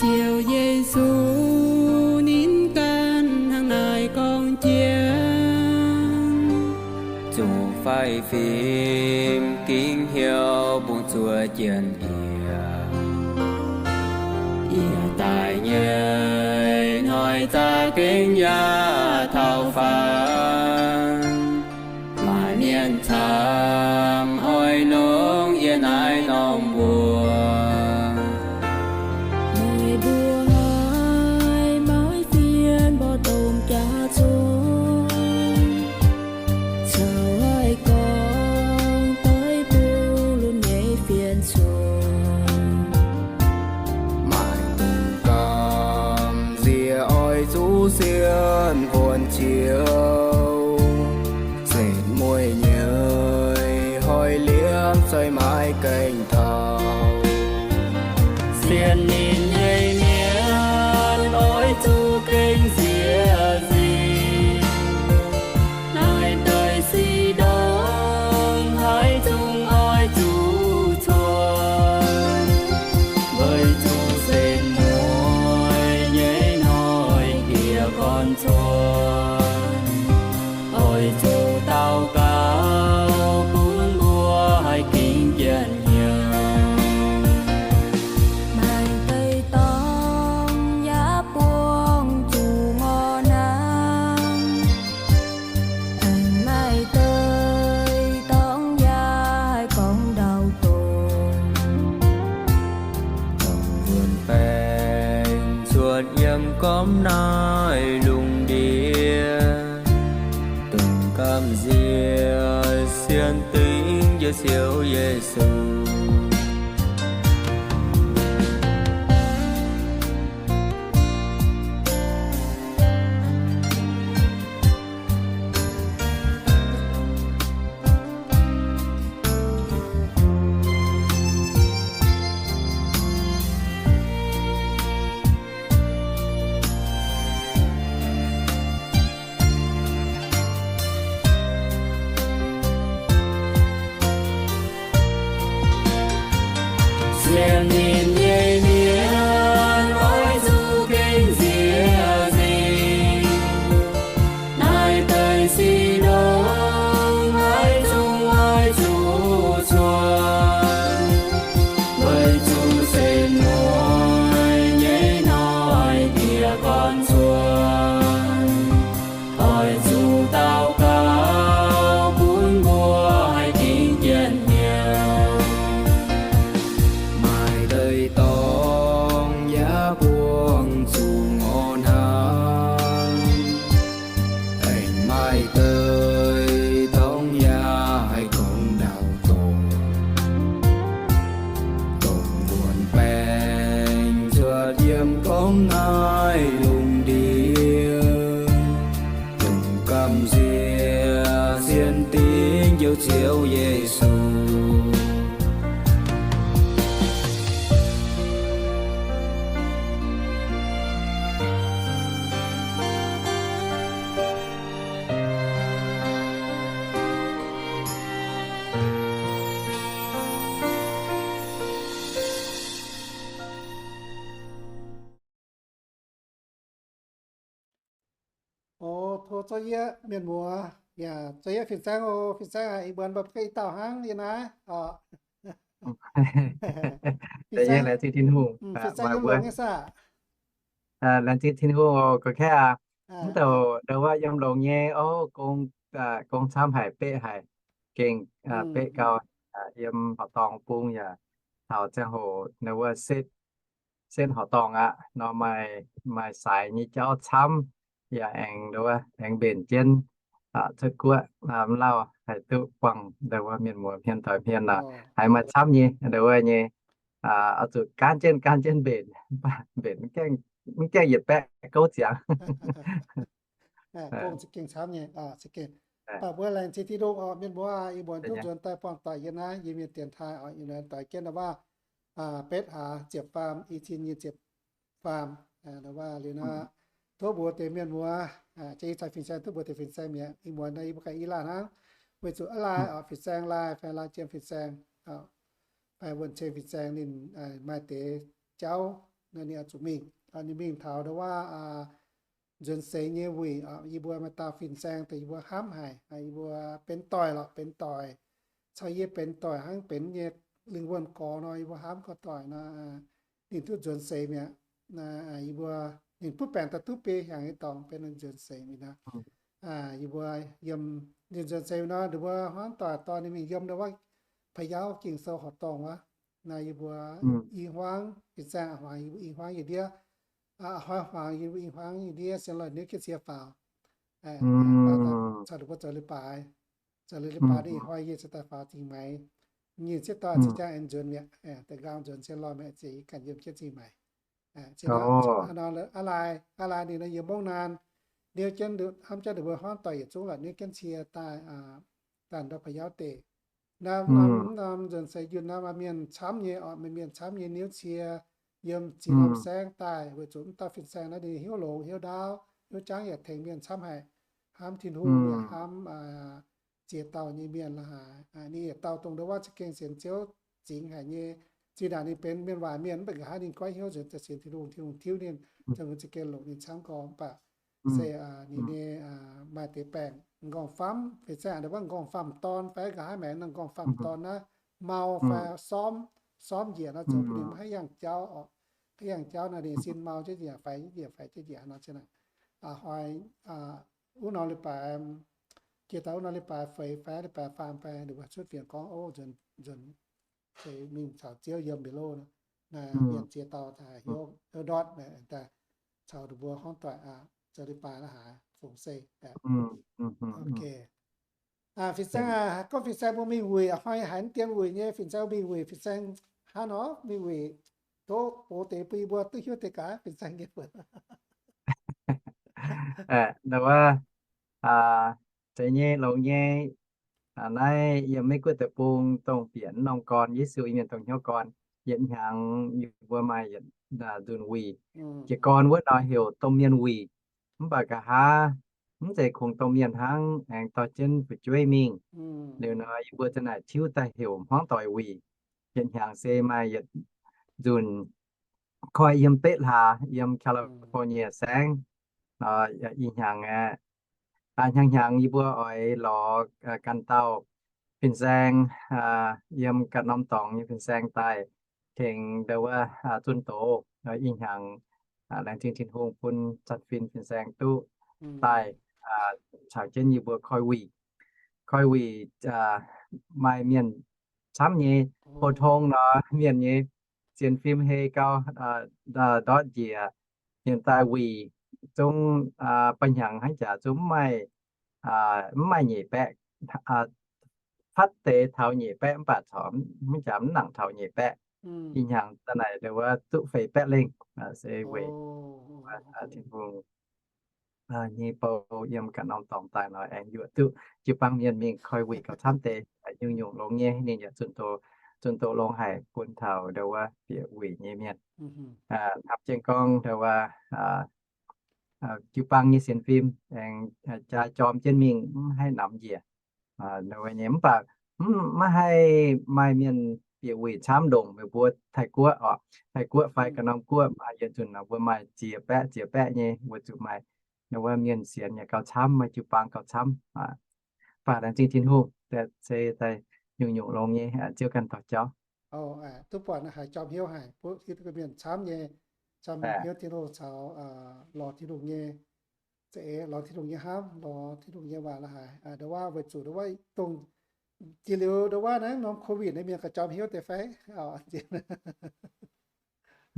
Ziouv Yesu, ninh ganh hnangv naaiv gorngv jienv, zuqc faix fim gingx hnyouv bungx zuov jien-yiem. Yie daaih nyei hnoi za'gengh yaac taux faanv, maaih mienh camv oix longc yie naaiv norm mbuox. Meih mbuo haiz maiv fien mborqv domh jaax zong, caux haih gorngv daiv bung lunx nyei fienx cuotv. Maaih dongh gamh nziex oix zuqc sienx wuonx Ziouv, setv mueiz nyei hnoi liemh zeih maiv gaengh taux. Sienx ninh nyei mienh oix zuqc gengh nziex nzingc. Naaiv deix sic ndongc haaix zungv oix zuqc cuotv, weic zuqc setv mueiz nyei hnoi jiex gorn cuotv. Oix zuqc daux gaux bun mbuo haih gingx jien-yiem. Maaih deix dorngx yaac buangh zuqc ngorc hnaangx. Aengx maaih deix dorngx yaac haih gorngv ndau-dongh, dongh wuonh baengc cuotv yiem gormx naaiv lungh ndiev, dongh gamh nziex sienx dingc njiec Ziouv Yesu. Sienx ninh nyei mienh oix zuqc gengh nziex nzingc. Naaiv deix sic ndongc haaix zungv oix Ziouv, Ziouv Yesu. O, tov zorqv yie mienh muoz, yaac zorqv yie fin-saeng oc. Fin-saeng aac, ih muonz mbuo ganh i dauh hnangv yie naaiv oc. Fin-saeng, laengz zingh Tin-Hungh, fin-saeng yiem longx nyei saah? Laengz zingh Tin-Hungh oc, gorx-kaeqv aac. Mv douc ndau wuov yiem longx nyei oc, gong, gong camv haic, beqv haic, gengh beqv gau. Yiem horqc dorngh bung yaac taux ziangh hoc ndau wuov setv, setv horqc dorngh aqv nor, maaih, maaih saaix nyei jauv camv, yaac aengx ndau wuov aengx mbenc jienv cuotv guoqv, mv lauh haih duqv buangh ndau wuov mienh muoz hmien doic hmien nor, haiz maaih camv nyei ndau wuov nyei. Oix zuqc gaanv jienv, gaanv jienv mbenc, mv baac mbenc mv gaengh yietc baeqv gouv ziangx. Gong za'gengh camv nyei. Mv baac mbuo laengz zingh Tin-Hungh oc, mienh muoz aac, ih muonz duqv nzuonx daaih buangh doic yiem naaiv, yiem mienh dienx taaih oc, yiem naaiv doix jienv ndau wuov betv hlaax ziepc faam, i cin nyic ziepc faam, ndau wuov liuz nor, tov mbuox deix mienh muoz, jiex ih zanc fin-saeng tov mbuox deix fin-saeng mi'aqv. Ih muonz nor yie mbuo ganh i laanh hnangv, weic zuqc aav laai oc, fin-saeng laai fai laai jiem fin-saeng, fai wuonh ceng fin-saeng ninh maaih deix jauv nor ninh oix zuqc mingh. Ninh mingh taux ndau wuov nzuonx seix nyei wuic, yie mbuo maaih dauh fin-saeng deix yie mbuo hnamv haic, yie mbuo benx doic lorqc, benx doic. Caux yie benx doic hnangv benx nyei lingh wuonh gorx nor, yie mbuo hnamv gorx doic nor, ninh duqv nzuonx seix mi'aqv. Yie mbuo, ninh butv baengc daaih duqv biei hnyangx nyei dorngx benx nzuonx seix mi'aqv nor. Yie mbuo yiem ninh nzuonx seix nor, ninh mbuo hnamv doic dorh ninh mingh yiem ndau wuov Pa'yauv Ging-Sou horqc dorngh wuov. Naaiv yie mbuo i hmuangv, fin-saeng hmuangx, yie mbuo i hmuangv yietc ndiev, a'hnoi hmuangx yie mbuo i hmuangv yietc ndiev sienx lorz ninh jienv cie faaux. Caux ninh mbuo zoux leiz-baaix, zoux leiz-baaix ninh hnoi yie ziouc daaih faaux Zingh Maix. Ninh sieqv dorn ziouc jangx aengx nzuonx mi'aqv, deix nqaang nzuonx sienx lorz mi'aqv, ziouc yie ganh yiem jienv Zingh Maix. Aa lai, aa lai ninh nor yiem mungv naan, niouv jienv, hnamv jienv ninh mbuo hnamv doic yietc zungv lorqc, niouv jienv cie daaih, daaih ndau Pa'yauv deic. Naaiv norm nzuonx seix yunh naaiv maaih mienh camv nyei oc, maaih mienh camv nyei niouv cie yiem ziex norm saengv daaih, weic zuqc mv dauh fin-saeng naaiv ninh hiuv longx, hiuv ndaauv, hiuv jangv yaac tengx mienh camv haic, hnamv Tin-Hungh yaac hnamv ziex dauh nyei mienh la'haaix. Ninh yietc dauh dongh ndau wuov za'gengh sienx Ziouv zingx haic nyei. Zinh ndaangc ninh benx mienh waaic mienh, mv baac nqa'haav ninh goiv hnyouv nzuonx daaih sienx Tin-Hungh, Tin-Hungh tiuv ninh, Tin-Hungh za'gengh longc ninh camv gorx, mv baac se ninh nyei maaih deix baengc nqorngv-famv, fin-saeng ndau wuov nqorngv-famv dorn fai nqa'haav maengx nqorngv-famv dorn naaiv, mau fai sormv, sormv njiec nor zoux bun ninh maiv haih yangh jauv oc. Haih yangh jauv nor ninh sin mau jienv njiec, faix jienv njiec, faix jienv njiec nor. Hnoi wuov norm leiz-baaix, jiex daaih wuov norm leiz-baaix feix fai leiz-baaix faam fai ninh mbuo cuotv fienx gorngv, o, nzuonx, nzuonx mingh caux Ziouv yiem mbiauz-loh nor, mienh ziex dauh daaih hnyouv ndortv daaih caux ninh mbuo hnangv doic zoux leiz-baaix la'haaix fungx se. Fin-saeng aac, gorngv fin-saeng mbuo mingh wuic, hnoi haiz mv dien wuic nyei, fin-saeng mingh wuic, fin-saeng hnangv nor mingh wuic, tov mbuox deix bun yie mbuo duqv hiuv deix gaax fin-saeng nyei buonc. Ndau wuov, zeiz nyei, longx nyei. Naaiv yiem Meiv Guoqv deic-bung dongh bieqc norm gorn, Yesu Iu-Mienh dongh hnyouv gorn, yietc hnyangx yie mbuo maaih yietc nzunc wuic. Jiez gorn wuov nor heuc domh mienh wuic. Mv baac nqa'haav mv zeiz kungx domh mienh hnangv, aengx dorh jienv fu'jueiv mingh. Liuz nor yie mbuo za'naaic tiuv daaih heuc hmuangv doic wuic. Yietc hnyangx se maaih yietc nzunc koi yiem betv hlaax yiem California saengv. Ih hnyangx aeqv, hnyangx-hnyangx yie mbuo oix lorz ganh dauh fin-saeng, yiem ganh norm dorngx nyei fin-saeng daaih tengx ndau wuov zunh doz. Ih hnyangx laengz zingh Tin-Hungh bun zanc fin fin-saeng duqv daaih caux jienv yie mbuo koi wuic. Koi wuic maaih mienh camv nyei, pou-tong nor mienh nyei sienx fim hei gau, ndortv njiec, mienh daaih wuic zungv ba'hnyangx hnangv jaax zungv mv maaih, mv maaih nyeic baeqv, fatv deix taux nyeic baeqv mv baac corc mv jaax mv nangc taux nyeic baeqv. Ih hnyangx da'naaic ndau wuov duqv feix baeqv lengh se weic Tin-Hungh nyei bou yiem ganh norm dorngx daaih nor, aengx yuoqc duqv jiu-baang mienh mingh koi wuic gauh camv deix, nyungc-nyungc longx nyei. Ninh yaac zunh doz, zunh doz longx haic bun taux ndau wuov bieqc wuic nyei mienh. Hnamv jienv gorngv ndau wuov jiu-baang nyei sienx fim aengx jaa jorm jienv mingh, mv haih namx njiec. Ndau wuov nyei mv baac mv, maiv haih maaih mienh bieqc wuic camv ndongc meih mbuo Taiv-Guoqv oc. Taiv-Guoqv fai ganh norm guoqv maaih yietc nzunc mbuo maaih ziex baeqv ziex baeqv nyei weic zuqc maaih ndau wuov mienh sienx yaac gauh camv, maaih jiu-baang gauh camv. Mv baac laengz zingh Tin-Hungh, se daaih nyungc-nyungc longx nyei, Ziouv ganh dorh jauv. Duqv buatc naaiv haiz jorm hnyouv haic, butv hiuv duqv mienh camv nyei, camv hnyouv Tin-Hungh caux lorz Tin-Hungh nyei, za'eix lorz Tin-Hungh nyei hnamv, lorz Tin-Hungh nyei waac la'haic. Ndau wuov weic zuqc ndau wuov dongh jiex liuz ndau wuov naaiv norm COVID naaiv mienh gauh jorm hnyouv deix fai?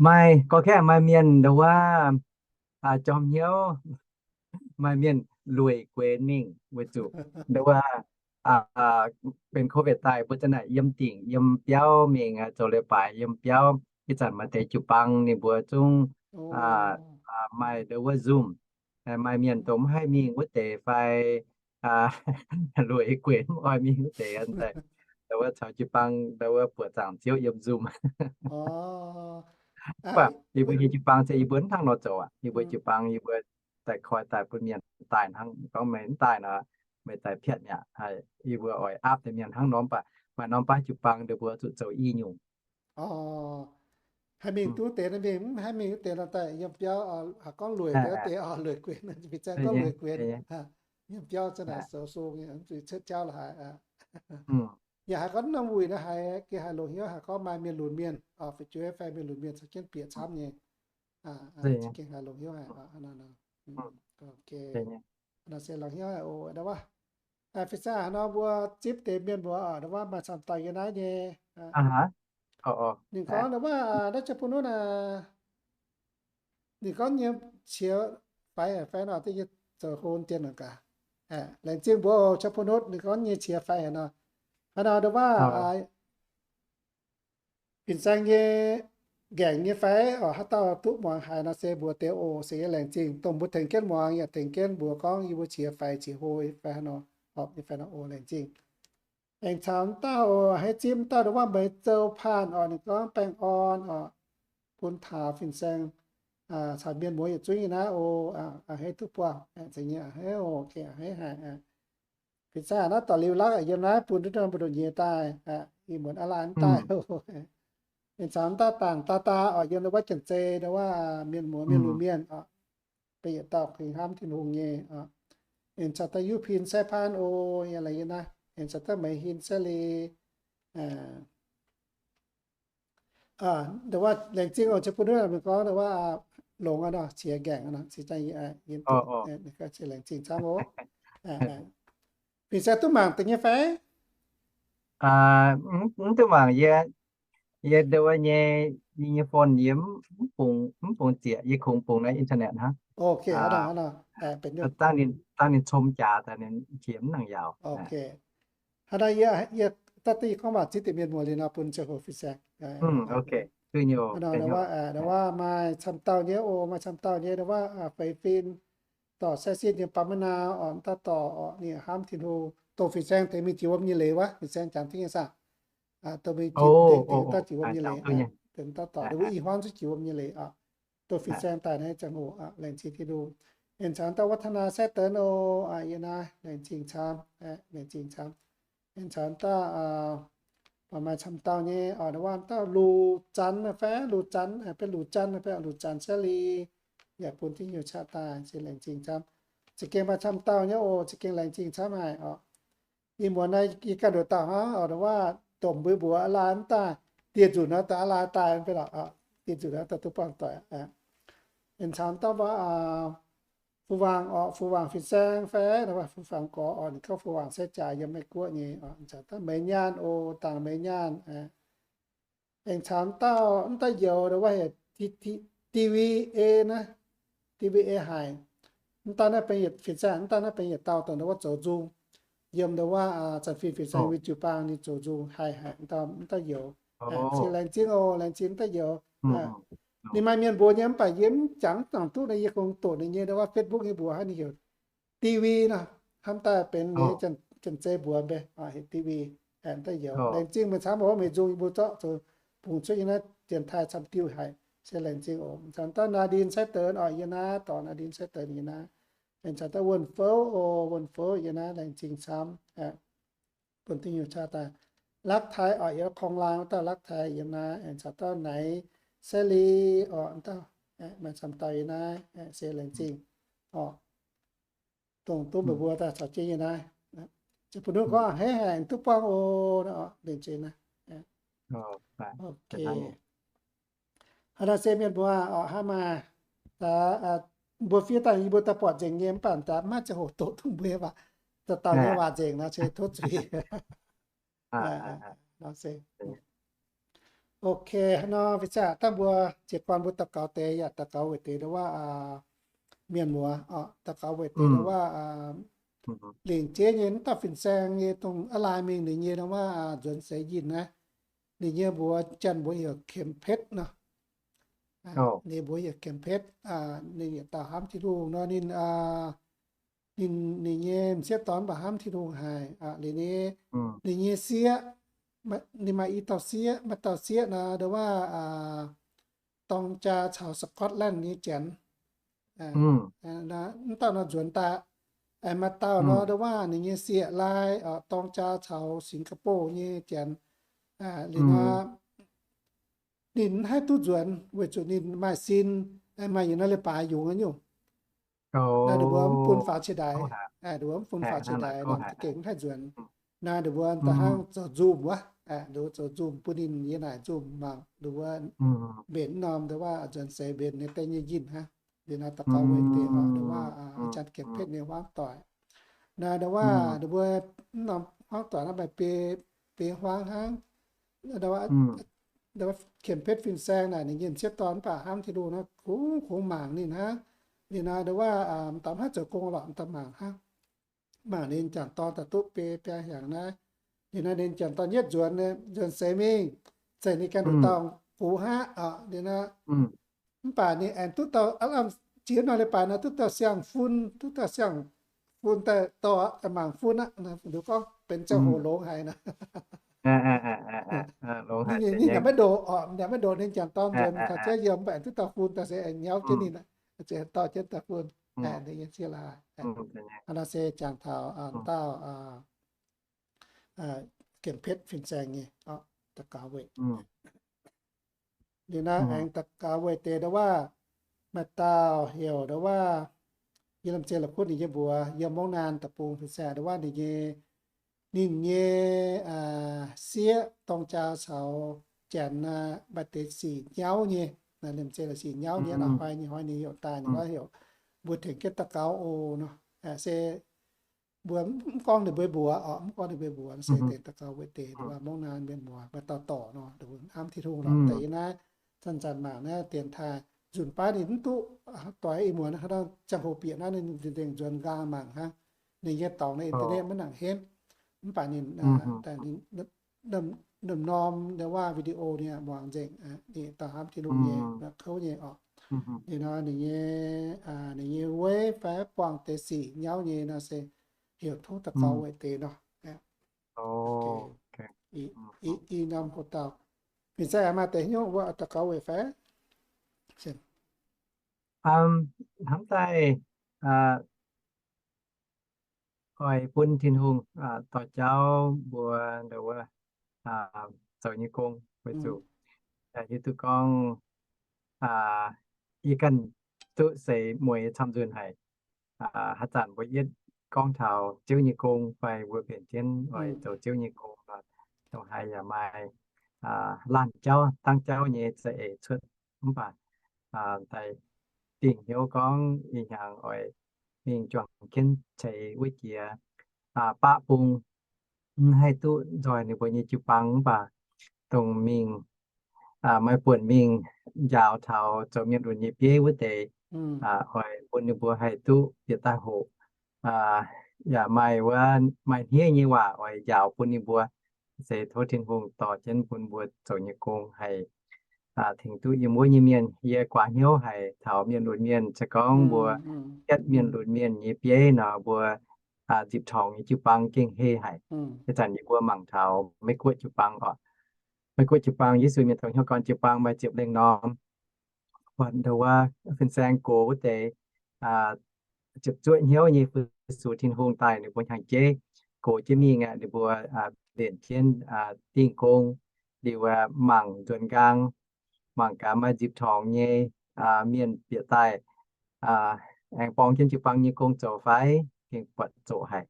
Maaih, gorngv kaav maaih mienh ndau wuov jorm hnyouv, maaih mienh lueic guenx mingh weic zuqc ndau wuov benx COVID daaih mbuo za'naaic yiem dingc yiem biauv mingh zoux leiz-baaix yiem biauv. Ih zanc maaih deix jiu-baang ninh mbuo zungv maaih ndau wuov Zoom, maaih mienh dongh mv haih mingh wuov deix fai lueic guenx mv oix mingh wuov deix, ndau wuov caux jiu-baang ndau wuov buoqc zaangc Ziouv yiem Zoom. Mv baac yie mbuo nyei jiu-baang se yie mbuo mv hnangv nor zoux aqv. Yie mbuo jiu-baang yie mbuo daaih koi daaih bun mienh daaih hnangv. Gorngv meih mv daaih nor, meih daaih piatv mi'aqv. Yie mbuo oix aapv deix mienh hnangv nor, mv baac maaih norm baav jiu-baang ndau mbuo zuqc zoux i nyungc. Haih mingh duqv deix nor mingh, mv haih mingh wuov deix nor daaih yiem biauv. Haaix gorngv lueic deix wuov deix oc, lueic guenx, fih zaeng gorngv lueic guenx, yiem biauv za'naaic zoux sung, zuqc cuotv jauv la'haic. Yaac haiz gorngv norm wuic naaiv haiz gengh haiz longx hnyouv, haiz gorngv maaih mienh lunx mienh, fu'jueiv fai mienh lunx mienh caux jienv bieqc camv nyei. Gengh haiz longx hnyouv haic. Nor se longx hnyouv haic oc. Ndau wuov, fih zaeng haaix nor mbuo zipv deix mienh muoz oc, ndau wuov maaih camv dauh yie naaiv nyei. Ninh gorngv ndau wuov naaiv ziouc bun wuov naaic, ninh gorngv nyei qiex faix haic fai nor, da'nyeic zoux hlo dien nor gaax. Laengz zingh mbuo oc, ziouc bun wuov ninh gorngv nyei qiex faix haic nor. Haaix nor ndau wuov fin-saeng nyei nqaengc nyei fai oc, haaix dauh duqv muangx haiz nor se mbuox deix oc. Se yie laengz zingh dongh mbuo tengx jienv muangx yaac tengx jienv mbuox gorngv yie mbuo qiex faix qiex hlo fai haaix nor, horpc nyei fai nor oc. Laengz zingh. Aengx caux dauh oc, haiz zipv dauh ndau wuov Meix Zou Paan oc, ninh gorngv baengh orn oc, bun taux fin-saeng caux mienh muoz yietc zungv nyei naaiv oc. A'hneiv duqv buangh, a'hneiv oc, a'hneiv haic. Fin-saeng naaiv dorh liuz lakv yiem naaiv bun duqv norm mbu'ndongx nyei daaih, ih muonz aav laanh daaih. Aengx caux dauh Dangc Daa Daa oc, yiem ndau wuov Janx-Zei ndau wuov mienh muoz mienh lunx mienh oc, beiv yietc dauh kuinx hnamv Tin-Hungh nyei oc. Aengx caux dauh Yuv Pin Sai Paan oc, yiem naaiv. Aengx caux dauh Meix Hin Sai Li. Ndau wuov laengz zingh oc, ziouc bun wuov ninh gorngv ndau wuov longx aqv nor, qiex nqaengc aqv nor, laengz zingh camv oc. Fin-saeng duqv mangc deix nyei fai? Mv duqv mangc, yie, yie ndau wuov nyei, yie nyei phone yie mv bungx zieqc, yie kungx bungx naaiv internet hnangv. Dangh ninh, dangh ninh com jaax daaih ninh qiex mv nangc yaauc. Haaix nor yie, yie daaih gorngv waac zipv deix mienh muoz liuz nor bun ziangh hoc fin-saeng. Ndau wuov maaih camv dauh nyei oc, maaih camv dauh nyei ndau wuov feix fin, dorh Sai Sin yiem Bamv Maiv Naa oc, dauh dorh oc, ninh hnamv Tin-Hungh, dongh fin-saeng tengx mingh jiex wuom nyei leiz wuov, fin-saeng jangx duqv nyei saah? Dongh mingh jiex, dongh dauh jiex wuom nyei leiz, dongh dauh dorh, wuov i hmuangv zuqv jiex wuom nyei leiz oc. Dongh fin-saeng daaih naaiv ziangh hoc, laengz zingh Tin-Hungh. Aengx caux dauh Wav Tana Sai Deix oc, yie naaiv laengz zingh camv, laengz zingh camv. Aengx caux dauh, maaih camv dauh nyei oc, ndau wuov dauh Lu Zanv fai Lu Zanv, benx Lu Zanv fai Lu Zanv Sai Li, yaac bun diuh hnyouv qaqv daaih, se laengz zingh camv. Za'gengh maaih camv dauh nyei oc, za'gengh laengz zingh camv haic oc. Ih muonz naaiv yie ganh nduqc dauh hnangv oc, ndau wuov domh mbuo mbuox aav laanh daaih, dieh nzunc naaiv daaih aav laanh daaih mv bei lorqc, dieh nzunc naaiv daaih duqv buangh doic. Aengx caux dauh Fu-Wangc oc, Fu-Wangc fin-saeng fai, ndau wuov Fu-Wangc gorx oc, ninh gorngv Fu-Wangc se jaax yiem Meiv Guoqv nyei oc. Aengx caux dauh Meix Nyaanh oc, dangc Meix Nyaanh. Aengx caux dauh, mv dauh youz ndau wuov heuc D V A naaiv, D V A haic. Mv dauh naaiv benx yietc fin-saeng, mv dauh naaiv benx yietc dauh dongh ndau wuov zoux nzung, yiem ndau wuov zanc fin fin-saeng nyei jiu-baang ninh zoux nzung haih haic, mv dauh, mv dauh youz. Se laengz zingh oc, laengz zingh mv dauh youz. Ninh maaih mienh mbuox nyei mv baac yie mv jangx dangc duqv nor, yie kungx doqc ninh nyei ndo wuov Facebook nyei mbuox hnangv, ninh heuc D V nor, hnamv daaih benx ninh nyei janx-zei mbuox mbe, heuc D V. Aengx daaih youz laengz zingh meih camv oc, meih nzung yie mbuo zorqv zoux bungx cuotv yie naaiv dienx taaih camv diuh haic, se laengz zingh oc. Caux dauh Nadine Saiton oc, yie naaiv dorh Nadine Saiton yie naaiv. Aengx caux dauh Wuonh Fouv oc, Wuonh Fouv yie naaiv laengz zingh camv. Bun dingh nyungc caa daaih. Lakv Taaix oc, yie korng laang dauh Lakv Taaix yie naaiv. Aengx caux dauh Naix Seli oc, dauh maaih camv dauh yie naaiv, se laengz zingh oc. Dongh duqv meih mbuo daaih caux jienv yie naaiv. Ziouc bun ninh gorngv a'hneiv haic duqv buangh oc, laengz zingh naaiv. Haaix nor se mienh mbuo oc, hnangv maaih mbuo fiev daaih, yie mbuo daaih buatc nzengc nyei, mv baac daaih maiv ziangh hoc doqc duqv mbuo nyei waac, dauh dauh nyei waac nzengc nor se tov zuiz. Ok, hnangv nor fin-saeng dangh mbuo jiez gorn mbuo daux gaux deix yaac daux gaux weic deix ndo wuov mienh muoz oc, daux gaux weic deix ndo wuov lingc jeiv nyei mv dauh fin-saeng nyei dongh a'laaix mingh ninh nyei ndo wuov nzuonx seix yinh naaiv. Ninh nyei mbuox janx mbuox heuc Kem Petv nor. Ninh mbuox heuc Kem Petv, ninh yietc dauh hnamv Tin-Hungh nor, ninh, ninh, ninh nyei m'sieqv dorn mv baac hnamv Tin-Hungh haic. Liuz ninh, ninh nyei sieqv, ninh maaih i dauh sieqv, maaih dauh sieqv nor ndo wuov dorng jaa caux Scotland nyei janx. Mv dauh nor nzuonx daaih. Maaih dauh nor ndo wuov ninh nyei sieqv-laai dorng jaa caux Singapore nyei janx. Liuz nor ninh mv haih duqv nzuonx weic zuqc ninh maaih sin, maaih yietc norm leiz-baaix yungz nyungc. Naaiv ninh mbuo mv bun faaux qiex ndaic, ninh mbuo mv bun faaux qiex ndaic nor za'gengh mv haih nzuonx. Naaiv ninh mbuo da'hnangv zoux Zoom wuov, ninh mbuo zoux Zoom bun ninh yiem naaic Zoom mangc ninh mbuo mbenc mv norm ndo wuov nzuonx seix mbenc ninh deix nyei yinh hnangv. Liuz naaiv daux gaux weic deix oc, ndo wuov ih zanc Kem Petv nyei hmuangv doic. Naaiv ndo wuov ninh mbuo mv norm hmuangv doic naaiv maaih biei, biei hmuangv hnangv. Kem Petv fin-saeng naaic ninh nyei m'sieqv dorn mv baac hnamv Tin-Hungh naaiv kungx, kungx mangc ninh hnangv. Liuz naaiv ndo wuov m'daaih mv haih zoux gong lorqc, m'daaih mangc hnangv. Mangc ninh jangc dorn daaih duqv biei biaa hnyangx naaiv. Liuz naaiv ninh jangc dorn yietv nzuonx, nzuonx seix mingh, zeiz ninh ganh nduqc dauh gux hnangv oc. Liuz naaiv mv baac ninh aengx duqv dauh, jiex norm leiz-baaix naaiv duqv dauh siang-fun, duqv dauh siang-fun daaih dorh mangc fun aqv. Nduqc gorngv benx ziangh hoc longx haic nor. Ninh yaac maiv ndoqc oc, yaac maiv ndoqc ninh jangc dorn nzuonx taux jienv yiem, mv baac duqv dauh fun daaih se aengx nyauv jienv ninh, dorh jienv dauh fun. Ninh nyei sieqv-laai. Hnangv naaiv se jangx taux dauh Kem Petv fin-saeng nyei daux gaux weic. Liuz naaiv aengx daux gaux weic deix ndo wuov, maaih dauh heuc ndo wuov, yie lamh zeiz la'kuqv ninh nyei mbuox, yiem Mongv Naan Deic-Bung fin-saeng ndo wuov ninh nyei, ninh nyei sieqv dorng jaa caux janx maaih deix sic nyauv nyei, lamh zeiz sic nyauv nyei, hnoi nyei hnoi ninh heuc daaih, ninh gorngv heuc mbuo tengx jienv daux gaux oc nor. Se mbuo mv gorngv ninh mbuo mbuox oc, mv gorngv ninh mbuo mbuox, se deix daux gaux weic deix ndo wuov Mongv Naan mienh muoz maaih dauh dorc nor, hnamv Tin-Hungh lorqc. Deix yie naaiv zanc-zanc mangc naaiv dienx taaih nzunc baav ninh mv duqv doix ih muonz, ziangh hoc bieqc naaiv ninh nzengc nzuonx nqaang mangc hnangv. Ninh nyei dorngx naaiv internet maiv nangc henv, mv baac ninh norm-norm ndo wuov video ninh muangx nzengc. Ninh dauh hnamv Tin-Hungh nyei, kouv nyei oc. Liuz nor ninh nyei, ninh nyei weiv fai buangh deix sic nyauv nyei nor se heuc tov daux gaux weic deix nor. I norm hoc dauh, fin-saeng maaih deix hnyouv wuov daux gaux weic fai? Hnamv daaih oix bun Tin-Hungh dorh jauv mbuo ndo wuov zoux nyei gong weic zuqc hiuv duqv gorngv yie ganh duqv seix mueiz camv nzunc haic. Haaix zanc mbuo yietv gorngv taux Ziouv nyei gong fai mbuo mbenc jienv oix zoux Ziouv nyei gong, dongh haaix yaac maaih laanh jauv dangv jauv nyei za'eix cuotv. Mv baac daaih dingh hnyouv gorngv ih hnyangx oix mingh juangc jienv ceix wuov jiex baqv bung, mv haih duqv nzoih ninh mbuo nyei jiu-baang mv baac dongh mingh maaih buonc mingh njaaux taux zoux mienh lunx nyei bieiv wuov deix, oix bun ninh mbuo haih duqv bieqc daaih hoqc, yaac maaih wuov maaih hniev nyei waac oix njaaux bun ninh mbuo. Se tov Tin-Hungh dorh jienv bun mbuo zoux nyei gong haih tengx duqv yiem wuov nyei mienh. Yie guaax hnyouv haic taux mienh lunx mienh, se gorngv mbuo hietv mienh lunx mienh nyei bieiv nor, mbuo nzipc torngx nyei jiu-baang gengh heh haic. Ih zanc yie mbuo mangc taux Meiv Guoqv jiu-baang oc. Meiv Guoqv jiu-baang, Yesu Mienh Doic Hnyouv Gorn jiu-baang maaih ziepc lengh norm buatc ndau wuov fin-saeng gox wuov deix ziepc zuoqv hnyouv nyei fu-sux Tin-Hungh daaih ninh mbuo hnyangx-jeiv gox jienv mingh aqv. Ninh mbuo mbenc jienv dingh gong, liuz mangc nzuonx nqaang, mangc gaax maaih nzipc torngx nyei mienh bieqc daaih aengx borngz jienv jiu-baang nyei gong zoux fai, gengh buatc zoqc haic.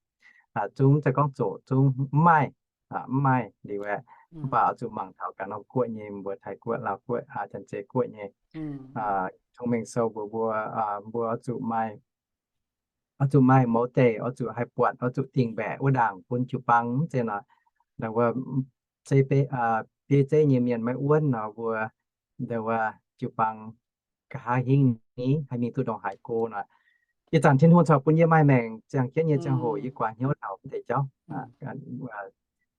Zungv se gorngv zoqc zungv mv maaih, mv maaih liuz aeqv, mv baac oix zuqc mangc taux ganh norm guoqv nyei, mbuo Taiv Guoqv, Laauv Guoqv, Janx-Zei Guoqv nyei Cong-Mengh Sou mbuox mbuo, mbuo oix zuqc maaih, oix zuqc maaih mouz deic, oix zuqc haih buatc, oix zuqc dingh mbaeqc wuov ndaangc bun jiu-baang mv zeiz nor, ndau wuov bieiv zeiv nyei mienh maiv wuonv nor, mbuo ndau wuov jiu-baang nqa'haav hingv ni haih mingh duqv ndongc haaix go nor. Ih zanc Tin-Hungh corc bun yie maaih maengc ziangh jienv nyei ziangh hoc yie guaax hnyouv taux wuov deix jauv,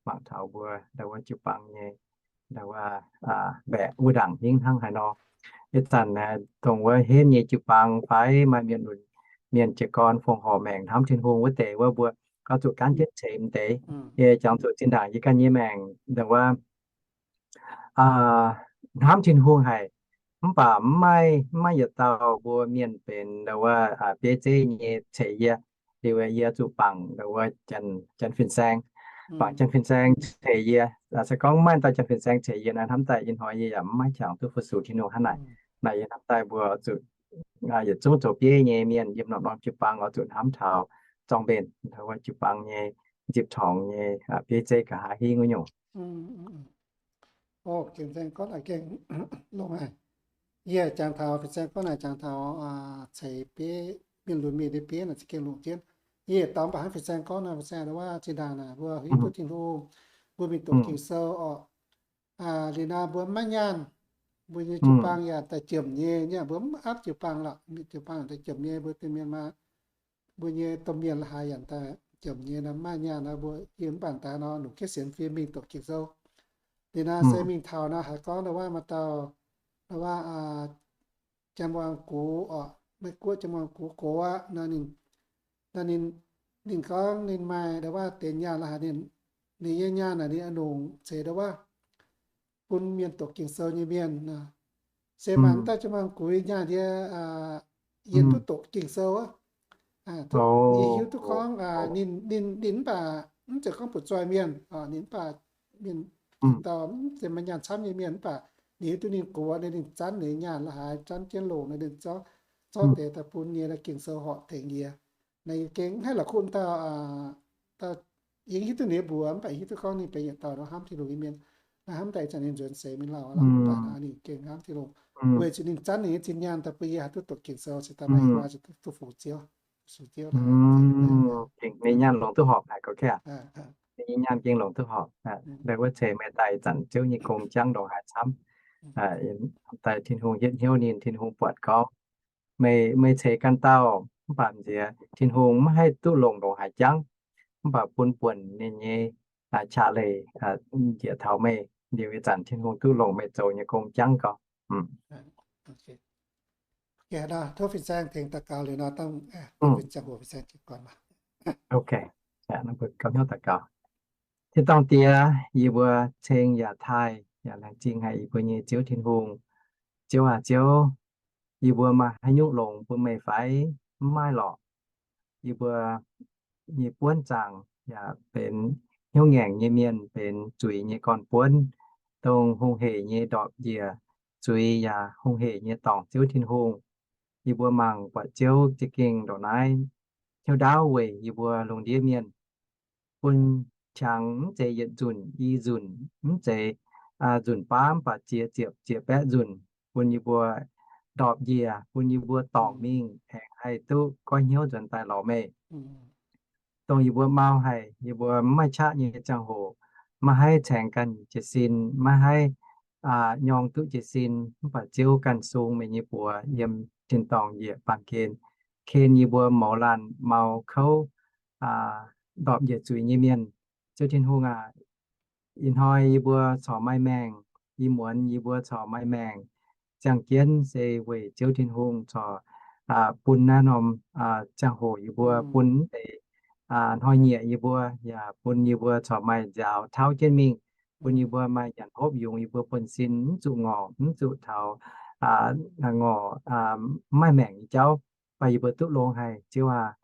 mangc taux mbuo ndau wuov jiu-baang nyei ndau wuov mbaeqc wuov ndaangc hingv hnangv haaix nor. Ih zanc dongh wuov henv nyei jiu-baang fai maaih mienh lunx mienh jiez gorn fongc horc maengc hnamv Tin-Hungh wuov deix wuov, mbuo oix zuqc gaanv jienv ceix m'deix. Yie jangx zuqc zinh ndaangc yie ganh nyei maengc ndau wuov hnamv Tin-Hungh haic, mv baac mv maaih, mv maaih yietc dauh mbuo mienh benx ndau wuov bieiv zeiv nyei ceix yie. Liuz yie zuqc bangc ndau wuov janx fin-saeng, bangc janx fin-saeng ceix yie. Se gorngv mv maaih dauh janx fin-saeng ceix yie naaiv, hnamv daaih ih hnoi yie yaac mv maaih qangx duqv fu-sux Tin-Hungh hnangv naaic. Naaic yie hnamv daaih mbuo zuqc yietc zungv zoux bieiv nyei mienh yiem norm-norm jiu-baang oix zuqc hnamv taux zorng mbenc ndau wuov jiu-baang nyei nzipc torngx nyei bieiv zeiv nqa'haav hingv wuov nyungc. Gengh longx haic. Yie jangx taux fin-saeng gorngv naaic, jangx taux ceix bieiv, mienh lunx mienh nyei bieiv naaic za'gengh longc jienv. Yie yietc dauh mv baac hnangv fin-saeng gorngv naaic, fin-saeng ndau wuov zinh ndaangc naaic mbuo hiuv duqv Tin-Hungh, mbuo mingh doqc Ging-Sou orqc. Liuz naaic mbuo maiv nyaanh, mbuo nyei jiu-baang yaac daaih jomc nyei, mbuo mv aapv jiu-baang lorqc, jiu-baang daaih jomc nyei, mbuo domh mienh maa, mbuo nyei domh mienh la'haaix yaac daaih jomc nyei nor, maiv nyaanh nor, mbuo yie mv baac daaih nor longc jienv sienx fim mingh doqc Ging-Sou. Liuz naaic se mingh taux naaic haiz gorngv ndau wuov maaih dauh, ndau wuov janx muangx gux orqc, Meiv Guoqv janx muangx gux gox aqv nor, ninh, ninh gorngv ninh maaih ndau wuov deix nyaanh la'haaix, ninh, ninh nyei nyaanh naaic ninh longc ceix ndau wuov bun mienh doqc Ging-Sou nyei mienh nor. Se mangc daaih janx muangx gux nyaanh ndie, yie duqv doqc Ging-Sou aqv. Yie hiuv duqv gorngv ninh, ninh mv baac mv zeiz gorngv butv-zoih mienh, ninh mv baac mienh dauh mv zeiz maaih nyaanh camv nyei mienh, mv baac ninh hiuv duqv ninh gox ninh, ninh zanv ninh nyaanh la'haaix, zanv jienv longc ninh, ninh zorqv, zorqv deix daaih bun yie Ging-Sou horpc tengx yie. Naaiv yie gengh mv haih la'kuqv dauh, dauh yie hiuv duqv ninh nyei mbuox, mv baac hiuv duqv gorngv ninh benx yietc dauh nor hnamv Tin-Hungh nyei mienh. Naaiv hnamv daaih ih zanc ninh nzuonx seix mingh lauh aqv, mv baac ninh gengh hnamv Tin-Hungh, weic zuqc ninh zanv ninh nyei zinh nyaanh daaih bun yie haih duqv doqc Ging-Sou, cingx daaih maaih haaix duqv fu-sux Ziouv, fu-sux Ziouv. Gengh ninh nyaanh longc duqv horpc haic gauh kaav. Ninh nyei nyaanh gengh longc duqv horpc. Ndau wuov ceix meih daaih ih zanc Ziouv nyei gong jangv ndongc haaix camv. Daaih Tin-Hungh hietv hnyouv ninh, Tin-Hungh buatc gorngv meih, meih ceix ganh dauh, mv baac nziex Tin-Hungh maiv haih duqv longc ndongc haaix jangv, mv baac bun buonc ninh nyei qaqv leiz njiec taux meih, liuz ih zanc Tin-Hungh duqv longc meih zoux nyei gong jangv gauh. Tov fin-saeng tengx daux gaux liuz nor, dangh fin-saeng hoc fin-saeng jiez gorn. Tin-dorngh Diex, yie mbuo ceng yaac taaih yaac laengz zingh haic yie mbuo nyei Ziouv Tin-Hungh. Ziouv aac Ziouv, yie mbuo maaih haaix nyungc longx bun meih fai? Mv maaih lorqc. Yie mbuo nyei buonv zaangc yaac benx hnyouv ngaengc nyei mienh, benx zuiz nyei gorn-buonv, dongh hungh heic nyei ndorpc njiec zuiz yaac hungh heic nyei dorngc Ziouv Tin-Hungh. Yie mbuo mangc buatc Ziouv za'gengh ndongc naaiv hnyouv ndaauv weic yie mbuo lungh ndiev mienh, bun qangx mv zeiz yietc nzunc i nzunc, mv zeiz nzunc baav mv baac ziex ziepc ziex baeqv nzunc, bun yie mbuo ndorpc njiec, bun yie mbuo dorngc mingh aengx haih duqv goiv hnyouv nzuonx daaih lorz meih. Dongh yie mbuo mau haic, yie mbuo mv maaih qaqv nyei ziangh hoc, maiv haih caengx ganh jiez sin, maiv haih nyorng duqv jiez sin, mv baac Ziouv ganh sung meih nyei buoz yiem tin-dorngh njiec baamh gen, ken yie mbuo mouz laanh mau kouv, ndorpc njiec zuiz nyei mienh. Ziouv Tin-Hungh aac, ih hnoi yie mbuo corc maaih maengc, Ih muonz yie mbuo corc maaih maengc ziangh jienv se weic Ziouv Tin-Hungh corc bun naaiv norm ziangh hoc yie mbuo, bun mv deix hnoi-nyieqc yie mbuo, yaac bun yie mbuo corc maaih nziaaux tauv jienv mingh, bun yie mbuo maaih nyanc hopv yungz yie mbuo buonv-sin, mv zuqc ngorc, mv zuqc taux ngorc mv maaih maengc nyei jauv, mv baac yie mbuo duqv longx haic, Ziouv aac.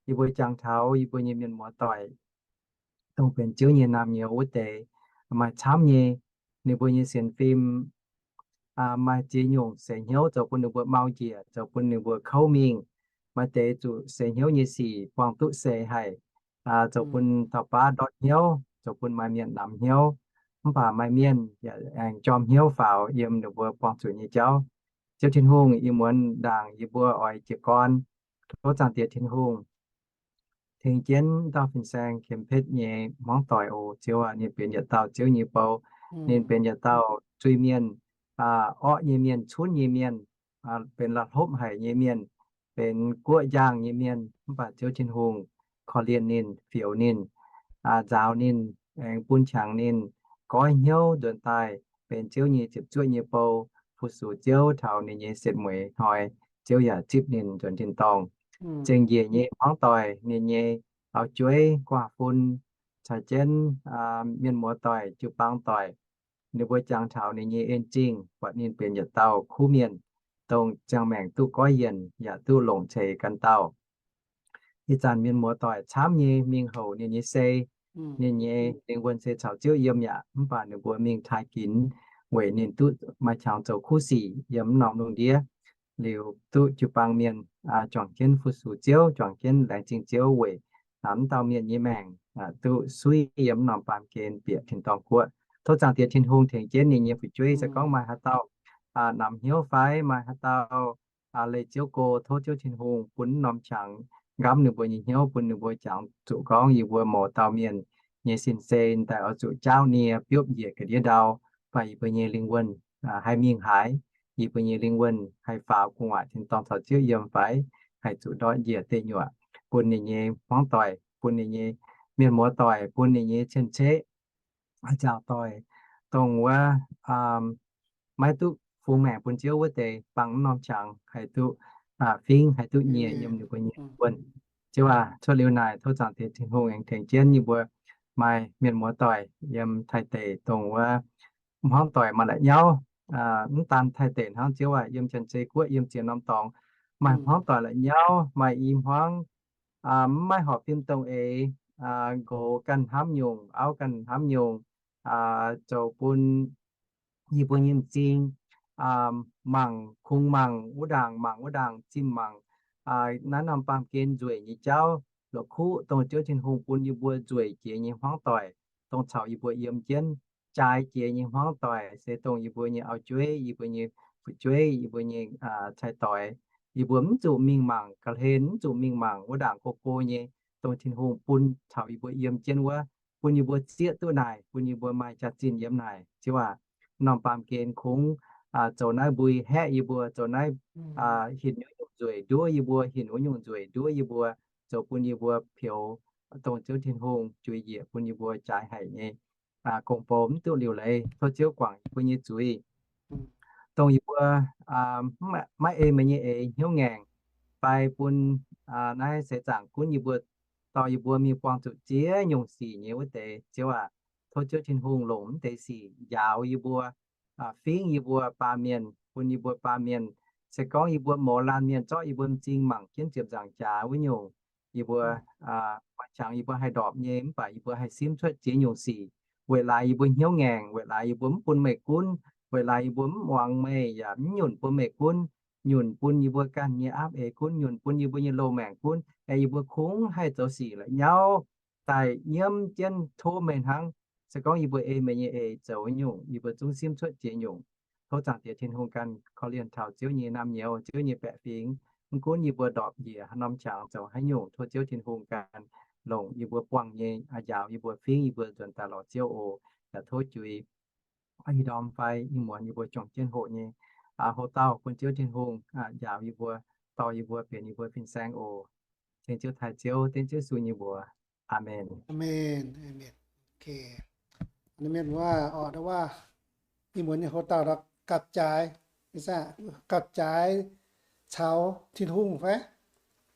Yie mbuo jangx taux yie mbuo nyei mienh muoz-doic, dongh benx Ziouv nyei naamh nyouz wuov deix, maaih camv nyei, ninh mbuo nyei sienx fim maaih ziex nyungc seix hnyouv zoux bun ninh mbuo mau njiec, zoux bun ninh mbuo kouv mingh. Maaih deix zuqc seix hnyouv nyei sic buangh duqv seix haic, zoux bun taux baav ndortv hnyouv, zoux bun maaih mienh namx hnyouv. Mv baac maaih mienh yaac aengx jorm hnyouv faaux yiem ninh mbuo buangh zuqc nyei jauv. Ziouv Tin-Hungh, ih muonz ndaangc yie mbuo oix jiez gorn, tov Zaangc Diex Tin-Hungh tengx jienv dauh fin-saeng Kem Petv nyei hmuangv doic oc. Ziouv aac, ninh benx yietc dauh Ziouv nyei bou. Ninh benx yietc dauh zuiz-mienh, orqv nyei mienh, cunv nyei mienh, benx la'hlopv haic nyei mienh, benx guoqv njaangh nyei mienh. Mv baac Ziouv Tin-Hungh korv-lienh ninh, fioux ninh, nzaaux ninh, aengx bun qangx ninh goiv hnyouv nzuonx daaih benx Ziouv nyei ziepc zuoqv nyei bou, fu-sux Ziouv taux ninh nyei setv mueiz hnoi. Ziouv yaac zipv ninh nzuonx tin-dorngh. Zengc njiec nyei hmuangv doic, ninh nyei auv-jueiv, guaav fun, caux jienv mienh muoz-doic, jiu-baang doic, ninh mbuo jangx taux ninh nyei en zingh, buatc ninh benx yietc dauh kuv mienh, dongh ziangh maengc duqv goiv yienc yaac duqv longc ceix ganh dauh. Ih zanc mienh muoz-doic camv nyei mingh houc ninh nyei sei. Ninh nyei lingh wuonh se caux Ziouv yiem yaac, mv baac ninh mbuo mingh taaih ginx weic ninh duqv maaih qangx zoux kuv sic yiem mv norm lungh ndiev. Liuz duqv jiu-baang mienh juangc jienv fu-sux Ziouv, juangc jienv laengz zingh Ziouv weic mv dauh mienh nyei maengc duqv suiv yiem mv norm baamh gen bieqc tin-dorngh guoqv. Tov Zaangc Diex Tin-Hungh tengx jienv ninh nyei fu'jueiv, se gorngv maaih haaix dauh namx hnyouv fai maaih haaix dauh leih Ziouv go, tov Ziouv Tin-Hungh bun mv norm qangx nqamv ninh mbuo nyei hnyouv, bun ninh mbuo jangx zuqc gorngv yie mbuo mouz dauh mienh nyei sin-sei daaih oix zuqc jaauv nie biopv njiec ga'ndiev ndau, mv baac yie mbuo nyei lingh wuonh haih mingh haaix, yie mbuo nyei lingh wuonh haih faaux gu'nguaaic tin-dorngh caux Ziouv yiem fai, haih zuqc ndortv njiec deic nyuoqc, bun ninh nyei hmuangv doic, bun ninh nyei mienh muoz-doic, bun ninh nyei cien-ceqv, nziaauc doic, dongh wuov maiv duqv fungx maengc bun Ziouv wuov deix, bangc mv norm qangx haih duqv fingx, haih duqv nyie yiem ninh mbuo nyei wuonh. Ziouv aac, cuotv liuz naaic tov Zaangc Diex Tin-Hungh aengx tengx jienv yie mbuo maaih mienh muoz-doic yiem Taiv deic, dongh wuov hmuangv doic maaih la'nyauv. Mv daan Taiv deic hnangv, Ziouv aac, yiem Janx-Zei Guoqv, yiem ziex norm dorngx maaih hmuangv doic la'nyauv, maaih i hmuangv mv maaih horpc fim dongh eix, nqox ganh hnamv nyungc, auv ganh hnamv nyungc, zoux bun yie mbuo nyei m'zing mangc kungx mangc wuov ndaangc, mangc wuov ndaangc, zimh mangc naaiv norm baamh gen nzueic nyei jauv, la'kuqv dongh Ziouv Tin-Hungh bun yie mbuo nzueic jiex nyei hmuangv doic, dongh caux yie mbuo yiem jienv jaaix jiex nyei hmuangv doic, se dongh yie mbuo nyei auv-jueiv, yie mbuo nyei fu'jueiv, yie mbuo nyei cai-doix. Yie mbuo mv zuqc mingh mangc ga'hlen, mv zuqc mingh mangc wuov ndaangc go go nyei, dongh Tin-Hungh bun caux yie mbuo yiem jienv wuov, bun yie mbuo zieqv duqv naaic, bun yie mbuo maaih jaax-zinh yiem naaic. Ziouv aac, norm baamh gen kungx zoux naaiv mbui haeqv yie mbuo, zoux naaiv hinc wuov nyungc nzueic nduov yie mbuo, hinc wuov nyungc nzueic nduov yie mbuo, zoux bun yie mbuo peux dongh Ziouv Tin-Hungh juix njiec bun yie mbuo jaaix haic nyei gong-bou mv duqv liuc leiz. Tov Ziouv guangc yie mbuo nyei zuiz, dongh yie mbuo maiv ei meih nyei eix hnyouv ngaengc, fai bun naaiv seix zaangc gunv yie mbuo, dorh yie mbuo mingh buangh zuqc ziex nyungc sic nyei wuov deix. Ziouv aac, tov Ziouv Tin-Hungh longc mv deix sic njaaux yie mbuo, fingx yie mbuo baamh mienh, bun yie mbuo baamh mienh, se gorngv yie mbuo mouz laanh mienh zorqv yie mbuo m'zing mangc jienv ziepc nzaangc jaax wuov nyungc, yie mbuo maaih qangx yie mbuo haih ndorpc nyei, mv baac yie mbuo haih simv cuotv ziex nyungc sic, weic laaix yie mbuo hnyouv ngaengc, weic laaix yie mbuo mv bun meih gunv, weic laaix yie mbuo mv muangx meih yaac mv nyunc bun meih gunv, nyunc bun yie mbuo ganh nyei aapv eix gunv, nyunc bun yie mbuo nyei loz-maengc gunv, aengx yie mbuo kungx haih zoux sic la'nyauv daaih nyiemv jienv tov meih hnangv. Se gorngv yie mbuo ei meih nyei eix zoux nyungc, yie mbuo zungv simv cuotv ziex nyungc. Tov Zaangc Diex Tin-Hungh ganh korv-lienh taux Ziouv nyei naamh nyouz, Ziouv nyei baeqc fingx. Mv gunv yie mbuo ndorpc njiec haaix norm qangx, zoux haaix nyungc, tov Ziouv Tin-Hungh ganh longc yie mbuo buangh nyei, njaaux yie mbuo, fingx yie mbuo nzuonx daaih lorz Ziouv oc. Yaac tov juix ih ndorm fai ih muonz yie mbuo juangc jienv hoqc nyei houx-dauh bun Ziouv Tin-Hungh njaaux yie mbuo, dorh yie mbuo, benx yie mbuo fin-saeng oc. Tengx Ziouv taaih Ziouv, dengv Ziouv Yesu nyei mbuox. Aamen. Aamen. Aamen. Mienh wuov, orqc, wuov, ih muonz nyei houx-dauh gapv-jaaix, gapv-jaaix caux Tin-Hungh fai?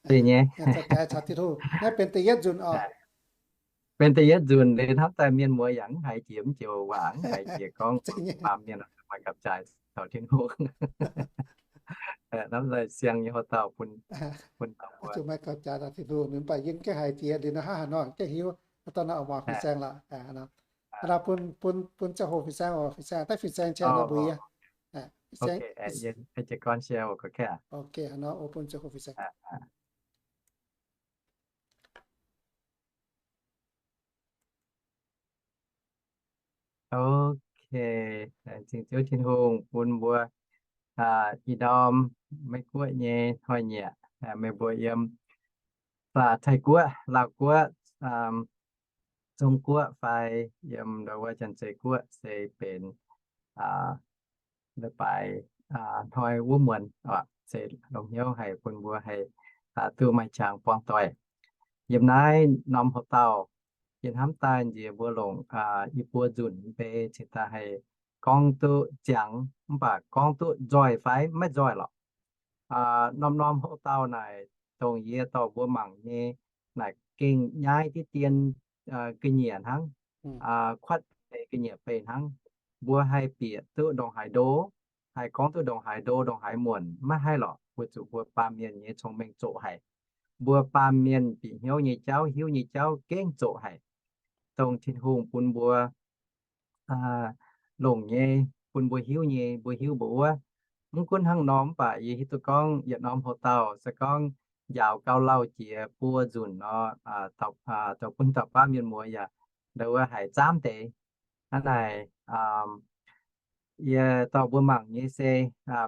Zeiz nyei. Gapv-jaaix caux Tin-Hungh naaiv benx da'yietv nzunc oc. Benx da'yietv nzunc liuz hnamv daaih mienh muoz yaac mv haiz jiex mv joux waac, mv haiz jiex gorngv baamh mienh maaih gapv-jaaix caux Tin-Hungh. Hnamv daaih siang nyei houx-dauh bun, bun zuqc maaih gapv-jaaix caux Tin-Hungh, mv baac yie mv gaengh haiz jiex liuz nor hnangv haaix nor mv gaengh hiuv. Dongh naaiv oix muangx fin-saeng lorqc. Bun, bun ziangh hoc fin-saeng oc, fin-saeng daaih fin-saeng share nor mbuox yie. Ok, laengz zingh Ziouv Tin-Hungh bun mbuo ih ndorm Meiv Guoqv nyei hnoi-nyieqc, meih mbuo yiem Taiv Guoqv, Laauv Guoqv, Zong Guoqv fai yiem ndau wuov Janx-Zei Guoqv se benx leiz-baaix hnoi wuov muonz oc, se longx hnyouv haic bun mbuo haih duqv maaih qangx buangh doic. Yiem naaiv norm houx-dauh, yie hnamv daaih nziex mbuo longc i buo nzunc mbei cingx daaih haih gorngv duqv ziangx, mv baac gorngv duqv nzoih fai maiv nzoih lorqc. Norm-norm houx-dauh naaic dongh yie dorh mbuo mangc nyei naaic gengh nyaiv diqv dien ga'nyiec hnangv, kuatv deix ga'nyiec bei hnangv. Mbuo haih bieqc duqv ndongc haaix ndo, haih gorngv duqv ndongc haaix ndo, ndongc haaix muonc maiv haih lorqc, weic zuqc mbuo baamh mienh nyei cong-mengh zoqc haic. Mbuo baamh mienh bieqc hnyouv nyei jauv, hiuv nyei jauv gengh zoqc haic. Dongh Tin-Hungh bun mbuo longc nyei, bun mbuo hiuv nyei, mbuo hiuv mbuo wuov. Mv gunv hnangv nor mv baac yie hiuv duqv gorngv yietc norm houx-dauh se gorngv njaaux gauh lauh jiex buo nzunc nor, zoux bun dauh baav mienh muoz yaac ndau wuov haiz zaamv deix. Hnangv naaic, yie dorh mbuo mangc nyei se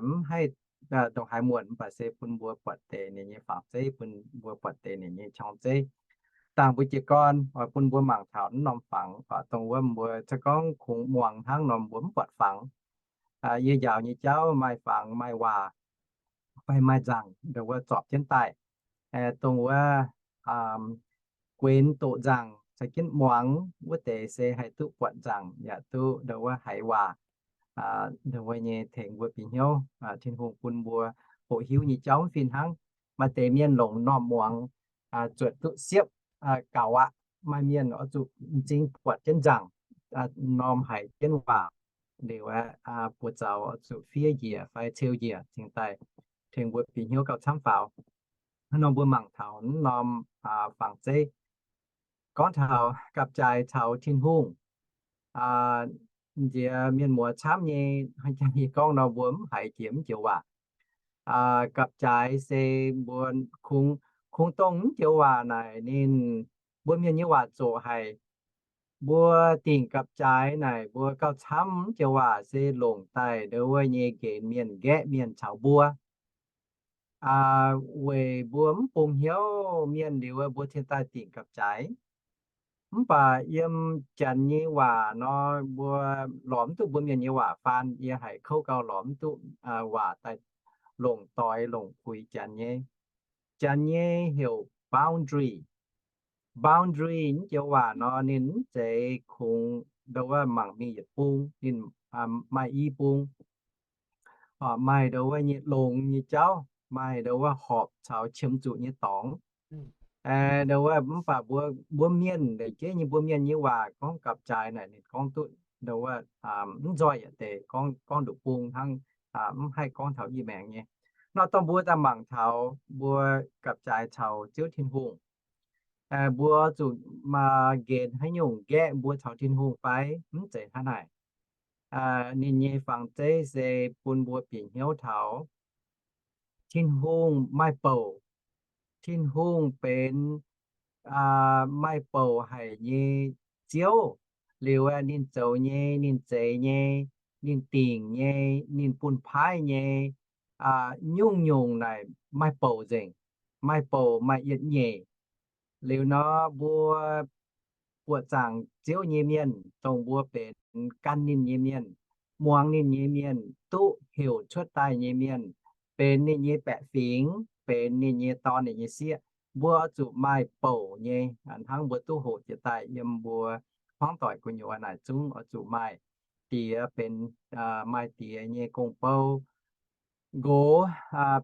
mv haih ndongc haaix muonc mv baac se bun mbuo buatc deix ninh nyei fangx zeiv, bun mbuo buatc deix ninh nyei qongx zeiv. Dangh mbuo jiez gorn oix bun mbuo mangc taux naaiv norm fangx, dongh wuov mbuo se gorngv kungx muangx hnangv nor mbuo mv buatc fangx. Yie njaaux nyei jauv maaih fangx maaih waac, fai maaih nzaangc ndau wuov zorpc jienv daaih. Dongh wuov guenx doqc nzaangc caux jienv muangx wuov deix se haih duqv buatc nzaangc yaac duqv ndau wuov haiz waac. Ndau wuov nyei tengx mbuo bieqc hnyouv, Tin-Hungh bun mbuo hoqc hiuv nyei jauv mv fih hnangv. Maaih deix mienh longc m'normh muangx zuotc duqv siepv gaux aqv. Maaih mienh oix zuqc m'zing buatc jienv nzaangc, m'normh haiz jienv waac liuz aeqv, buoz zaux oix zuqc fiev njiec fai ceu njiec cingx daaih tengx mbuo bieqc hnyouv gauh camv faaux. Hnangv nor mbuo mangc taux m'normh fangx zeiv gorngv taux gapv-jaaix caux Tin-Hungh. Nziex mienh muoz camv nyei, hnangv jang yie gorngv nor mbuo mv haiz jiex mv joux waac. Gapv-jaaix se mbuo kungx, kungx dongh mv joux waac naaic ninh mbuo mienh nyei waac zoqc haic. Mbuo dingc gapv-jaaix naaic mbuo gauh camv mv joux waac se longc daaih ndau wuov nyei nqenx mienh, nqaeqv mienh caux mbuo. Weic mbuo mv bungx hnyouv mienh liuz mbuo cingx daaih dingc gapv-jaaix. Mv baac yiem Janx nyei waac nor mbuo lorz mv duqv mbuo mienh nyei waac faan, yie haiz kouv gauh lorz mv duqv waac daaih longc doix longc puix Janx nyei. Janx nyei heuc boundary. Boundary mv joux waac nor ninh mv zeiz kungx ndau wuov mangc mingh yietc bung, ninh maaih i bung. Maaih ndau wuov nyei longx nyei jauv, maaih ndau wuov horpc caux qiemx zuqc nyei dorngx. Ndau wuov mv baac mbuo, mbuo mienh, ndeic jeiv nyei mbuo mienh nyei waac gorngv gapv-jaaix naaic ninh gorngv duqv ndau wuov mv nzoih yietc deix, gorngv, gorngv nduqc bung hnangv, mv haih gorngv taux ih maengx nyei. Nor dorh mbuo daaih mangc taux mbuo gapv-jaaix caux Ziouv Tin-Hungh. Mbuo zuqc nqenx haaix nyungc nqaeqv mbuo caux Tin-Hungh fai? Mv zeiz hnangv naaic. Ninh nyei fangx zeiv se bun mbuo bieqc hnyouv taux Tin-Hungh maaih bouc. Tin-Hungh benx maaih bouc haic nyei Ziouv. Liuz aeqv, ninh zoux nyei, ninh zeix nyei, ninh dingc nyei, ninh bun paaiv nyei, nyungc-nyungc naaic maaih bouc nzengc, maaih bouc maaih yietc nyeic. Liuz nor mbuo buoqc zaangc Ziouv nyei mienh, dongh mbuo benx gan ninh nyei mienh, muangx ninh nyei mienh, duqv heuc cuotv daaih nyei mienh, benx ninh nyei baeqc fingx, benx ninh nyei dorn ninh nyei sieqv, mbuo oix zuqc maaih bouc nyei, hnangv mbuo duqv hoqc jiex daaih yiem mbuo hmuangv doic gu'nyuoz naaic zungv oix zuqc maaih diex benx maaih diex nyei gong-bou. Nqox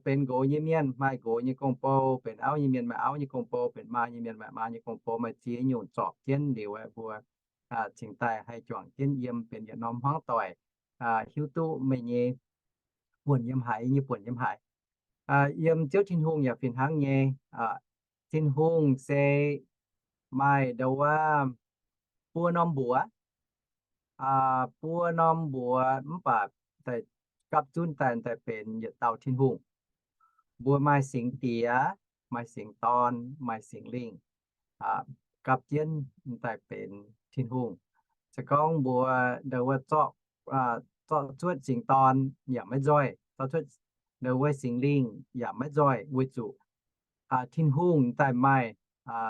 benx nqox nyei mienh maaih nqox nyei gong-bou, benx auv nyei mienh maaih auv nyei gong-bou, benx maa nyei mienh maaih maa nyei gong-bou, maaih ziex nyungc zorpc jienv liuz aeqv, mbuo cingx daaih haih juangc jienv yiem benx yietc norm hmuangv doic, hiuv duqv meih nyei buonc yiem haaix, yie nyei buonc yiem haaix. Yiem Ziouv Tin-Hungh yaac fih hnangv nyei. Tin-Hungh se maaih ndau wuov buo norm mbuox, buo norm mbuox mv baac gapv zunv daaih, daaih benx yietc dauh Tin-Hungh. Mbuo maaih Singx Diex, maaih Singx Dorn, maaih Singx Lingh, gapv jienv daaih benx Tin-Hungh. Se gorngv mbuo ndau wuov zorqv, zorqv cuotv Singx Dorn yaac maiv nzoih, zorqv cuotv ndau wuov Singx Lingh yaac maiv nzoih, weic zuqc Tin-Hungh daaih maaih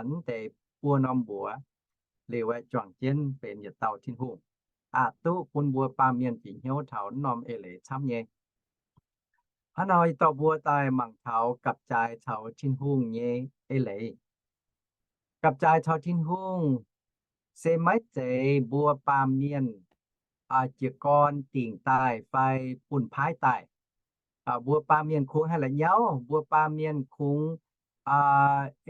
mv deix buo norm mbuox liuz aeqv, juangc jienv benx yietc dauh Tin-Hungh, aqc duqv bun mbuo baamh mienh bieqc hnyouv taux wuov norm eix leiz camv nyei. Hnangv nor yie dorh mbuo daaih mangc taux gapv-jaaix caux Tin-Hungh nyei eix leiz. Gapv-jaaix caux Tin-Hungh se maiv zeiz mbuo baamh mienh jiez gorn dingc daaih fai bun paaiv daaih. Mbuo baamh mienh kungx haih la'nyauv, mbuo baamh mienh kungx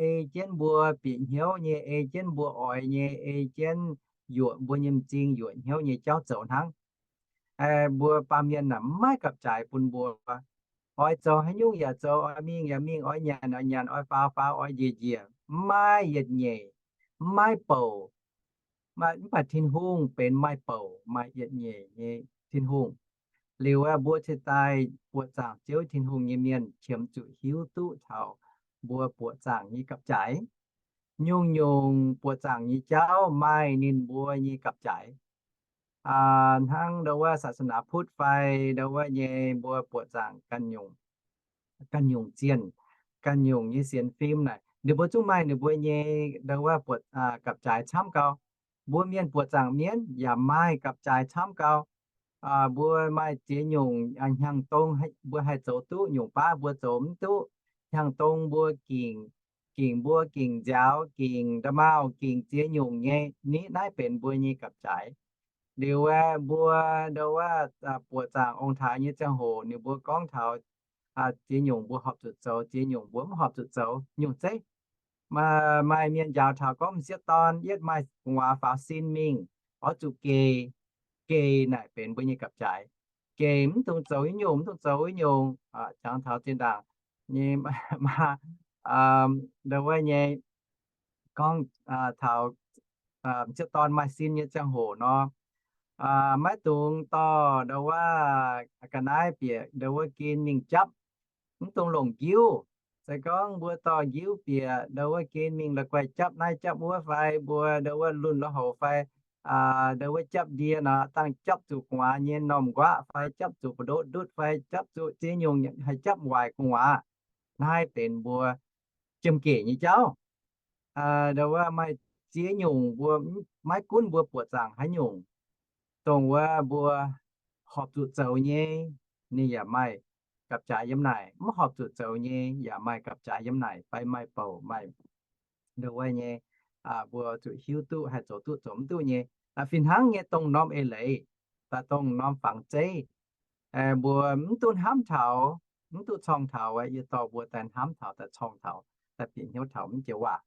ei jienv mbuo bieqc hnyouv nyei, ei jienv mbuo oix nyei, ei jienv yuoqc mbuo nyei m'zing, yuoqc hnyouv nyei jauv zoux hnangv. Mbuo baamh mienh naaic maiv gapv-jaaix bun mbuo. Oix zoux haaix nyungc yaac zoux, oix mingh yaac mingh, oix nyanc yaac nyanc, oix faaux faaux, oix njiec njiec, maiv yietc nyeic, maiv bouc. Mv baac Tin-Hungh benx maaih bouc maaih yietc nyeic nyei Tin-Hungh. Liuz aeqv, mbuo cingx daaih buoqc zaangc Ziouv Tin-Hungh nyei mienh qiemx zuqc hiuv duqv taux mbuo buoqc zaangc nyei gapv-jaaix. Nyungc-nyungc buoqc zaangc nyei jauv maaih ninh mbuo nyei gapv-jaaix. Hnangv ndau wuov ศาสนาพุทธ fai ndau wuov nyei mbuo buoqc zaangc ganh nyungc zienh, ganh nyungc nyei sienx fim naaic, ninh mbuo zungv maaih ninh mbuo nyei ndau wuov buoqc gapv-jaaix camv gau. Mbuo mienh buoqc zaangc mienv yaac maaih gapv-jaaix camv gau. Mbuo maaih ziex nyungc hnyangx-dong mbuo haih zoux duqv nyungc baav mbuo zoux mv duqv. Hnyangx-dong mbuo gingc, gingc mbuo gingc nziaaux, gingc nda'maauh, gingc ziex nyungc nyei. Ni naaiv benx mbuo nyei gapv-jaaix. Liuz aeqv, mbuo ndau wuov buoqc zaangc ong-taaix nyei ziangh hoc ninh mbuo gorngv taux ziex nyungc mbuo horpc zuqc zoux, ziex nyungc mbuo mv horpc zuqc zoux nyungc zeiv. Maaih mienh njaaux taux gorngv m'sieqv dorn yietv maaih gu'nguaaz faaux sin mingh, oix zuqc geh. Geh naaic benx mbuo nyei gapv-jaaix. Geh mv dungx zoux i nyungc, mv dungx zoux i nyungc. Jangx taux zinh ndaangc nyei maa, ndau wuov nyei gorngv taux m'sieqv dorn maaih sin nyei ziangh hoc nor, maiv dungx dorh ndau wuov ga'naaiv bieqc ndau wuov gen mingh japv, mv dungx longc njiuv. Se gorngv mbuo dorh njiuv bieqc ndau wuov gen mingh la'guaih japv naaiv japv wuov fai mbuo ndau wuov lunh la'houc fai ndau wuov japv ndie nor, dangh japv zuqc gu'nguaaz nyei normh nquaqv fai japv zuqc buoz-ndoqv ndutv fai japv zuqc ziex nyungc haih japv waaic gu'nguaaz. Naaiv benx mbuo jiem-geh nyei jauv. Ndau wuov maaih ziex nyungc mbuo maiv gunv mbuo buoqc zaangc haaix nyungc, dongh wuov mbuo horpc zuqc zoux nyei, ninh yaac maaih gapv-jaaix yiem naaic. Mv horpc zuqc zoux nyei yaac maaih gapv-jaaix yiem naaic, fai maaih bouc, maaih ndau wuov nyei, mbuo zuqc hiuv duqv haih zoux duqv zoux mv duqv nyei. Fih hnangv nyei dongh norm eix leiz, dongh norm fangx zeiv, mbuo mv duqv hnamv taux, mv duqv corng taux, yie dorh mbuo daaih hnamv taux, daaih corng taux, daaih bieqc hnyouv taux mv joux waac.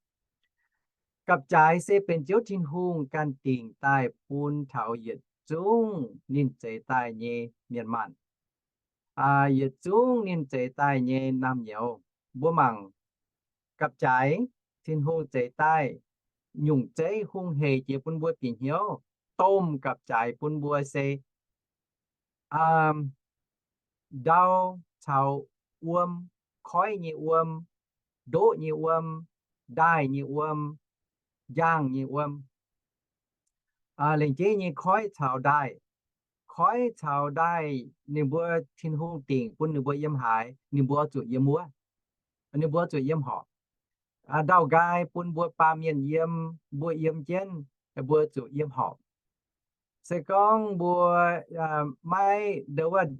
Gapv-jaaix se benx Ziouv Tin-Hungh ganh dingc daaih bun taux yietc zungv ninh zeix daaih nyei mienh maanh, yietc zungv ninh zeix daaih nyei naamh nyouz. Mbuo mangc gapv-jaaix Tin-Hungh zeix daaih nyungc zeiv hungh heic jiex bun mbuo bieqc hnyouv. Domh gapv-jaaix bun mbuo se ndau caux wuom, koiv nyei wuom, ndoqv nyei wuom, ndaaih nyei wuom, njang nyei wuom. Lengc jeiv nyei koiv caux ndaaih. Koiv caux ndaaih ninh mbuo Tin-Hungh dingc bun ninh mbuo yiem haaix, ninh mbuo zuqc yiem wuov. Ninh mbuo zuqc yiem horpc. Ndau-nqaai bun mbuo baamh mienh yiem, mbuo yiem jienv, mbuo zuqc yiem horpc. Se gorngv mbuo maiv ndau wuov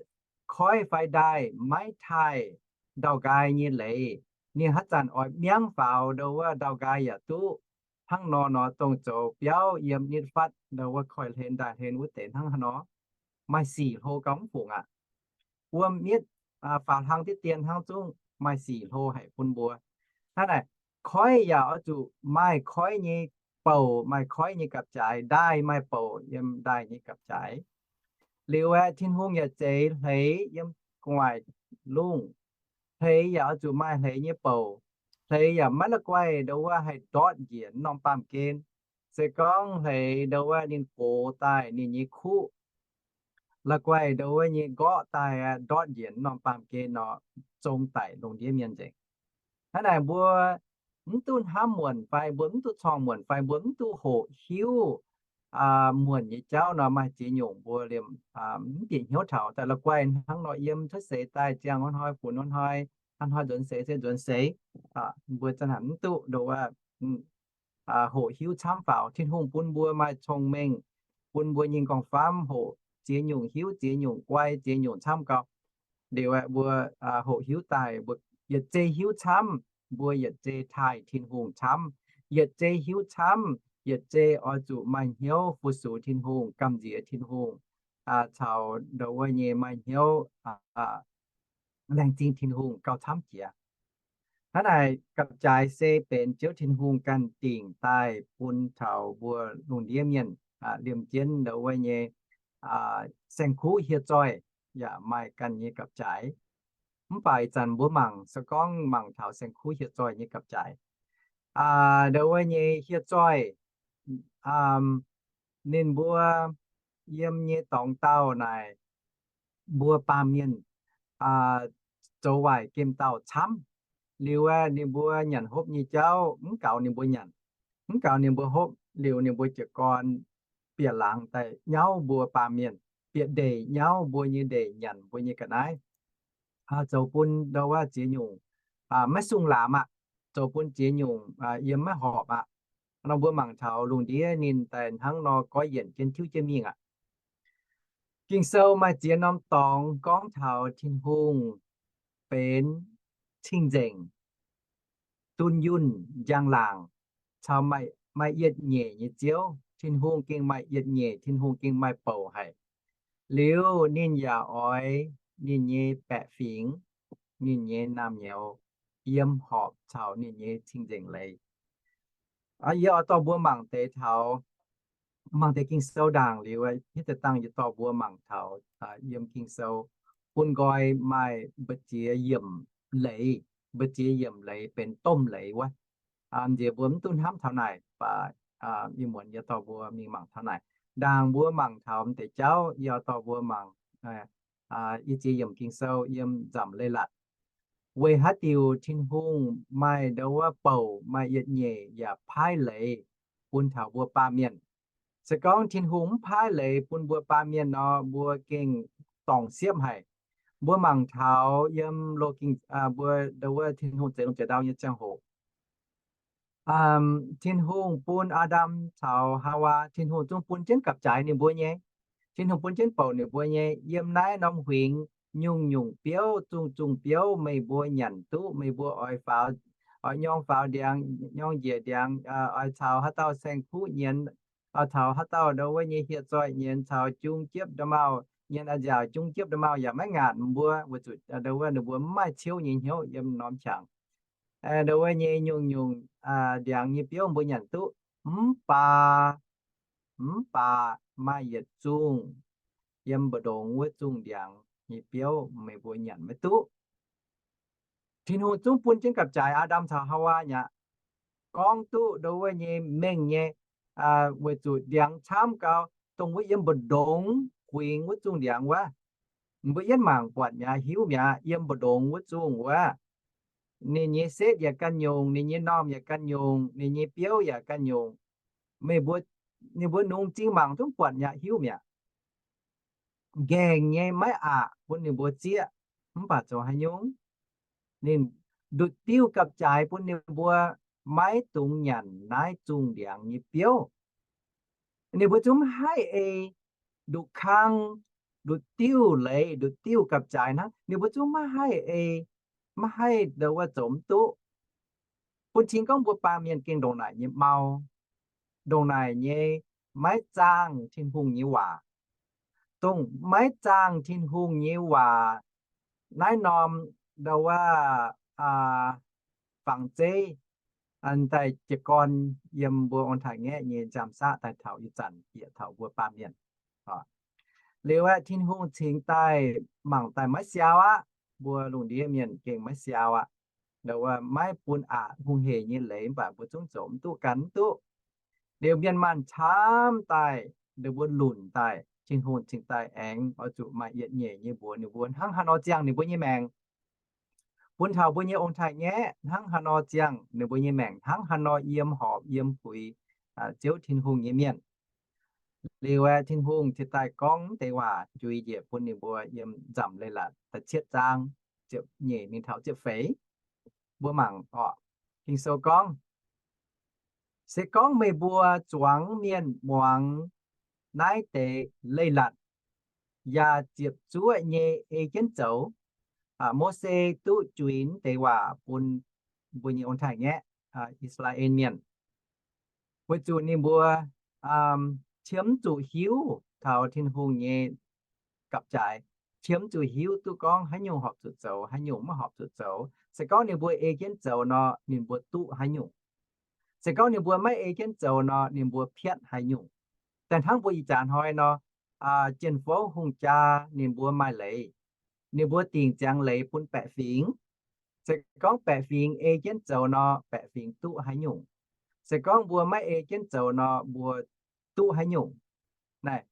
koiv fai ndaaih maiv taaih ndau-nqaai nyei leiz, ninh haaix zanc oix miangv faaux ndau wuov ndau-nqaai yaac duqv. Hnangv nor nor dongh zoux biauv yiem nitv fatv ndau wuov koiv-hlen ndaaih-hlen wuov deix hnangv haaix nor. maaih sic hlo gauh mv fungc aqv. Wuom mietv, faaux hlang diqv dien hnangv zungv maaih sic hlo haic bun mbuo. Hnangv naaic, koiv yaac oix zuqc maaih koiv nyei bouc, maaih koiv nyei gapv-jaaix, ndaaih maaih bouc yiem ndaaih nyei gapv-jaaix. Liuz aeqv, Tin-Hungh yaac zeix hleix yiem gu'nguaaic lungh. Hleix yaac oix zuqc maaih hleix nyei bouc. Hleix yaac maiv la'guaih ndo wuov haih ndortv njiec norm baamh gen. Se gorngv hleix ndo wuov ninh gox daaih ninh nyei kuqv, la'guaih ndo wuov nyei nqorqv daaih ndortv njiec norm baamh gen nor, zong daic lungh ndiev mienh nzengc. Hnangv naaic mbuo mv duqv hnamv muonc fai mbuo mv duqv corng muonc fai mbuo mv duqv hoqc hiuv muonc nyei jauv nor, maaih ziex nyungc mbuo liemh mv bieqc hnyouv taux daaih. La'guaih hnangv nor yiem cuotv seix daaih ziangh hnoi-hnoi funx hnoi-hnoi, hnoi-hnoi nzuonx seix se nzuonx seix, mbuo zanc haaix mv duqv ndo wuov hoqc hiuv camv faaux. Tin-Hungh bun mbuo maaih cong-mengh, bun mbuo nyei m'nqorngv-famv hoqc ziex nyungc hiuv ziex nyungc guai ziex nyungc camv gau. Liuz aeqv, mbuo hoqc hiuv daaih mbuo yietc zei hiuv camv, mbuo yietc zei taaih Tin-Hungh camv. Yietc zei hiuv camv, yietc zei oix zuqc maaih hnyouv fu-sux Tin-Hungh, gamh nziex Tin-Hungh, caux ndo wuov nyei maaih hnyouv laengz zingh Tin-Hungh gauh camv jiex. Hnangv naaic gapv-jaaix se benx Ziouv Tin-Hungh ganh dingc daaih bun taux mbuo lungh ndiev mienh liemh jienv ndo wuov nyei saeng-kuv hieh zoih yaac maaih ganh nyei gapv-jaaix. Mv baac ih zanc mbuo mangc se gorngv mangc taux saeng-kuv hieh zoih nyei gapv-jaaix. Ndo wuov nyei hieh zoih, ninh mbuo yiem nyei dorngx dauh naaic, mbuo baamh mienh zoux waaic gemh dauh camv. Liuz aeqv, ninh mbuo nyanc hopv nyei jauv mv gaux ninh mbuo nyanc, mv gaux ninh mbuo hopv, liuz ninh mbuo jiez gorn bieqc laangz daaih nyauv mbuo baamh mienh, bieqc ndeic nyauv mbuo nyei ndeic, nyanc mbuo nyei ga'naaiv, zoux bun ndo wuov ziex nyungc maiv sung laamz aqv, zoux bun ziex nyungc yiem maiv horpc aqv. Nor mbuo mangc taux lungh ndiev ninh daaih hnangv nor goiv yienc jienv tiuv jienv mingh aqv. Ging-Sou maaih ziex norm dorngx gorngv taux Tin-Hungh benx cing-nzengc, dunh yunh, njang-laangc, caux maaih, maaih yietc nyeic nyei Ziouv. Tin-Hungh gengh maaih yietc nyeic, Tin-Hungh gengh maaih bouc haic. Liuz ninh yaac oix ninh nyei baeqc fingx, ninh nyei naamh nyouz yiem horpc caux ninh nyei cing-nzengc leiz. Yie oix dorh mbuo mangc deix taux, mangc deix Ging-Sou ndaangc liuz, hitv deix dangh yie dorh mbuo mangc taux yiem Ging-Sou bun nqoi maaih mbu'ziex yiemc leiz, mbu'ziex yiemc leiz benx domh leiz wuov. Nziex mbuo mv duqv hnamv taux naaic, baac ih muonz yie dorh mbuo mingh mangc taux naaic. Ndaangc mbuo mangc taux m'deix jauv, yie dorh mbuo mangc ih ziex yiemc Ging-Sou yiem Nzamc Leiz-Latc. Weic haaix diuc Tin-Hungh maaih ndo wuov bouc maaih yietc nyeic yaac paaiv leiz bun taux mbuo baamh mienh? Se gorngv Tin-Hungh mv paaiv leiz bun mbuo baamh mienh nor, mbuo gengh dorngc siepv haic. Mbuo mangc taux yiem Loz-Ging, mbuo ndo wuov Tin-Hungh zeix lungh zeix ndau nyei ziangh hoc, Tin-Hungh bun Aa^ndam caux Haawaa, Tin-Hungh zungv bun jienv gapv-jaaix ninh mbuo nyei. Tin-Hungh bun jienv bouc ninh mbuo nyei. Yiem naaiv norm huingx nyungc-nyungc biouv, zungh-zungh biouv meih mbuo nyanc duqv, meih mbuo oix faaux, oix nyorng faaux ndiangx, nyorng njiec ndiangx, oix caux haaix dauh saeng-kuv nyienz, oix caux haaix dauh ndo wuov nyei hieh zoih nyienz, caux jung jiepv ndo mauh nyienz, a'nziaauc jung jiepv ndo mauh yaac maiv ngaatc mbuo, weic zuqc ndo wuov ninh mbuo mv maaih ciouv nyei hnyouv yiem norm qangx. Ndo wuov nyei nyungc-nyungc ndiangx nyei biouv mbuo nyanc duqv, mv baac, mv baac maaih yietc zungh yiem mbu'ndongx wuov zungh ndiangx nyei biouv meih mbuo nyanc maiv duqv. Tin-Hungh zungv bun jienv gapv-jaaix Aa^ndam caux Haawaa mi'aqv. Gorngv duqv ndo wuov nyei mengh nyei, weic zuqc ndiangx camv gau, dongh wuov yiem mbu'ndongx huingx wuov zungh ndiangx wuov, mbuo yietv mangc buatc mi'aqv, hiuv mi'aqv, yiem mbu'ndongx wuov zungh wuov, ninh nyei setv yaac ganh nyungc, ninh nyei normh yaac ganh nyungc, ninh nyei biouv yaac ganh nyungc. Meih mbuo, ninh mbuo nungx zingh mangc zungv buatc mi'aqv, hiuv mi'aqv. Nqaengc nyei maiv aqc bun ninh mbuo zieqv, mv baac zoux haaix nyungc? Ninh nduqc diuh gapv-jaaix bun ninh mbuo maiv dungx nyanc naaiv zungh ndiangx nyei biouv. Ninh mbuo zungv maiv haih ei nduqc kang, nduqc diuh leiz, nduqc diuh gapv-jaaix hnangv. Ninh mbuo zungv maiv haih ei, maiv haih ndo wuov zoux mv duqv. Bun cing gorngv mbuo baamh mienh gengh ndongc naaic nyei mau, ndongc naaic nyei maiv zaangh Tin-Hungh nyei waac. dongh maiv zaangh Tin-Hungh nyei waac naaiv norm ndau wuov fangx zeiv daaih jiez gorn yiem mbuo ong-taaix-ngaeqv nyei nziaamv-saqv daaih taux ih zanc bieqc taux mbuo baamh mienh. Liuz aeqv, Tin-Hungh cingx daaih mangc daaih maiv siau aqv. Mbuo lungh ndiev mienh gengh maiv siau aqv. Ndau wuov maiv bun aqc hungh hec nyei leiz mv baac mbuo zungv zoux mv duqv, gan mv duqv. Liuz mienh maanh camv daaih, ninh mbuo lunc daaih, Tin-Hungh cingx daaih aengx oix zuqc maaih yietc nyeic nyei mbuox ninh mbuo hnangv haaix nor ziangh ninh mbuo nyei maengc, bun taux mbuo nyei ong-taaix-ngaeqv hnangv haaix nor ziangh ninh mbuo nyei maengc, hnangv haaix nor yiem horpc yiem puix Ziouv Tin-Hungh nyei mienh. Liuz aeqv, Tin-Hungh cingx daaih gorngv deix waac jui njiec bun ninh mbuo yiem Nzamc Leiz-Latc da'cietv zaang ziepc nyeic mingh taux ziepc feix. Mbuo mangc orqc, Ging-Sou gorngv, se gorngv meih mbuo zuangx mienh muangx naaiv deix leiz-latc yaac ziepc zuoqv nyei ei jienv zoux. Mose duqv juix deix waac bun mbuo nyei ong-taaix-ngaeqv, I^saa^laa^en Mienh, weic zuqc ninh mbuo qiemx zuqc hiuv taux Tin-Hungh nyei gapv-jaaix, qiemx zuqc hiuv duqv gorngv haaix nyungc horpc zuqc zoux, haaix nyungc maiv horpc zuqc zoux. Se gorngv ninh mbuo ei jienv zoux nor, ninh mbuo duqv haaix nyungc. Se gorngv ninh mbuo maiv ei jienv zoux nor, ninh mbuo piatv haaix nyungc. Daaih hnangv mbuo ih jaax hnoi nor, jien-fouv hungh jaa ninh mbuo maaih leiz, ninh mbuo dingc ziangx leiz bun baeqc fingx. Se gorngv baeqc fingx ei jienv zoux nor, baeqc fingx duqv haaix nyungc. Se gorngv mbuo maiv ei jienv zoux nor, mbuo duqv haaix nyungc. Naaiv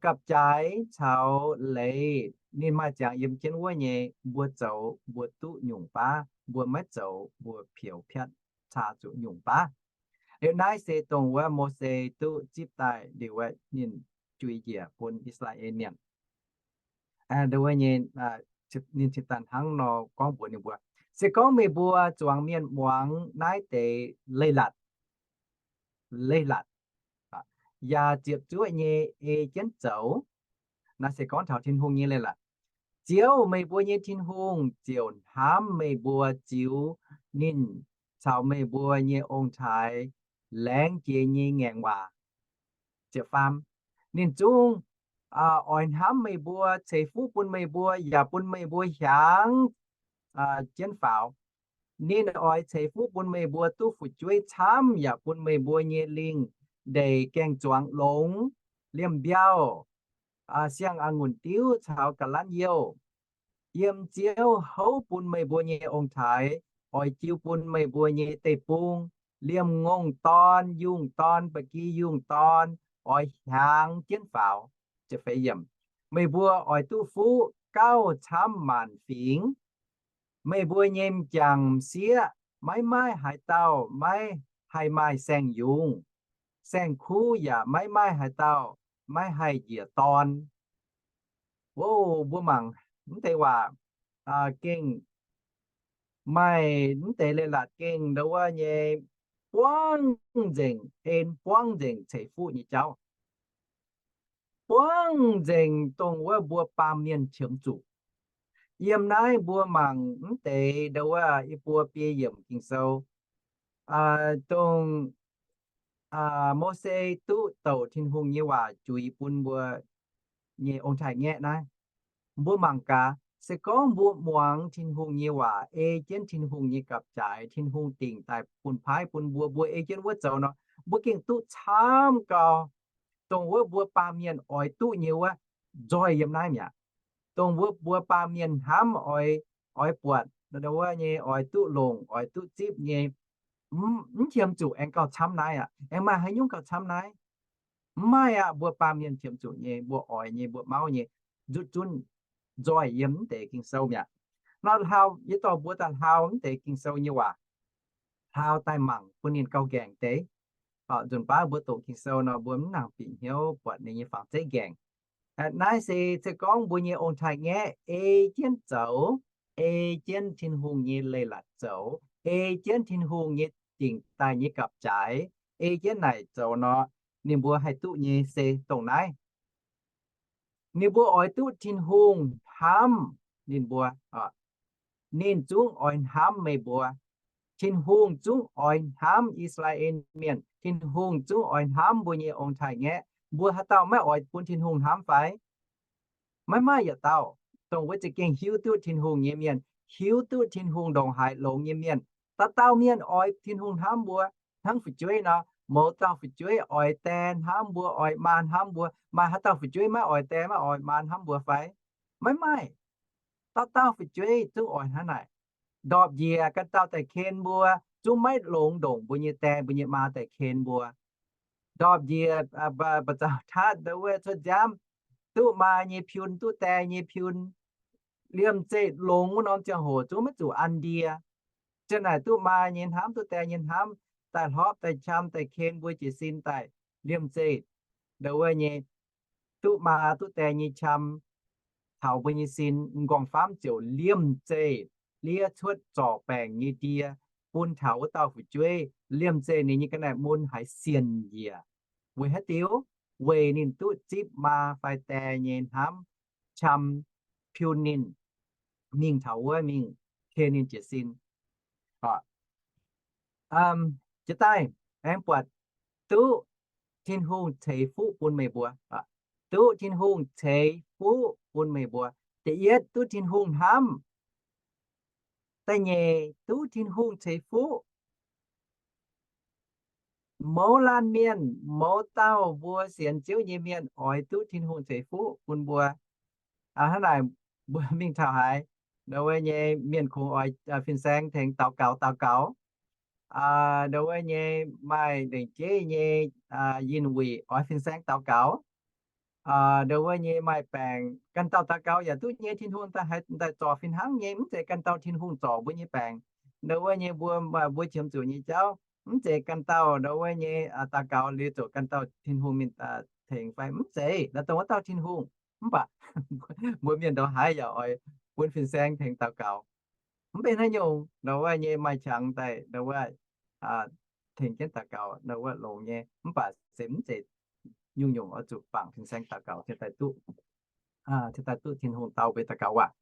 gapv-jaaix caux leiz ninh maaih ziangx yiem jienv wuov nyei, mbuo zoux mbuo duqv nyungc baav, mbuo maiv zoux mbuo peux piatv caa zuqc nyungc baav. Liuz naaiv se dongh wuov Mose duqv zipv daaih liuz aeqv, ninh juix njiec bun I^saa^laa^en Mienh. Ninh cingx daaih hnangv nor gorngv mbuox ninh mbuo, se gorngv meih mbuo zuangx mienh muangx naaiv deix leiz-latc, leiz-latc, yaac ziepc zuoqv nyei ei jienv zoux. Naaiv se gorngv taux Tin-Hungh nyei leiz-latc. Ziouv, meih mbuo nyei Tin-Hungh, ziouc hnamv meih mbuo ziux ninh caux meih mbuo nyei ong-taaix laengz jiex nyei ngaengc waac. Ziepc faam, ninh zungv oix hnamv meih mbuo, ceix fuqv bun meih mbuo, yaac bun meih mbuo hiaangx jienv faaux. Ninh oix ceix fuqv bun meih mbuo duqv fu'jueiv camv, yaac bun meih mbuo nyei lingh ndeic gaeng-zuangx longx, liemh mbiauh, siang-a'ngunc diuv caux ga'lanv youh. Yiem Ziouv houv bun meih mbuo nyei ong-taaix oix jiu bun meih mbuo nyei deic-bung, liemh ngongh dorn, yungh dorn, ba'gi yungh dorn, oix hiaangx jienv faaux. Meih mbuo oix duqv fuqv gauh camv maanc fingx. Meih mbuo nyei m'jangc m'sieqv maiv maaih haaix dauh maiv haih maaih saeng-yungz. Saeng-kuv yaac maiv maaih haaix dauh maiv haih njiec dorn. Ov, mbuo mangc mv deix waac gengh maaih mv deix leiz-latc gengh ndau wuov nyei buangv nzengc en, buangv nzengc ceix fuqv nyei jauv, buangv nzengc dongh wuov mbuo baamh mienh qiemx zuqc. Yiem naaiv mbuo mangc mv deix ndau wuov i buo biei yiemc Ging-Sou, dongh Mose duqv douc Tin-Hungh nyei waac juix bun mbuo nyei ong-taaix-ngaeqv naaiv. Mbuo mangc gaax, se gorngv mbuo muangx Tin-Hungh nyei waac, ei jienv Tin-Hungh nyei gapv-jaaix, Tin-Hungh dingc daaih bun paaiv bun mbuo, mbuo ei jienv wuov zoux nor, mbuo gengh duqv camv gau dongh wuov mbuo baamh mienh oix duqv nyei wuov, nzoih yiem naaiv mi'aqv. Dongh wuov mbuo baamh mienh hnamv oix, oix buatc, wuov nyei oix duqv longc, oix duqv zipv nyei, mv qiemx zuqc aengx gauh camv naaiv aqv. Aengx maaih haaix nyungc gauh camv naaiv? Mv maaih aqv. Mbuo baamh mienh qiemx zuqc nyei, mbuo oix nyei, mbuo mauv nyei, nzutv zunv nzoih yiem mv deix Ging-Sou mi'aqv. Nor hlaau, yie dorh mbuo daaih hlaau mv deix Ging-Sou nyei waac, hlaau daaih mangc bun ninh gauh nqaengc deix. Nzunc baav mbuo doqc Ging-Sou nor, mbuo mv nangc bieqc hnyouv buatc ninh nyei fangx zeiv nqaengc. Naaiv se, se gorngv mbuo nyei ong-taaix-ngaeqv ei jienv zoux, ei jienv Tin-Hungh nyei leiz-latc zoux, ei jienv Tin-Hungh nyei dingc daaih nyei gapv-jaaix, ei jienv naaic zoux nor, ninh mbuo haih duqv nyei se dongh naaiv. Ninh mbuo oix duqv Tin-Hungh hnamv ninh mbuo, ninh zungv oix hnamv meih mbuo. Tin-Hungh zungv oix hnamv I^saa^laa^en Mienh. Tin-Hungh zungv oix hnamv mbuo nyei ong-taaix-ngaeqv. Mbuo haaix dauh maiv oix bun Tin-Hungh hnamv fai? Maiv maaih yietc dauh, dongh wuov za'gengh hiuv duqv Tin-Hungh nyei mienh, hiuv duqv Tin-Hungh ndongc haaix longx nyei mienh. Dauh dauh mienh oix Tin-Hungh hnamv mbuo hnangv fu'jueiv nor. Mouz dauh fu'jueiv oix die hnamv mbuo, oix maa hnamv mbuo. Maaih haaix dauh fu'jueiv maiv oix die maiv oix maa hnamv mbuo fai? Maiv maaih. Dauh dauh fu'jueiv zungv oix hnangv naaic. Ndorpc njiec ganh dauh daaih ken mbuo, zungv maiv longx ndongc mbuo nyei die mbuo nyei maa daaih ken mbuo. Ndorpc njiec ba'zauh tatv ndo wuov cuotv nziaamv, duqv maa nyei piun, duqv die nyei piun, liemh zeih longx wuov norm ziangh hoc zungv maiv zuqc an ndie. Ziang naaic duqv maa nyei hnamv, duqv die nyei hnamv, daaih hlorpv daaih qam daaih ken mbuo jiez sin daaih. Liemh zeih ndo wuov nyei duqv maa duqv die nyei qam taux mbuo nyei sin, m'nqorngv-famv ziouc liemh zeih liev cuotv zorc baengc nyei ndie bun taux wuov dauh fu'jueiv. Liemh zeih ninh nyei ga'naaiv mun haiz sienc njiec. Weic haaix diuc? Weic ninh duqv zipv maa fai die nyei hnamv, qam piun ninh mingh taux wuov mingh ken ninh jiez sin. Jiex daaih aengx buatc duqv Tin-Hungh ceix fuqv bun meih mbuo. Duqv Tin-Hungh ceix fuqv bun meih mbuo. Da'yietv, duqv Tin-Hungh hnamv. Da'nyeic, duqv Tin-Hungh ceix fuqv. Mouz laanh mienh, mouz dauh mbuo sienx Ziouv nyei mienh oix duqv Tin-Hungh ceix fuqv bun mbuo. Hnangv naaic, mbuo mingh taux haaix, ndo wuov nyei mienh kungx oix fin-saeng tengx daux gaux, daux gaux. Ndo wuov nyei maaih lengc jeiv nyei yinh wuic oix fin-saeng daux gaux. Ndo wuov nyei maaih baengc ganh dauh daux gaux yaac duqv nyei, Tin-Hungh daaih haiz daaih zorc fih hnangv nyei, mv zeiz ganh dauh Tin-Hungh zorc mbuo nyei baengc. Ndo wuov nyei mbuo, mbuo qiemx zuqc nyei jauv, mv zeiz ganh dauh ndo wuov nyei daux gaux liuz ziouc ganh dauh Tin-Hungh mingh tengx fai? Mv zeiz, naaiv dongh wuov dauh Tin-Hungh. Mv baac mbuo mienh ndo haaix yaac oix bun fin-saeng tengx daux gaux. Mv benx haaix nyungc, ndo wuov nyei maaih qangx daaih ndo wuov tengx jienv daux gaux ndo wuov longx nyei, mv baac se mv zeiz nyungc-nyungc oix zuqc bangc fin-saeng daux gaux cingx daaih duqv, cingx daaih duqv Tin-Hungh dau mbuo daux gaux waac.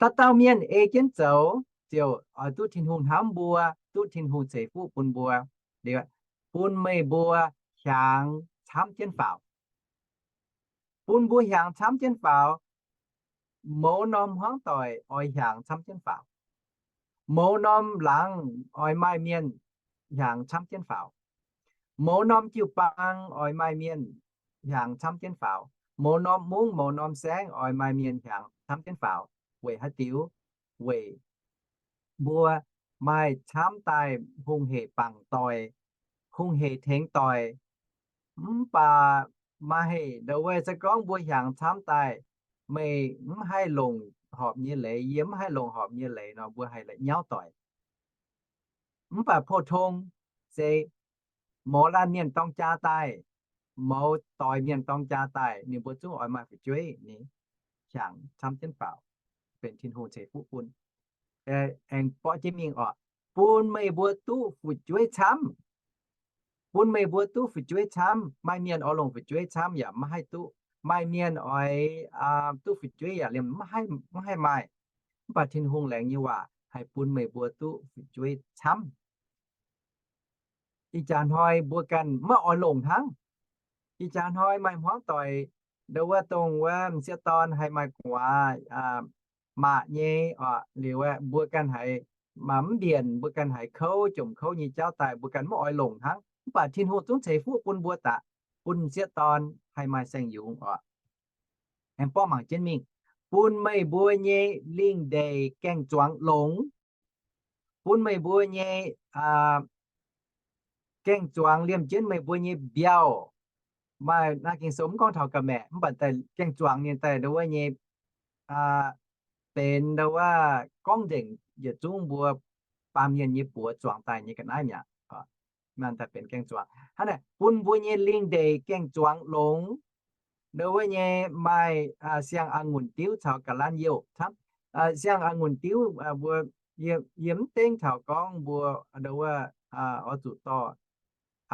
Dauh dauh mienh ei jienv zoux ziouc oix duqv Tin-Hungh hnamv mbuo, duqv Tin-Hungh ceix fuqv bun mbuo. Liuz, bun meih mbuo hiaangx camv jienv faaux. Bun mbuo hiaangx camv jienv faaux. Mouz norm hmuangv doic oix hiaangx camv jienv faaux. Mouz norm laangz oix maaih mienh hiaangx camv jienv faaux. Mouz norm jiu-baang oix maaih mienh hiaangx camv jienv faaux. Mouz norm mungv, mouz norm saengv oix maaih mienh hiaangx camv jienv faaux. Weic haaix diuc? Weic mbuo maaih camv daaih hungh hec bangc doic, hungh hec tengx doic. Mv baac maaih ndo wuov se gorngv mbuo hiaangx camv daaih, meih mv haih longc horpc nyei leiz, yie mv haih longc horpc nyei leiz nor, mbuo haih la'nyauv doic. Mv baac pou-tong se mouz laanh mienh dorng jaa daaih, mouz doix mienh dorng jaa daaih, ninh mbuo zungv oix maaih fu'jueiv ni, hiaangx camv jienv faaux, benx Tin-Hungh ceix fuqv bun. Aengx borqv jienv mingh oc, bun meih mbuo duqv fu'jueiv camv. Bun meih mbuo duqv fu'jueiv camv. Maaih mienh oix longc fu'jueiv camv yaac maiv haih duqv. Maaih mienh oix duqv fu'jueiv yaac liemh maiv haih maaih. Mv baac Tin-Hungh laengz nyei waac haih bun meih mbuo duqv fu'jueiv camv. Ih jaax hnoi mbuo ganh maiv oix longc hnangv. Ih jaax hnoi maaih hmuangv doic, ndo wuov dongh wuov m'sieqv dorn haih maaih gu'nguaaz maac nyei oc, liuz mbuo ganh haiz mv mbienc, mbuo ganh haiz kouv, jomc kouv nyei jauv daaih, mbuo ganh maiv oix longc hnangv. Mv baac Tin-Hungh zungv ceix fuqv bun mbuo daaih, bun m'sieqv dorn haih maaih saeng-yungz oc. Aengx borqv mangc jienv mingh, bun meih mbuo nyei lingh ndeic gaeng-zuangx longx, bun meih mbuo nyei gaeng-zuangx liemh jienv meih mbuo nyei mbiauh. Maaih naaiv Ging-Sou mv gorngv taux ga'maeqc, mv baac daaih gaeng-zuangx ninh daaih ndo wuov nyei benx ndo wuov gorngv nzengc yietc zungv mbuo baamh mienh nyei buoz zuangx daaih nyei ga'naaiv mi'aqv. Naaiv daaih benx gaeng-zuangx. Hnangv naaic bun mbuo nyei lingh ndeic gaeng-zuangx longx. Ndo wuov nyei maaih siang-a'ngunc diuv caux ga'lanv youh camv. Siang-a'ngunc diuv mbuo, yie mv dengv taux gorngv mbuo ndo wuov oix zuqc dorh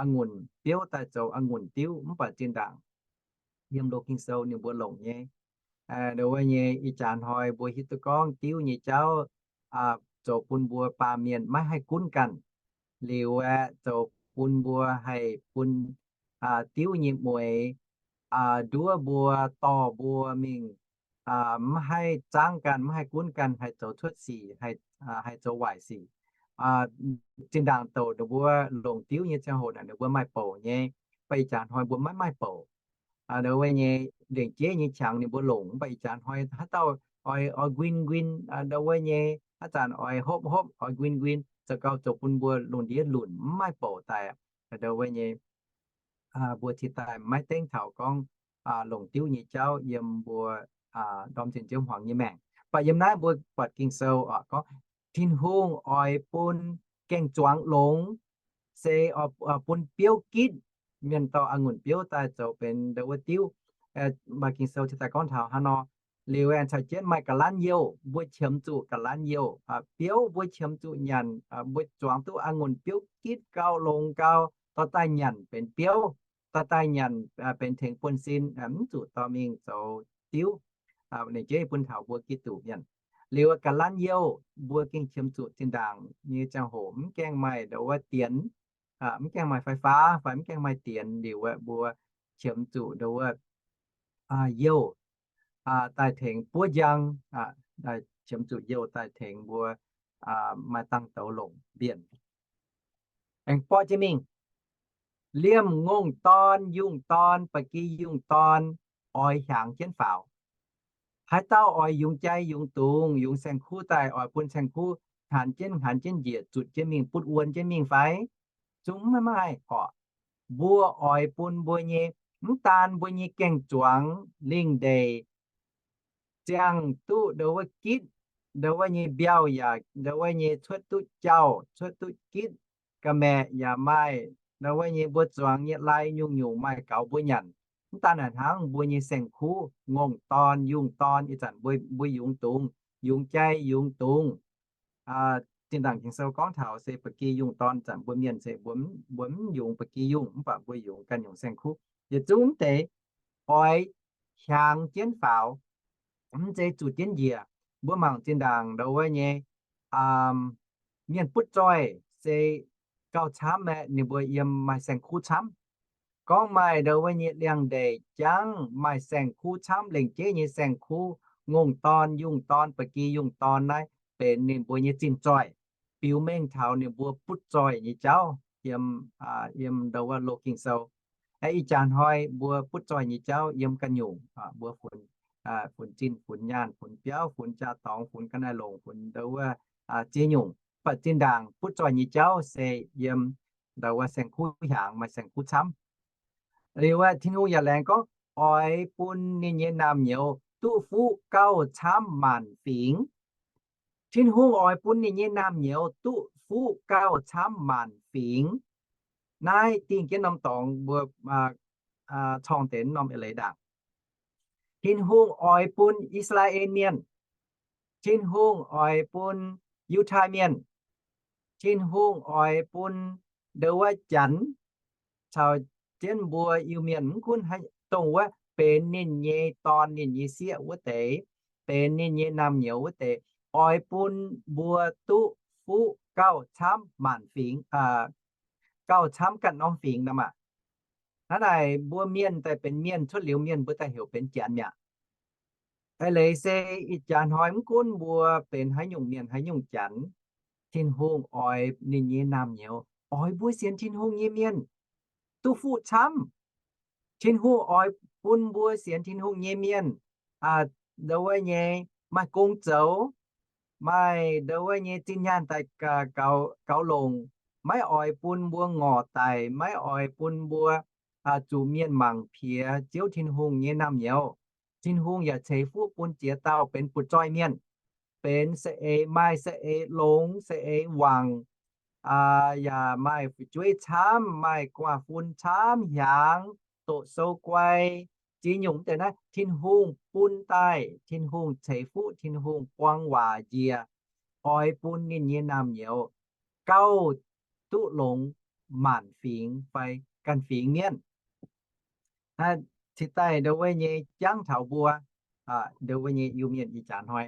a'ngunc biouv daaih zoux a'ngunc diuv, mv baac zinh ndaangc yiem loz Ging-Sou ninh mbuo longc nyei. Ndo wuov nyei ih jaax hnoi mbuo hiuv duqv gorngv diuv nyei jauv zoux bun mbuo baamh mienh maiv haih gunv ganh. Liuz aeqv, zoux bun mbuo haih bun diuv nyei mueix, nduov mbuo, dorh mbuo mingh, mv haih zaangv ganh, mv haih gunv ganh, haih zoux cuotv sic, haih zoux waaic sic. Zinh ndaangc douc ninh mbuo longc diuv nyei ziangh hoc naaic ninh mbuo maaih bouc nyei, mv baac ih jaax hnoi mbuo maiv maaih bouc. Ndau wuov nyei, lengc jeiv nyei qangx ninh mbuo longc, mv baac ih jaax hnoi haaix dauh oix, oix nquin nquin, ndau wuov nyei, haaix zanc oix hopv hopv, oix nquin nquin, zoux gau zoux bun mbuo lungh ndiev lunc mv maaih bouc daaih. Ndau wuov nyei, mbuo cingx daaih maiv dengv taux gorngv longc diuv nyei jauv yiem mbuo ndorm zinh nziouv hmuangx nyei maengc. Mv baac yiem naaiv mbuo buatc Ging-Sou oc, gorngv Tin-Hungh oix bun gaeng-zuangx longx, se bun biouv gitv, mienh dorh a'ngunc biouv daaih zoux benx ndau wuov diuv. Maaih Ging-Sou cingx daaih gorngv taux hnangv nor. Liuz aengx caux jienv maaih ga'lanv youh, mbuo qiemx zuqc ga'lanv youh, biouv mbuo qiemx zuqc nyanc, mbuo zuangx duqv a'ngunc biouv gitv gau, longx gau, dorh daaih nyanc benx biouv, dorh daaih nyanc benx tengx buonv-sin, mv zuqc dorh mingh zoux diuv. Ninh jeiv bun taux mbuo Giduc mienh. Liuz ga'lanv youh, mbuo gengh qiemx zuqc zinh ndaangc nyei ziangh hoc mv gaengh maaih ndau wuov dienx, mv gaengh maaih fai faav fai mv gaengh maaih dienx liuz, mbuo qiemx zuqc ndau wuov youh daaih tengx buov njang, qiemx zuqc youh daaih tengx mbuo maaih dangh douz longc mbienc. Aengx borqv jienv mingh, liemh ngongh dorn yungh dorn, ba'gi yungh dorn, oix hiaangx jienv faaux. Haaix dauh oix yungz jai yungz dungz, yungz saeng-kuv daaih, oix bun saeng-kuv hnanx jienv, hnanx jienv njiec, zutc jienv mingh, butv wuon jienv mingh fai? Zungv maiv maaih oc. Mbuo oix bun mbuo nyei, mv daan mbuo nyei gaeng-zuangx lingh ndeic ziangh duqv ndau wuov gitv, ndau wuov nyei mbiauh yaac ndau wuov nyei cuotv duqv jauh, cuotv duqv gitv, ga'maeqc yaac maaih, ndau wuov nyei mbuo zuangx nyei lai nyungc-nyungc maaih gaux mbuo nyanc. Mv daan naaic hnangv, mbuo nyei saeng-kuv, ngongh dorn, yungh dorn, ih zanc mbuo, mbuo yungz dungz, yungz jai yungz dungz. Zinh ndaangc Ging-Sou gorngv taux se ba'gi yungh dorn, zanc mbuo mienh se mbuo, mbuo mv yungz ba'gi yungh, mv baac mbuo yungz ganh nyungc saeng-kuv. Yietc zungv mv deix oix hiaangx jienv faaux, mv zeiz zuqc jienv njiec. Mbuo mangc zinh ndaangc ndau wuov nyei mienh butv zoih se gauh camv aqv, ninh mbuo yiem maaih saeng-kuv camv. Gorngv maaih ndau wuov nyei liangx ndeic jangv maaih saeng-kuv camv, lengc jeiv nyei saeng-kuv, ngongh dorn, yungh dorn, ba'gi yungh dorn naaiv benx ninh mbuo nyei zinh zoih, biux mengh taux ninh mbuo butv zoih nyei jauv yiem, yiem ndau wuov loz Ging-Sou. Ih jaax hnoi mbuo butv zoih nyei jauv yiem ganh nyungc, mbuo funx, funx zinh, funx nyaanh, funx biauv, funx jaa-dorngx, funx ga'naaiv-longc, funx ndau wuov ziex nyungc. Mv baac zinh ndaangc butv zoih nyei jauv se yiem ndau wuov saeng-kuv hiaangx, maaih saeng-kuv camv. Liuz aeqv, Tin-Hungh yaac laengz gorngv oix bun ninh nyei naamh nyouz duqv fuqv gauh camv maanc fingx. Tin-Hungh oix bun ninh nyei naamh nyouz duqv fuqv gauh camv maanc fingx. Naaiv dingh jienv norm dorngx mbuo corng deix norm eix leiz ndaangc. Tin-Hungh oix bun I^saa^laa^en Mienh. Tin-Hungh oix bun Yiutai Mienh. Tin-Hungh oix bun ndau wuov Janx caux jienv mbuo Iu-Mienh, mv gunv haaix dongh wuov benx ninh nyei dorn, ninh nyei sieqv wuov deix, benx ninh nyei naamh nyouz wuov deix, oix bun mbuo duqv fuqv gauh camv maanc fingx, gauh camv ganh norm fingx nor maah. Hnangv naaic mbuo mienh daaih benx mienh cuotv liuz mienh mbuo daaih heuc benx Janx mi'aqv. Eix leiz se ih jaax hnoi mv gunv mbuo benx haaix nyungc mienh, haaix nyungc Janx, Tin-Hungh oix ninh nyei naamh nyouz, oix mbuo sienx Tin-Hungh nyei mienh duqv fuqv camv. Tin-Hungh oix bun mbuo sienx Tin-Hungh nyei mienh ndau wuov nyei maaih gong zoux, maaih ndau wuov nyei zinh nyaanh daaih gaux longc, maiv oix bun mbuo ngorc daic, maiv oix bun mbuo zuqc mienh mangc piex Ziouv Tin-Hungh nyei naamh nyouz. Tin-Hungh yaac ceix fuqv bun ziex dauh benx butv-zoih mienh, benx saeng-eix, maaih saeng-eix longx, saeng-eix wangc, yaac maaih fu'jueiv camv, maaih gu'nguaaz-fun camv, hiaangx, doqc sou guai, ziex nyungc deix naaiv Tin-Hungh bun daaih. Tin-Hungh ceix fuqv, Tin-Hungh buang waac njiec, oix bun ninh nyei naamh nyouz gauh duqv longx maanc fingx fai ganh fingx mienh. Cingx daaih ndau wuov nyei jangv taux mbuo ndau wuov nyei Iu-Mienh ih jaax hnoi.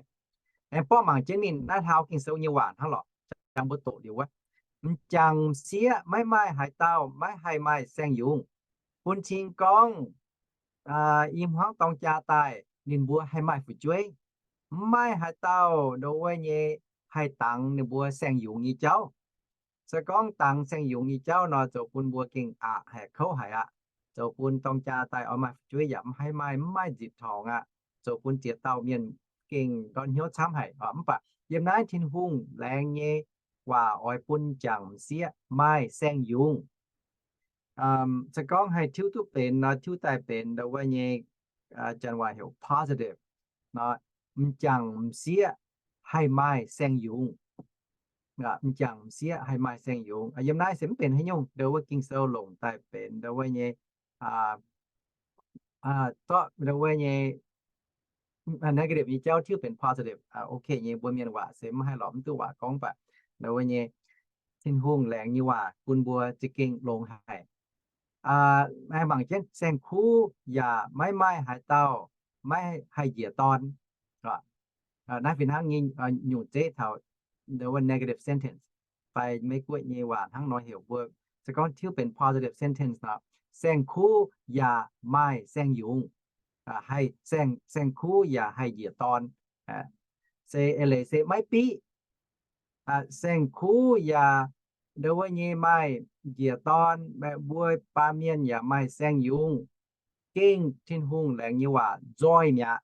Aengx borqv mangc jienv ninh naaiv hlauv Ging-Sou nyei waac hnangv lorqc, jangx mbuo doqc liuz wuov, m'jangc m'sieqv maiv maaih haaix dauh maiv haih maaih saeng-yungz. Bun cing gorngv i hmuangv dorng jaa daaih ninh mbuo haih maaih fu'jueiv. Mv maaih haaix dauh ndo wuov nyei haih dangx ninh mbuo saeng-yungz nyei jauv. Se gorngv dangx saeng-yungz nyei jauv nor, zoux bun mbuo gengh aqc haic, kouv haic aqv. Zoux bun dorng jaa daaih oix maaih fu'jueiv yaac mv haih maaih, mv maaih nzipc torngx aqv. Zoux bun ziex dauh mienh gengh ndortv hnyouv camv haic. Mv baac yiem naaiv Tin-Hungh laengz nyei waac oix bun m'jangc m'sieqv maaih saeng-yungz. Se gorngv haih tiuv duqv benx nor, tiuv daaih benx ndo wuov nyei, janx waac heuc positive nor, m'jangc m'sieqv haih maaih saeng-yungz. M'jangc m'sieqv haih maaih saeng-yungz. Yiem naaiv se mv benx haaix nyungc, ndo wuov Ging-Sou longc daaih benx ndo wuov nyei, zorqv ndo wuov nyei negative nyei jauv tiuv benx positive, ok nyei. Mbuo mienh waac se mv haih lorz mv duqv waac gorngv, mv baac ndo wuov nyei Tin-Hungh laengz nyei waac bun mbuo za'gengh longx haic. Mangc jienv, saeng-kuv yaac maiv maaih haaix dauh maiv haih njiec dorn. Naaiv fih hnangv nyei nyungc zeiv taux ndo wuov negative sentence, fai Meiv-Guoqv nyei waac hnangv nor heuc mbuo, se gorngv tiuv benx positive sentence nor, saeng-kuv yaac maaih saeng-yungz, haih, saeng-kuv yaac haih njiec dorn. Se eix leiz se maiv biqv. Saeng-kuv yaac ndo wuov nyei maaih njiec dorn, mbuo baamh mienh yaac maaih saeng-yungz, gengh Tin-Hungh laengz nyei waac nzoih mi'aqv.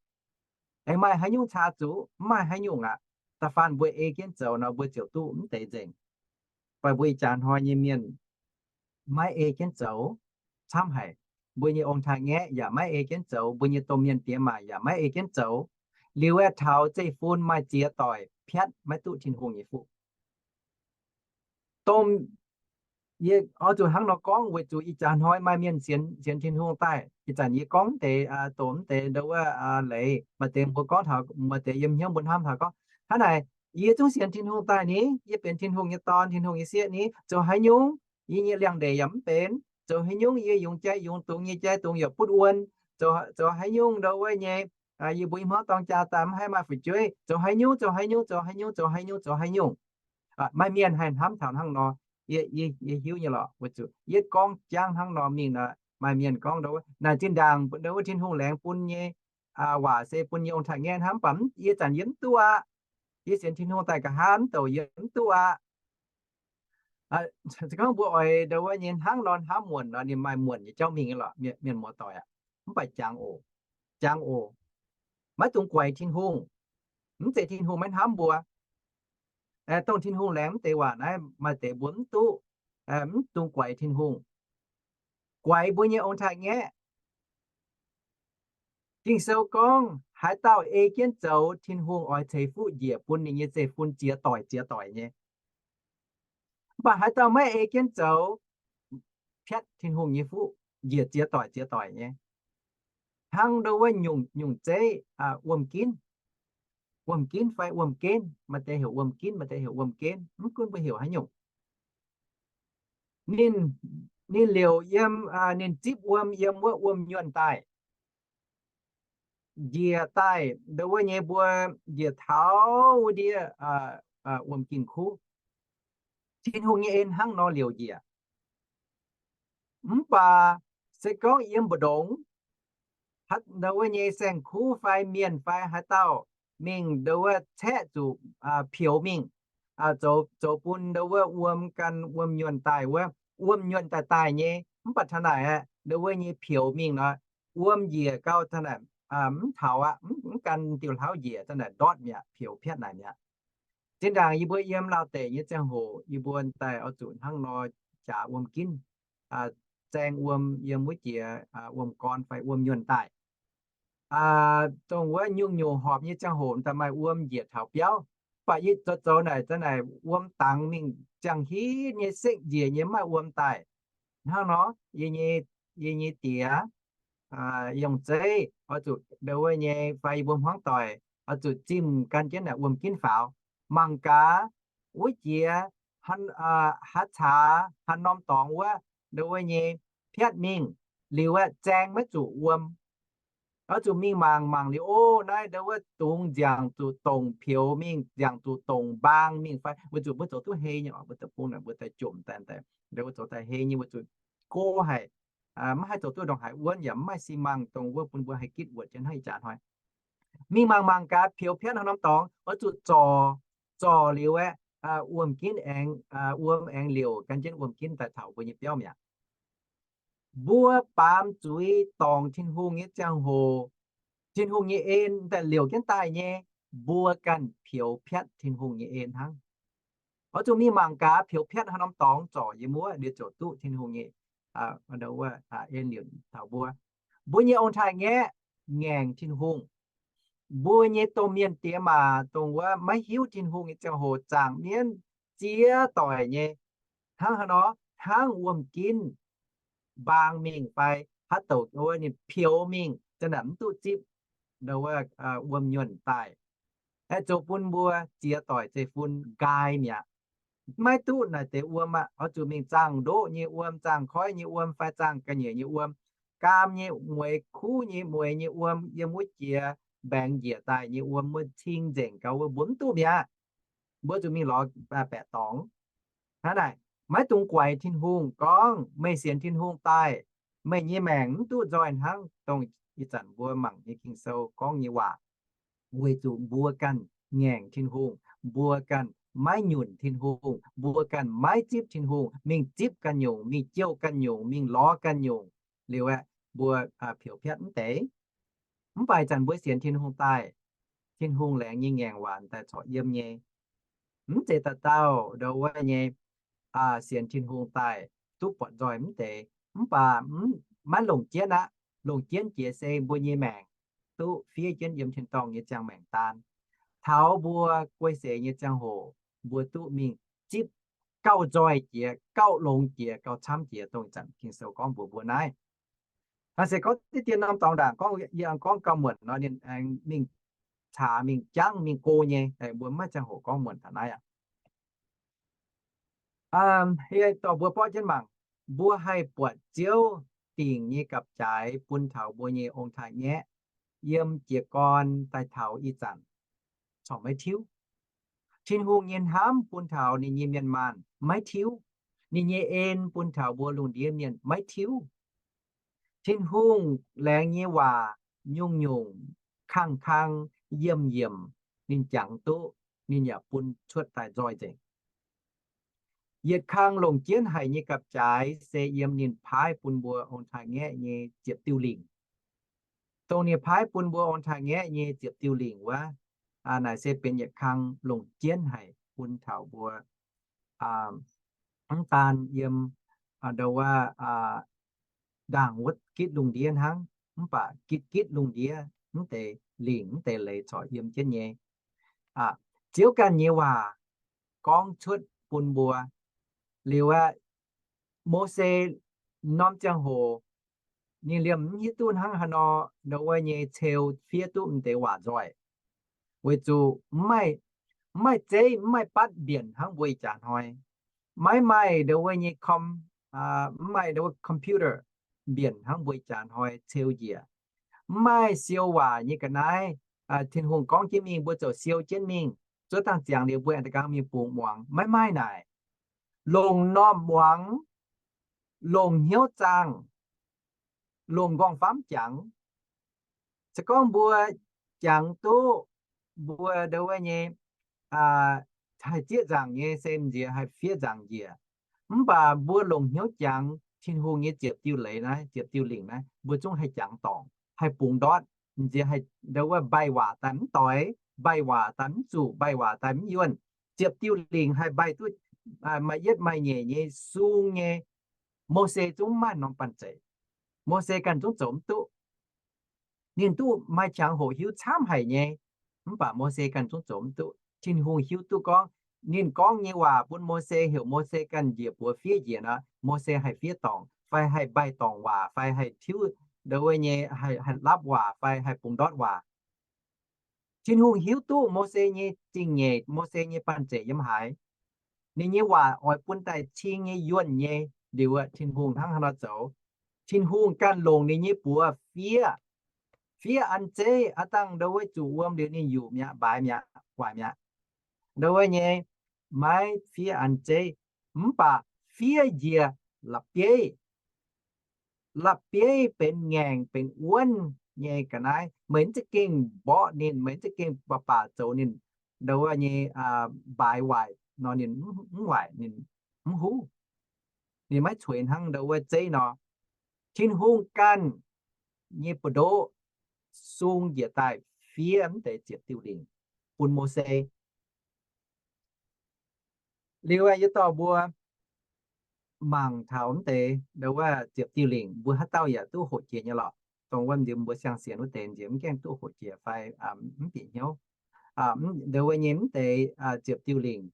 Aengx maaih haaix nyungc caa zuqc? Mv maaih haaix nyungc aqv. Da'faanh mbuo ei jienv zoux nor, mbuo ziouc duqv mv deix nzengc. Mv baac mbuo ih jaax hnoi nyei mienh maiv ei jienv zoux camv haic. Mbuo nyei ong-taaix-ngaeqv yaac maiv ei jienv zoux, mbuo nyei domh mienh diex maac yaac maiv ei jienv zoux. Liuz aeqv, taux zeiv-fun maaih ziex doic piatv maiv duqv Tin-Hungh nyei fuqv. Domh, yie oix zuqc hnangv nor gorngv weic zuqc ih jaax hnoi maaih mienh sienx, sienx Tin-Hungh daaih. Ih zanc yie gorngv deix, doqc mv deix ndo wuov leiz, maaih deix mbuo gorngv taux, maaih deix yiem hnyouv mbuo hnamv taux gorngv, hnangv naaic, yie zungv sienx Tin-Hungh daaih ni, yie benx Tin-Hungh nyei dorn, Tin-Hungh nyei sieqv ni, zoux haaix nyungc yie nyei liangx-ndeic yaac mv benx, zoux haaix nyungc yie yungz jai yungz dungz nyei jai dungz yaac butv wuon, zoux haaix nyungc ndo wuov nyei, yie mbuo i hmuangv dorng jaa daaih mv haih maaih fu'jueiv, zoux haaix nyungc, zoux haaix nyungc, zoux haaix nyungc, zoux haaix nyungc, zoux haaix nyungc. Maaih mienh haih hnamv taux hnangv nor, yie hiuv nyei lorqc. Weic zuqc yie gorngv jangv hnangv nor mingh nor, maaih mienh gorngv ndo wuov, naaic zinh ndaangc ndo wuov Tin-Hungh laengz bun nyei waac se bun nyei ong-taaix-ngaeqv hnamv, mv baac yie zanc yie mv duqv aqv. Yie sienx Tin-Hungh daaih nqa'haav mv douc yie mv duqv aqv. Se gorngv mbuo oix ndo wuov nyei hnangv nor hnamv muonc nor, ninh maaih muonc nyei jauv mingh nyei lorqc, mienh muoz-doic aac. Mv baac jangx oc, jangx oc, maiv dungx guaix Tin-Hungh. Mv zeiz Tin-Hungh maiv hnamv mbuo. Dongh Tin-Hungh laengz mv deix waac naaiv maaih deix mbuo mv duqv, mv dungx guaix Tin-Hungh, guaix mbuo nyei ong-taaix-ngaeqv. Ging-Sou gorngv, haaix dauh ei jienv zoux, Tin-Hungh oix ceix fuqv njiec bun ninh nyei zeiv-fun ziex doic ziex doic nyei. Mv baac haaix dauh maiv ei jienv zoux, piatv Tin-Hungh nyei fuqv njiec ziex doic ziex doic nyei. Hnangv ndo wuov nyungc, nyungc zeiv, wuom-ginv, wuom-ginv fai wuom-genv, maaih deix heuc wuom-ginv, maaih deix heuc wuom-genv, mv gunv mbuo heuc haaix nyungc. Ninh, ninh liouc yiem, ninh zipv wuom yiem wuov wuom-nyuonh daaih, njiec daaih ndo wuov nyei mbuo njiec taux wuov ndiev wuom-ginv kuv. Tin-Hungh nyei en hnangv nor liouc njiec. Mv baac se gorngv yiem mbu'ndongx, ndo wuov nyei saeng-kuv fai mienh fai haaix dauh mingh ndo wuov caeqv zuqc pioux mingh, zoux, zoux bun ndo wuov wuom gan wuom-nyuonh daaih wuov, wuom-nyuonh daaih daaih nyei. Mv baac taux naaic aeqv, ndo wuov nyei pioux mingh nor, wuom njiec gau taux naaic, mv taux aqv, mv gan diuh hlauv njiec, taux naaic ndortv mi'aqv, pioux piatv naaic mi'aqv. Zinh ndaangc yie mbuo yiem Laauh deic nyei ziangh hoc, yie mbuo daaih oix zuqc hnangv nor jaax wuom-ginv, zaeng wuom yiem wuov jiex wuom-gorn fai wuom-nyuonh daaih. Dongh wuov nyungc-nyungc horpc nyei ziangh hoc daaih maaih wuom njiec taux biauv. Mv baac yie zoux zoux naaic, zoux naaic wuom dangx mingh ziangh hitv nyei sekv njiec nyei, mv maaih wuom daaih. Hnangv nor, yie nyei, yie nyei diex, yie nyei zeiv oix zuqc ndo wuov nyei fai yie mbuo hmuangv doic oix zuqc zimh gan jienv naaic wuom-ginv faaux. Mangc gaax wuov jiex haaix caax haaix norm dorngx wuov, ndo wuov nyei piatv mingh liuz aeqv, zaeng maiv zuqc wuom. Oix zuqc mingh mangc, mangc liuz, o, naaiv ndo wuov dungz nziangc zuqc dongc pioux mingh, nziangc zuqc dongc mbaang mingh fai, weic zuqc mbuo zoux duqv hei nyei oc, mbuo deic-bung naaic mbuo daaih jomc daaih, ndo wuov zoux daaih hei nyei, weic zuqc go haic. maiv haih zoux duqv ndongc haaix wuonv, yaac maiv maaih si mangc dongh wuov bun mbuo haih gitv wuotc jienv hnangv ih jaax hnoi. Mingh mangc mangc gaax, peux piatv haaix norm dorngx, oix zuqc zorc, zorc liuz aeqv, wuom-ginv aengx, wuom aengx liouc gan jienv wuom-ginv daaih taux mbuo nyei biauv mi'aqv. Mbuo baamz zuiz dorngc Tin-Hungh nyei ziangh hoc, Tin-Hungh nyei en daaih liouc jienv daaih nyei, mbuo ganh peux piatv Tin-Hungh nyei en hnangv. Oix zuqc mingh mangc gaax peux piatv haaix norm dorngx zorc yiem wuov, liuz ziouc duqv Tin-Hungh nyei en liouc taux mbuo. Mbuo nyei ong-taaix-ngaeqv ngaengc Tin-Hungh. Mbuo nyei domh mienh diex maac dongh wuov maiv hiuv Tin-Hungh nyei ziangh hoc zaangc mienv ziex doic nyei, hnangv haaix nor, hnangv wuom-ginv mbaang mingh fai haaix douc ninh peux mingh, zanc naaic mv duqv zipv wuom-nyuonh daaih, aeqv, zoux bun mbuo ziex doic zeiv-fun nqaai mi'aqv. Maiv duqv naaic deix wuom aqv. Oix zuqc mingh zaangh ndoqv nyei wuom, zaangh koiv nyei wuom, fai zaangh ga'nyiec nyei wuom, gaam nyei mueix, kuv nyei mueix nyei wuom, yiem wuov jiex mbaengx njiec daaih nyei wuom, wuov cing nzengc gau wuov, mbuo mv duqv mi'aqv. Mbuo zuqc mingh lorz baeqc dorngx. Hnangv naaic, maiv dungx guaix Tin-Hungh gorngv meih sienx Tin-Hungh daaih, meih nyei maengc mv duqv nzoih hnangv dongh ih zanc mbuo mangc nyei Ging-Sou gorngv nyei waac. Weic zuqc mbuo ganh ngaengc Tin-Hungh, mbuo ganh maiv nyunc Tin-Hungh, mbuo ganh maiv zipv Tin-Hungh, mingh zipv ganh nyungc, mingh jouh ganh nyungc, mingh lorz ganh nyungc, liuz aeqv, mbuo peux piatv mv deix. Mv baac zanc mbuo sienx Tin-Hungh daaih, Tin-Hungh laengz nyei ngaengc waac daaih corc yiem nyei. Mv zeiz dauh dauh ndo wuov nyei sienx Tin-Hungh daaih duqv buatc nzoih mv deix, mv baac maiv longc jienv aqv. Longc jienv jiex se mbuo nyei maengc duqv fiev jienv yiem tin-dorngh nyei ziangh maengc daan. Taux mbuo guei seix nyei ziangh hoc, mbuo duqv mingh zipv gauh nzoih jiex, gauh longx jiex, gauh camv jiex dongh zanc Ging-Sou gorngv mbuox mbuo naaiv. Naaiv se gorngv diqv dien norm dorngx ndaangc, gorngv yie gorngv gauh muonc nor, ninh aengx mingh caax mingh jangv mingh go nyei, mbuo maiv ziangh hoc gorngv muonc taux naaiv aqv. Yie dorh mbuo borqv jienv mangc, mbuo haih buatc Ziouv dingc nyei gapv-jaaix bun taux mbuo nyei ong-taaix-ngaeqv yiem jiez gorn daaih taux ih zanc corc maiv tiuv. Tin-Hungh nyei hnamv bun taux ninh nyei mienh maanh maiv tiuv. Ninh nyei en bun taux mbuo lungh ndiev mienh maiv tiuv. Tin-Hungh laengz nyei waac nyungc-nyungc, kang-kang, yiemh-yiemh, ninh jangx duqv, ninh yaac bun cuotv daaih nzoih nzengc. Yietc kang longc jienv haic nyei gapv-jaaix se yiem ninh paaiv bun mbuo ong-taaix-ngaeqv nyei ziepc diuh lingc. Dongh ninh paaiv bun mbuo ong-taaix-ngaeqv nyei ziepc diuh lingc wuov, naaic se benx yietc kang longc jienv haic bun taux mbuo mv daan yiem ndo wuov ndaangc wuov gitv lungh ndiev hnangv, mv baac gitv gitv lungh ndiev mv deix lingc mv deix leiz corc yiem jienv nyei. Ziouv ganh nyei waac gorngv cuotv bun mbuo. Liuz aeqv, Mose norm ziangh hoc ninh liemh mv hiuv duqv hnangv haaix nor ndo wuov nyei ceu fiev duqv m'deix waac nzoih, weic zuqc mv maaih zeiv, mv maaih batv mbienc hnangv mbuo ih jaax hnoi. Maiv maaih ndo wuov nyei com, mv maaih ndo wuov computer mbienc hnangv mbuo ih jaax hnoi ceu njiec. Mv maaih siou waac nyei ga'naaiv, Tin-Hungh gorngv jienv mingh mbuo ziouc siou jienv mingh, zuov dangh ziangx liuz mbuo aengx da'gang mingh bungx muangx. Maiv maaih naaic. Longc m'normh muangx, longc hnyouv zaangh, longc m'nqorngv famv jangx. Se gorngv mbuo jangx duqv mbuo ndo wuov nyei haih zieqv nzaangc nyei se m'nziex haih fiev nzaangc njiec. Mv baac mbuo longc hnyouv jangx Tin-Hungh nyei ziepc diuh leiz naaiv, ziepc diuh lingc naaiv, mbuo zungv haih jangx dorngc, haih bungx ndortv. M'nziex haih ndo wuov mbaih waac daaih mv doix, mbaih waac daaih mv zuqc, mbaih waac daaih mv yuonh. Ziepc diuh lingc haih mbaih duqv maaih yietv maaih nyeic nyei sung nyei. Mose zungv mv maaih norm banh zeic. Mose ganh zungv zoux mv duqv. Ninh duqv maaih qangx hoqc hiuv camv haic nyei, mv baac Mose ganh zungv zoux mv duqv. Tin-Hungh hiuv duqv gorngv ninh gorngv nyei waac bun Mose heuc Mose ganh njiec buoz fiev njiec nor, Mose haih fiev dorngc fai haih mbaih dorngc waac fai haih tiuv ndo wuov nyei, haih lapv waac fai haih bungx ndortv waac. Tin-Hungh hiuv duqv Mose nyei zingh nyeic, Mose nyei banh zeic yiem haaix. Ninh nyei waac oix bun daaih cing nyei, yuonh nyei. Liuz aeqv, Tin-Hungh hnangv haaix nor zoux? Tin-Hungh ganh longc ninh nyei buoz fiev. Fiev an zeiv, aav dangh ndo wuov zuqc wuom liuz ninh yuqc mi'aqv, mbaaix mi'aqv, waaic mi'aqv. Ndo wuov nyei maiv fiev an zeiv, mv baac fiev njiec la'bieiv. la'bieiv benx ngaengc benx wuonv nyei ga'naaiv, meih mv za'gengh mborqv ninh, meih mv za'gengh baac baac zoux ninh, ndo wuov nyei, mbaaix waaic nor ninh mv waaic, ninh mv huv. Ninh maiv cueix hnangv ndo wuov zeiv nor. Tin-Hungh ganh nyei buoz-ndoqv sung njiec daaih fiev mv deix ziepc diuh lingc bun Mose. Liuz yie dorh mbuo mangc taux mv deix ndo wuov ziepc diuh lingc, mbuo haaix dauh yaac duqv hoqc jiex nyei lorqc. Dongh wuov nziex mbuo siang-sienx wuov deix nziex mv gaengh duqv hoqc jiex fai mv bieqc hnyouv. Mv, ndo wuov nyei mv deix ziepc diuh lingc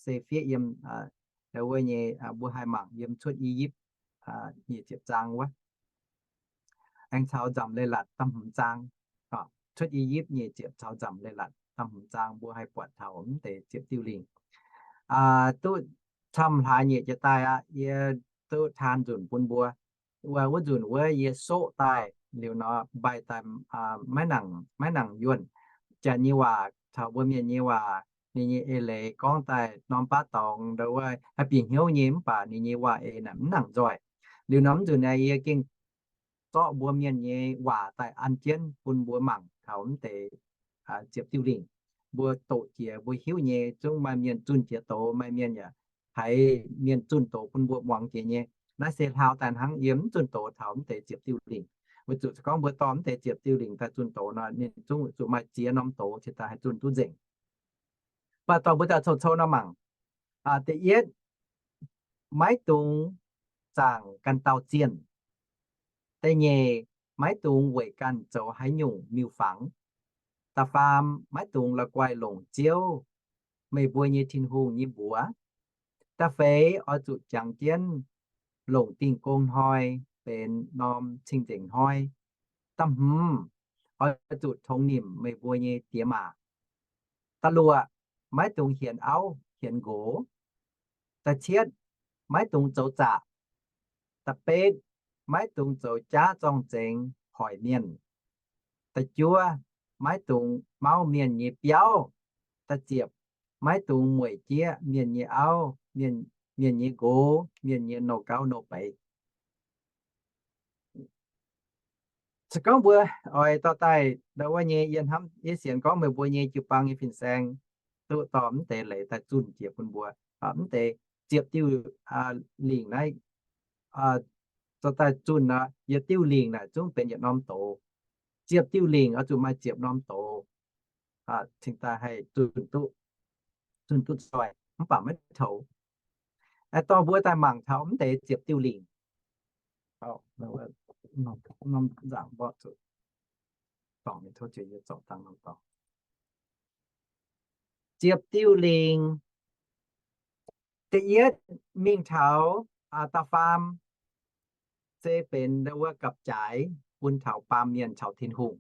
se fiev yiem, ndo wuov nyei, mbuo haih mangc yiem Cuotv I^yipv nyic ziepc zaang wuov. Aengx caux Nzamc Leiz-Latc da'hmz zaang. Cuotv I^yipv nyic ziepc caux Nzamc Leiz-Latc da'hmz zaang mbuo haih buatc taux mv deix ziepc diuh lingc. Duqv camv hlaax nyeic jiex daaih aqv, yie duqv taan nzunc bun mbuo. Wuov, wuov nzunc wuov yie soqv daaih liuz nor mbaih daaih, maiv nangc, maiv nangc yuonh. Janx nyei waac caux mbuo mienh nyei waac, ninh nyei eix leiz gorngv daaih norm baav dorngx ndo wuov haih bieqc hnyouv nyei, mv baac ninh nyei waac eix naaic mv nangc nzoih. Liuz nor mv nzunc naaiv yie gengh zorqv mbuo mienh nyei waac daaih an jienv bun mbuo mangc taux mv deix ziepc diuh lingc. Mbuo doqc jiex mbuo hiuv nyei, zungv maaih mienh zunh jiex doz, maaih mienh yaac haiz mienh zunh doz bun mbuo muangx jiex nyei. Naaiv se hlaau daaih hnangv, yie mv zunh doz taux mv deix ziepc diuh lingc. Weic zuqc se gorngv mbuo dorh mv deix ziepc diuh lingc daaih zunh doz nor, ninh zungv zuqc maaih ziex norm doz cingx daaih haih zunh duqv nzengc. Mv baac dorh mbuo daaih cou-cou nor mangc. Da'yietv, maiv dungx zaangc ganh dauh zienh. Da'nyeic, maiv dungx weic ganh zoux haaix nyungc miuc-fangx. Da'faam, maiv dungx la'guaih longc Ziouv, meih mbuo nyei Tin-Hungh, nyei mbuox. Da'feix, oix zuqc jangx jienv longc Dingh Gong Hnoi benx norm cing-nzengc hnoi. Da'hmz, oix zuqc tongx nimc meih mbuo nyei diex maac. Da'luoqc, maiv dungx hienx auv hienx nqox. Da'cietv, maiv dungx zoux zaqc. Da'betv, maiv dungx zoux jaav zorng-zengx hoic mienh. Da'juov, maiv dungx mauv mienh nyei biauv. Da'ziepc, maiv dungx mueic jieqv mienh nyei auv, mienh, mienh nyei nqox, mienh nyei nouh gauv nouh beiz. Se gorngv mbuo oix dorh daaih ndo wuov nyei, yie hnamv, yie sienx gorngv meih mbuo nyei jiu-baang nyei fin-saeng duqv dorh mv deix leiz daaih zunh jiex bun mbuo. Mv deix ziepc diuh lingc naaiv dorh daaih zunh nor, yietc diuh lingc naaic zungv benx yietc norm doz. Ziepc diuh lingc oix zuqc maaih ziepc norm doz cingx daaih haih zunh duqv, zunh duqv zoih, mv baac maiv toux. Dorh mbuo daaih mangc taux mv deix ziepc diuh lingc. Norm nzaangc mborqv zuqc dorngc, tov ziec yie zorc dangh norm dorngx. Ziepc diuh lingc. Da'yietv mingh taux da'faam se benx wuov gapv-jaaix bun taux baamh mienh caux Tin-Hungh.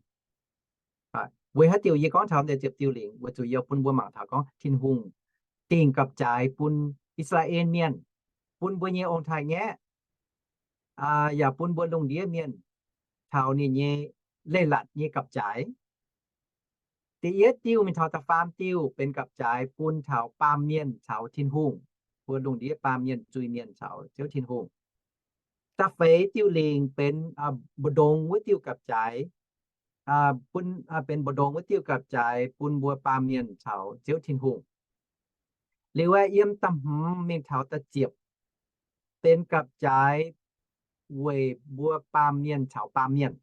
Weic haaix diuc yie gorngv taux deix ziepc diuh lingc? Weic zuqc yie bun mbuo mangc taux gorngv Tin-Hungh dingc gapv-jaaix bun I^saa^laa^en Mienh, bun mbuo nyei ong-taaix-ngaeqv, yaac bun mbuo lungh ndiev mienh taux ninh nyei leiz-latc nyei gapv-jaaix. Da'yietv diuh mingh taux da'faam diuh benx gapv-jaaix bun taux baamh mienh caux Tin-Hungh, mbuo lungh ndiev baamh mienh, zuiz-mienh caux Ziouv Tin-Hungh. Da'feix diuh lingc benx mbu'ndongx wuov diuh gapv-jaaix, bun, benx mbu'ndongx wuov diuh gapv-jaaix bun mbuo baamh mienh caux Ziouv Tin-Hungh. Liuz aeqv, yiem da'hmz mingh taux da'ziepc benx gapv-jaaix weic mbuo baamh mienh caux baamh mienh.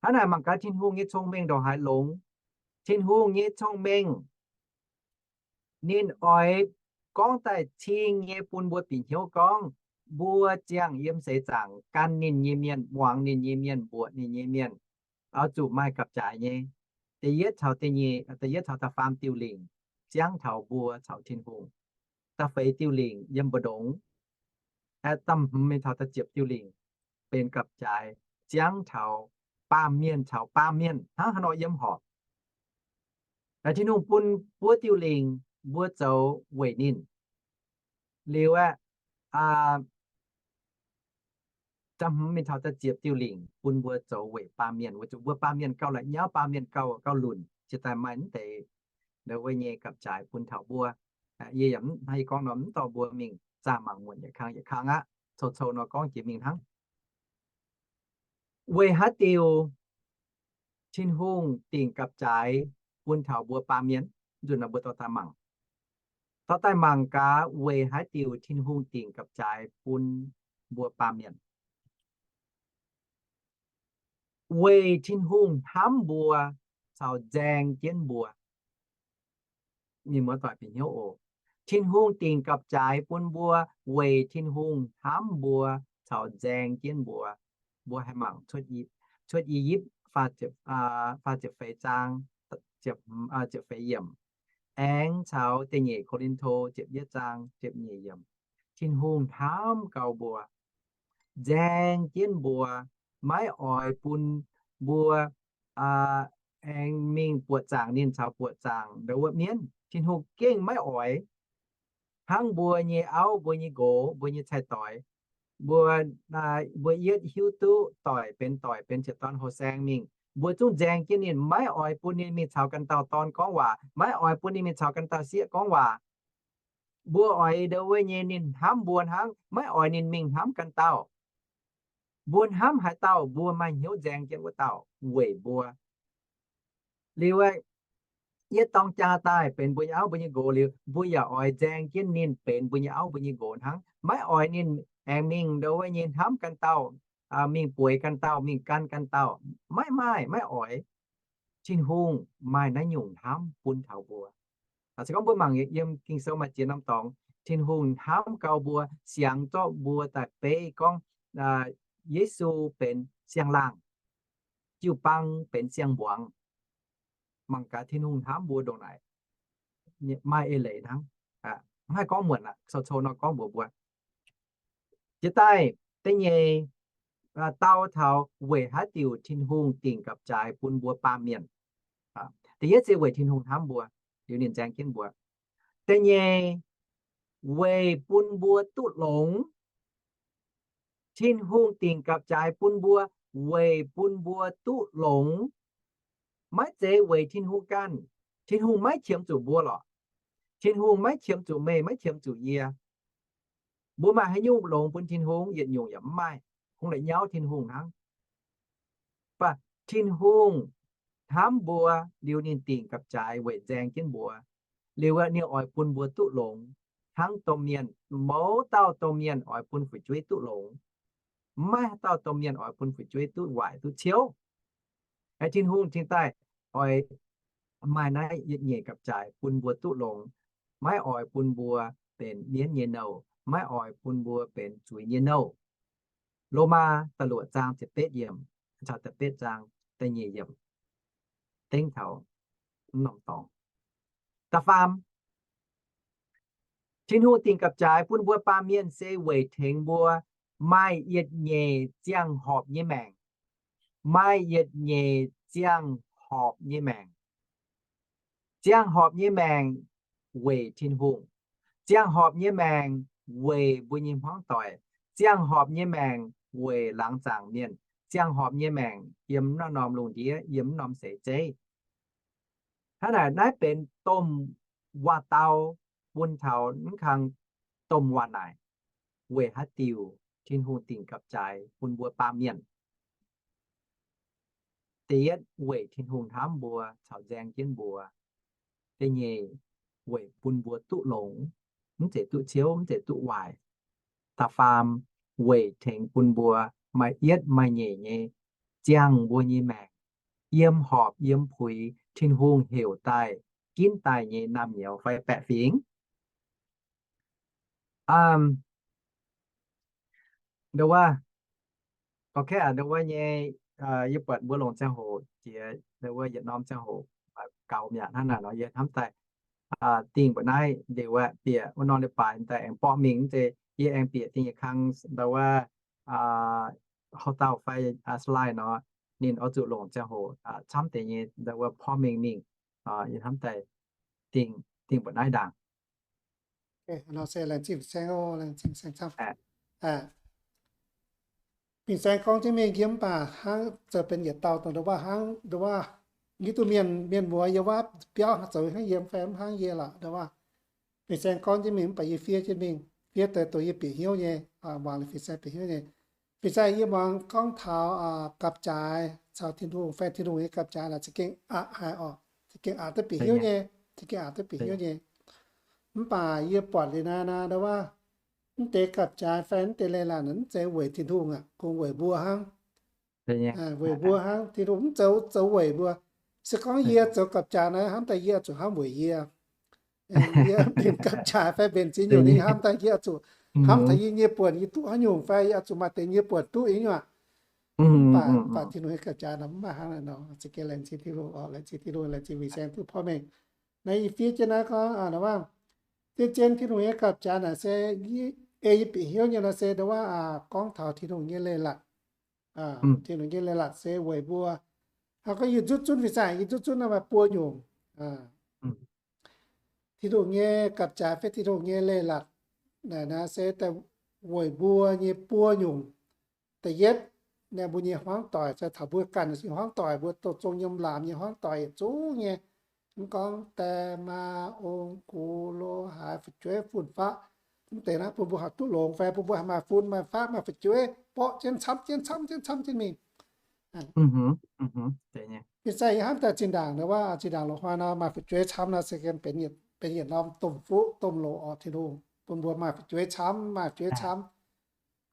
Hnangv naaic mangc gaax Tin-Hungh nyei cong-mengh ndongc haaix longx. Tin-Hungh nyei cong-mengh, ninh oix gorngv daaih cing nyei bun mbuo bieqc hnyouv gorngv mbuo ziangh yiem seix zaangc gan ninh nyei mienh, muangx ninh nyei mienh, mbuoqc ninh nyei mienh, oix zuqc maaih gapv-jaaix nyei. Da'yietv caux da'nyeic, da'yietv caux da'faam diuh lingc ziangv taux mbuo caux Tin-Hungh. Da'feix diuh lingc yiem mbu'ndongx. Da'hmz mingh taux da'ziepc diuh lingc benx gapv-jaaix ziangv taux baamh mienh caux baamh mienh hnangv haaix nor yiem horpc. Tin-Hungh bun buo diuh lingc mbuo zoux weic ninh. Liuz aeqv, da'hmz mingh taux da'ziepc diuh lingc bun mbuo zoux weic baamh mienh, weic zuqc mbuo baamh mienh gauh la'nyauv, baamh mienh gauh, gauh lunc, cingx daaih maaih mv deix ndo wuov nyei gapv-jaaix bun taux mbuo. Yie yaac mv hnangv yie gorngv nor, mv dorh mbuo mingh zaah mangc muonc yietc kang yietc kang aqv. Cou-cou nor gorngv jiex mingh hnangv. Weic haaix diuc Tin-Hungh dingc gapv-jaaix bun taux mbuo baamh mienh? Nzunc naaiv mbuo dorh daaih mangc, dorh daaih mangc gaax weic haaix diuc Tin-Hungh dingc gapv-jaaix bun mbuo baamh mienh. Weic Tin-Hungh hnamv mbuo caux nzaeng jienv mbuo. Mienh muoz-doic bieqc hnyouv oc. Tin-Hungh dingc gapv-jaaix bun mbuo weic Tin-Hungh hnamv mbuo caux nzaeng jienv mbuo. Mbuo haih mangc Cuotv I, Cuotv I^yipv faah ziepc feix zaang, ziepc feix yiemc, aengx caux da'nyeic Ko^lin^to ziepc yietv zaang ziepc nyeic yiemc. Tin-Hungh hnamv gau mbuo, nzaeng jienv mbuo, maiv oix bun mbuo aengx mingh buoqc zaangc ninh caux buoqc zaangc ndau wuov mienv. Tin-Hungh gengh maiv oix. Hnangv mbuo nyei auv, mbuo nyei nqox, mbuo nyei cai-doix, mbuo, mbuo yietv hiuv duqv doic benx doic, benx ziepc dorn houh saeng mingh, mbuo zungv nzaeng jienv ninh, maiv oix bun ninh mingh caux ganh dauh dorn gorngv waac, maiv oix bun ninh mingh caux ganh dauh sieqv gorngv waac. Mbuo oix ndau wuov nyei ninh hnamv mbuo hnangv, maiv oix ninh mingh hnamv ganh dauh. Mbuo hnamv haaix dauh, mbuo maaih hnyouv nzaeng jienv wuov dauh weic mbuo. Liuz, yietv dorng jaa daaih benx mbuo nyei auv mbuo nyei nqox liuz, mbuo yaac oix nzaeng jienv ninh benx mbuo nyei auv mbuo nyei nqox hnangv, maiv oix ninh aengx mingh ndau wuov nyei hnamv ganh dauh, mingh bueix ganh dauh, mingh gan ganh dauh. Maiv maaih, maiv oix. Tin-Hungh maaih naaiv nyungc hnamv bun taux mbuo. Se gorngv mbuo mangc yiem Ging-Sou maaih ziex norm dorngx, Tin-Hungh hnamv gau mbuo, siangx zorqv mbuo daaih beiv gorngv Yesu benx siang-laangh, jiu-baang benx siang-mbuangz. Mangc gaax Tin-Hungh hnamv mbuo ndongc naaic, maaih eix leiz hnangv. Maiv haih gorngv muonc aqv, cou-cou nor gorngv mbuox mbuo. Jiex daaih da'nyeic, dau taux weic haaix diuc Tin-Hungh dingc gapv-jaaix bun mbuo baamh mienh. Da'yietv se weic Tin-Hungh hnamv mbuo, liuz ninh nzaeng jienv mbuo. Da'nyeic, weic bun mbuo duqv longx. Tin-Hungh dingc gapv-jaaix bun mbuo weic bun mbuo duqv longx. Maiv zeiz weic Tin-Hungh ganh. Tin-Hungh maiv qiemx zuqc mbuo lorqc. Tin-Hungh maiv qiemx zuqc meih, maiv qiemx zuqc yie. Mbuo maaih haaix nyungc longx bun Tin-Hungh? Yietc nyungc yaac mv maaih. Kungx la'nyauv Tin-Hungh hnangv. Mv baac Tin-Hungh hnamv mbuo liuz ninh dingc gapv-jaaix weic nzaeng jienv mbuo. Liuz aeqv, ninh oix bun mbuo duqv longx hnangv domh mienh. Mouz dauh domh mienh oix bun fu'jueiv duqv longx. Mv maaih haaix dauh domh mienh oix bun fu'jueiv duqv waaic duqv ciouv. Aeqv, Tin-Hungh cingx daaih oix maaih naaiv yietc nyeic gapv-jaaix bun mbuo duqv longx, maiv oix bun mbuo benx mienv nyei nouh, maiv oix bun mbuo benx zuiz nyei nouh. Lomaa da'luoqc zaang ziepc betv yiemc caux da'betv zaang da'nyeic yiemc dengv taux mv norm dorngx. Da'faam, Tin-Hungh dingc gapv-jaaix bun mbuo baamh mienh se weic tengx mbuo maaih yietc nyeic ziangh horpc nyei maengc. Maaih yietc nyeic ziangh horpc nyei maengc. Ziangh horpc nyei maengc weic Tin-Hungh. Ziangh horpc nyei maengc weic mbuo nyei hmuangv doic. Ziangh horpc nyei maengc weic laangz zaangc mienh. Ziangh horpc nyei maengc yiem naaiv norm lungh ndiev, yiem naaiv norm seix zeiv. Hnangv naaic, naaiv benx domh waac-dau bun taux mv kang domh waac-naaic, weic haaix diuc Tin-Hungh dingc gapv-jaaix bun mbuo baamh mienh. Da'yietv, weic Tin-Hungh hnamv mbuo caux nzaeng jienv mbuo. Da'nyeic, weic bun mbuo duqv longx, mv zeiz duqv ciouv, mv zeiz duqv waaic. Da'faam, weic tengx bun mbuo maaih yietv maaih nyeic nyei ziangh mbuo nyei maengc, yiem horpc yiem puix Tin-Hungh heuc daaih ginv daaih nyei naamh nyouz fai baeqc fingx. Ndo wuov, ok, ndo wuov nyei, yie buatc mbuo longc ziangh hoc jiex ndo wuov yietc norm ziangh hoc gaux mi'aqv. Hnangv naaic nor yie hnamv daaih dingh mbuoqc naaiv liuz aeqv, bieqc wuov norm leiz-baaix daaih aengx borqv mingh, mv zeiz yie aengx bieqc dingh nyei kang ndo wuov houv dauh fai slide nor, ninh oix zuqc longc ziangh hoc camv deix nyei ndo wuov porv mengh mingh. Yie hnamv daaih dingh mbuoqc naaiv ndaangc. Fin-saeng gorngv jienv mingh yie mv baac hnangv zoux benx yietc dauh dongh ndo wuov hnangv ndo wuov, ngiv duqv mienh, mienh muoz yiem wuov biauv zoux hnangv yie fai mv hnangv yie lorqc ndo wuov. Fin-saeng gorngv jienv mingh mv baac yie fiev jienv mingh, fiev deix dongh yie bieqc hnyouv nyei, muangx liuz fin-saeng bieqc hnyouv nyei. Ih zanc yie muangx gorngv taux gapv-jaaix caux Tin-Hungh fai Tin-Hungh nyei gapv-jaaix naaic za'gengh aqc haic orqc. Za'gengh aqc duqv bieqc hnyouv nyei. Za'gengh aqc duqv bieqc hnyouv nyei. Mv baac yie buatc liuz naaiv, naaiv ndau wuov, mv deix gapv-jaaix fai mv deix leiz-latc mv zeiz weic Tin-Hungh aqv, kungx weic mbuo hnangv. Weic mbuo hnangv. Tin-Hungh mv zoux, zoux weic mbuo. Se gorngv yie zoux gapv-jaaix naaiv, hnamv daaih yie oix zuqc hnamv weic yie. Yie mbenc gapv-jaaix fai mbenc ziex nyungc ninh hnamv daaih yie oix zuqc hnamv taux yie nyei buonc, yie duqv haaix nyungc fai yie oix zuqc maaih deix nyei buonc duqv nyei aqv. Mv baac, mv baac Tin-Hungh nyei gapv-jaaix nor mv maaih hnangv naaic nor. Za'gengh laengz zingh Tin-Hungh orqc, laengz zingh Tin-Hungh, laengz zingh Wei Saeng duqv porv mengh. Naaiv yie fiev jienv naaiv gorngv, zien-zien Tin-Hungh nyei gapv-jaaix naaic se, ei yie bieqc hnyouv nyei nor se ndau wuov gorngv taux Tin-Hungh nyei leiz-latc. Tin-Hungh nyei leiz-latc se weic mbuo. Hnangv gorngv yie nzuqv zunv, fih zanc yie nzuqv zunv naaiv maaih buo nyungc. Tin-Hungh nyei gapv-jaaix fai Tin-Hungh nyei leiz-latc naaic naaiv se daaih weic mbuo nyei buo nyungc. Da'yietv, naaiv mbuo nyei hmuangv doic, se taux mbuo ganh nyei hmuangv doic, mbuo douz zong yiem laamz nyei hmuangv doic yietc zungv nyei. Mv gorngv die maa, ong, gux, lo haaix, fu'jueiv, fun-faqv, mv deix naaiv bun mbuo haih duqv longx fai bun mbuo haih maaih fun maaih faqv maaih fu'jueiv borqv jienv camv jienv camv jienv camv jienv mingh. Ih zanc yie hnamv daaih zinh ndaangc wuov, zinh ndaangc loz-hnoi nor maaih fu'jueiv camv nor se benx yietc norm domh fuqv domh loc orqc. Tin-Hungh bun mbuo maaih fu'jueiv camv, maaih fu'jueiv camv.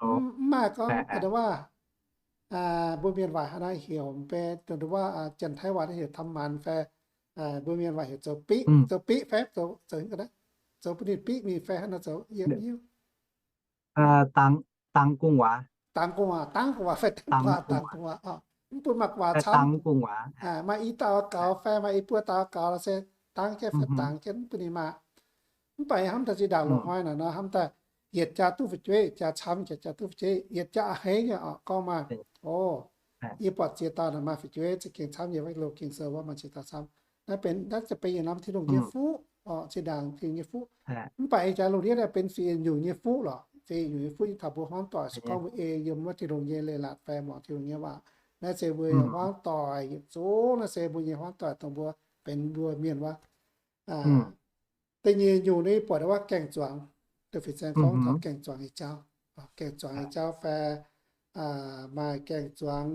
Mv maaih gorngv ndau wuov, mbuo mienh waac haaix nor heuc mv bei, ndau wuov janx-taiv waac heuc ทำหมัน fai mbuo mienh waac heuc zoux biqv, zoux biqv fai zoux, zoux bun ninh biqv mingh fai haaix nor zoux yie mv hiuv. Dangx gu'nguaaz, dangx gu'nguaaz fai dangx gu'nguaaz, dangx gu'nguaaz, mv bun maaih gu'nguaaz camv. Maaih i dauh gaux fai maaih i buo dauh gaux lorqc se dangx jienv fai dangx jienv mv bun ninh maaih. Mv baac yie hnamv daaih zinh ndaangc loz-hnoi naaic nor hnamv daaih yietc jaax duqv fu'jueiv, yietc jaax camv, yietc jaax duqv fu'jueiv, yietc jaax a'hneiv nyei orqc. Gorngv maaih, o, yie buatc ziex dauh naaic maaih fu'jueiv za'gengh camv nyei, wuov loz Ging-Sou wuov maaih ziex dauh camv. Naaiv benx, naaiv za'gengh benx yietc norm Tin-Hungh nyei fuqv orqc, zinh ndaangc Tin-Hungh nyei fuqv. Mv baac ih jaax lungh ndiev naaiv benx fingx nyungc nyei fuqv lorqc. Fingx nyungc nyei fuqv yie taux mbuo hmuangv doic se gorngv mbuo ei yiem wuov Tin-Hungh nyei leiz-latc fai muangx Tin-Hungh nyei waac, naaiv se mbuo nyei hmuangv doic yietc zungv, naaiv se mbuo nyei hmuangv doic dongh mbuo benx mbuo mienh wuov. Da'nyeic nyungc naaiv yie buatc wuov gaeng-zuangx, dongh fin-saeng gorngv taux gaeng-zuangx nyei jauv. Gaeng-zuangx nyei jauv fai maaih gaeng-zuangx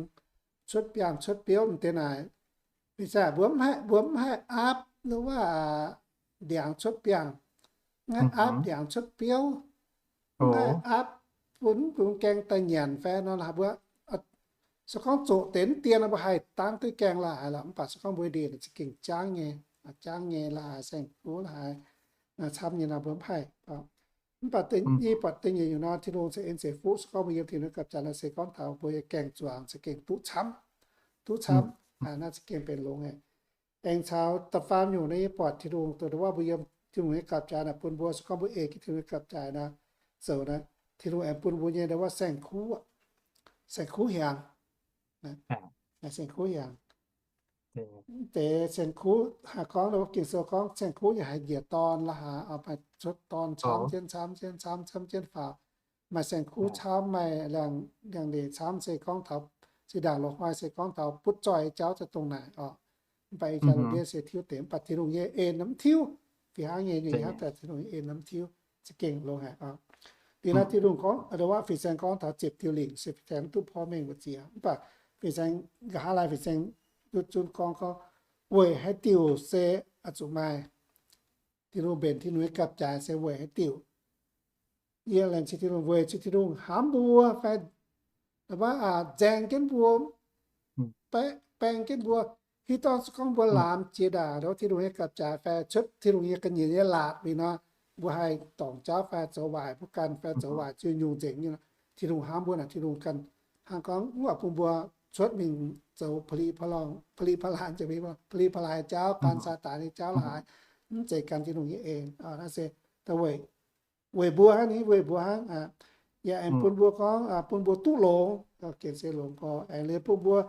cuotv biangh cuotv biouv mv deix naaic. Fin-saeng mbuo mv haih, mbuo mv haih aapv wuov ndiangx cuotv biangh, mv haih aapv ndiangx cuotv biouv, mv haih aapv bun, bun gaeng daaih nyanc fai nor, mbuo se gorngv zoqc deix mv dien nor mbuo haih dangv duqv gaeng la'haaix lorqc. Mv baac se gorngv mbuo ndeic za'gengh jangv nyei, jangv nyei la'haaix, saeng-kuv la'haaix, camv nyei nor mbuo mv haih. Mv baac yie buatc da'nyeic nyungc nor Tin-Hungh ceix en ceix fuqv se gorngv mbuo yiem Tin-Hungh gapv-jaaix naaic se gorngv taux mbuo nyei gaeng-zuangx za'gengh duqv camv, duqv camv. Naaiv za'gengh benx longx aqv. Aengx caux da'faam nyungc naaiv yie buatc Tin-Hungh dongh wuov mbuo yiem Tin-Hungh nyei gapv-jaaix naaic bun mbuo se gorngv mbuo ei jienv Tin-Hungh nyei gapv-jaaix naaic zoux naaic, Tin-Hungh aengx bun mbuo nyei ndau wuov saeng-kuv, saeng-kuv hiaangx, saeng-kuv hiaangx. Mv deix saeng-kuv haih gorngv, Ging-Sou gorngv saeng-kuv yaac haih njiec dorn la'haaix, maaih cuotv dorn camv jienv camv jienv camv camv jienv faaux. Maaih saeng-kuv camv, maaih liangx-ndeic camv, se gorngv taux zinh ndaangc loz-hnoi se gorngv taux butv zoih nyei jauv za'gengh dongh naaic orqc. Mv baac ih jaax lungh ndiev se tiuv deix, mv baac Tin-Hungh nyei en mv tiuv. Fih hnangv nyei, ninh hnamv daaih Tin-Hungh nyei en mv tiuv, za'gengh longx haic orqc. Liuz naaiv Tin-Hungh gorngv, fin-saeng gorngv taux ziepc diuh lingc se fin-saeng mv duqv porv mengh mbu'ziex, mv baac fin-saeng nqa'haav laai fin-saeng duqv zunv gorngv, gorngv weic haaix diuc se oix zuqc maaih Tin-Hungh mbenc Tin-Hungh nyei gapv-jaaix se weic haaix diuc. Yie laengz zingh Tin-Hungh weic zuqc Tin-Hungh hnamv mbuo fai nzaeng jienv mbuo, baeng jienv mbuo. Hiuv duqv se gorngv mbuo laamz jiex ndaangc Tin-Hungh nyei gapv-jaaix fai cuotv Tin-Hungh nyei ga'nyiec nyei laatc mingh nor, mbuo haih dorngc jauv fai zoux waaic mbuo ganh fai zoux waaic zuiz nyungc nzengc nyei. Tin-Hungh hnamv mbuo naaic, Tin-Hungh ganh hnangv gorngv mv oix bun mbuo cuotv mingh zoux pa'li pa'laanh, pa'li pa'laanh jauv, gan Saadaan nyei jauv la'haaix, mv zeiz gan Tin-Hungh nyei en. Naaiv se weic, weic mbuo hnangv, weic mbuo hnangv. Yaac aengx bun mbuo gorngv bun mbuo duqv longx, gengh se longx gorx, aengx liuz bun mbuo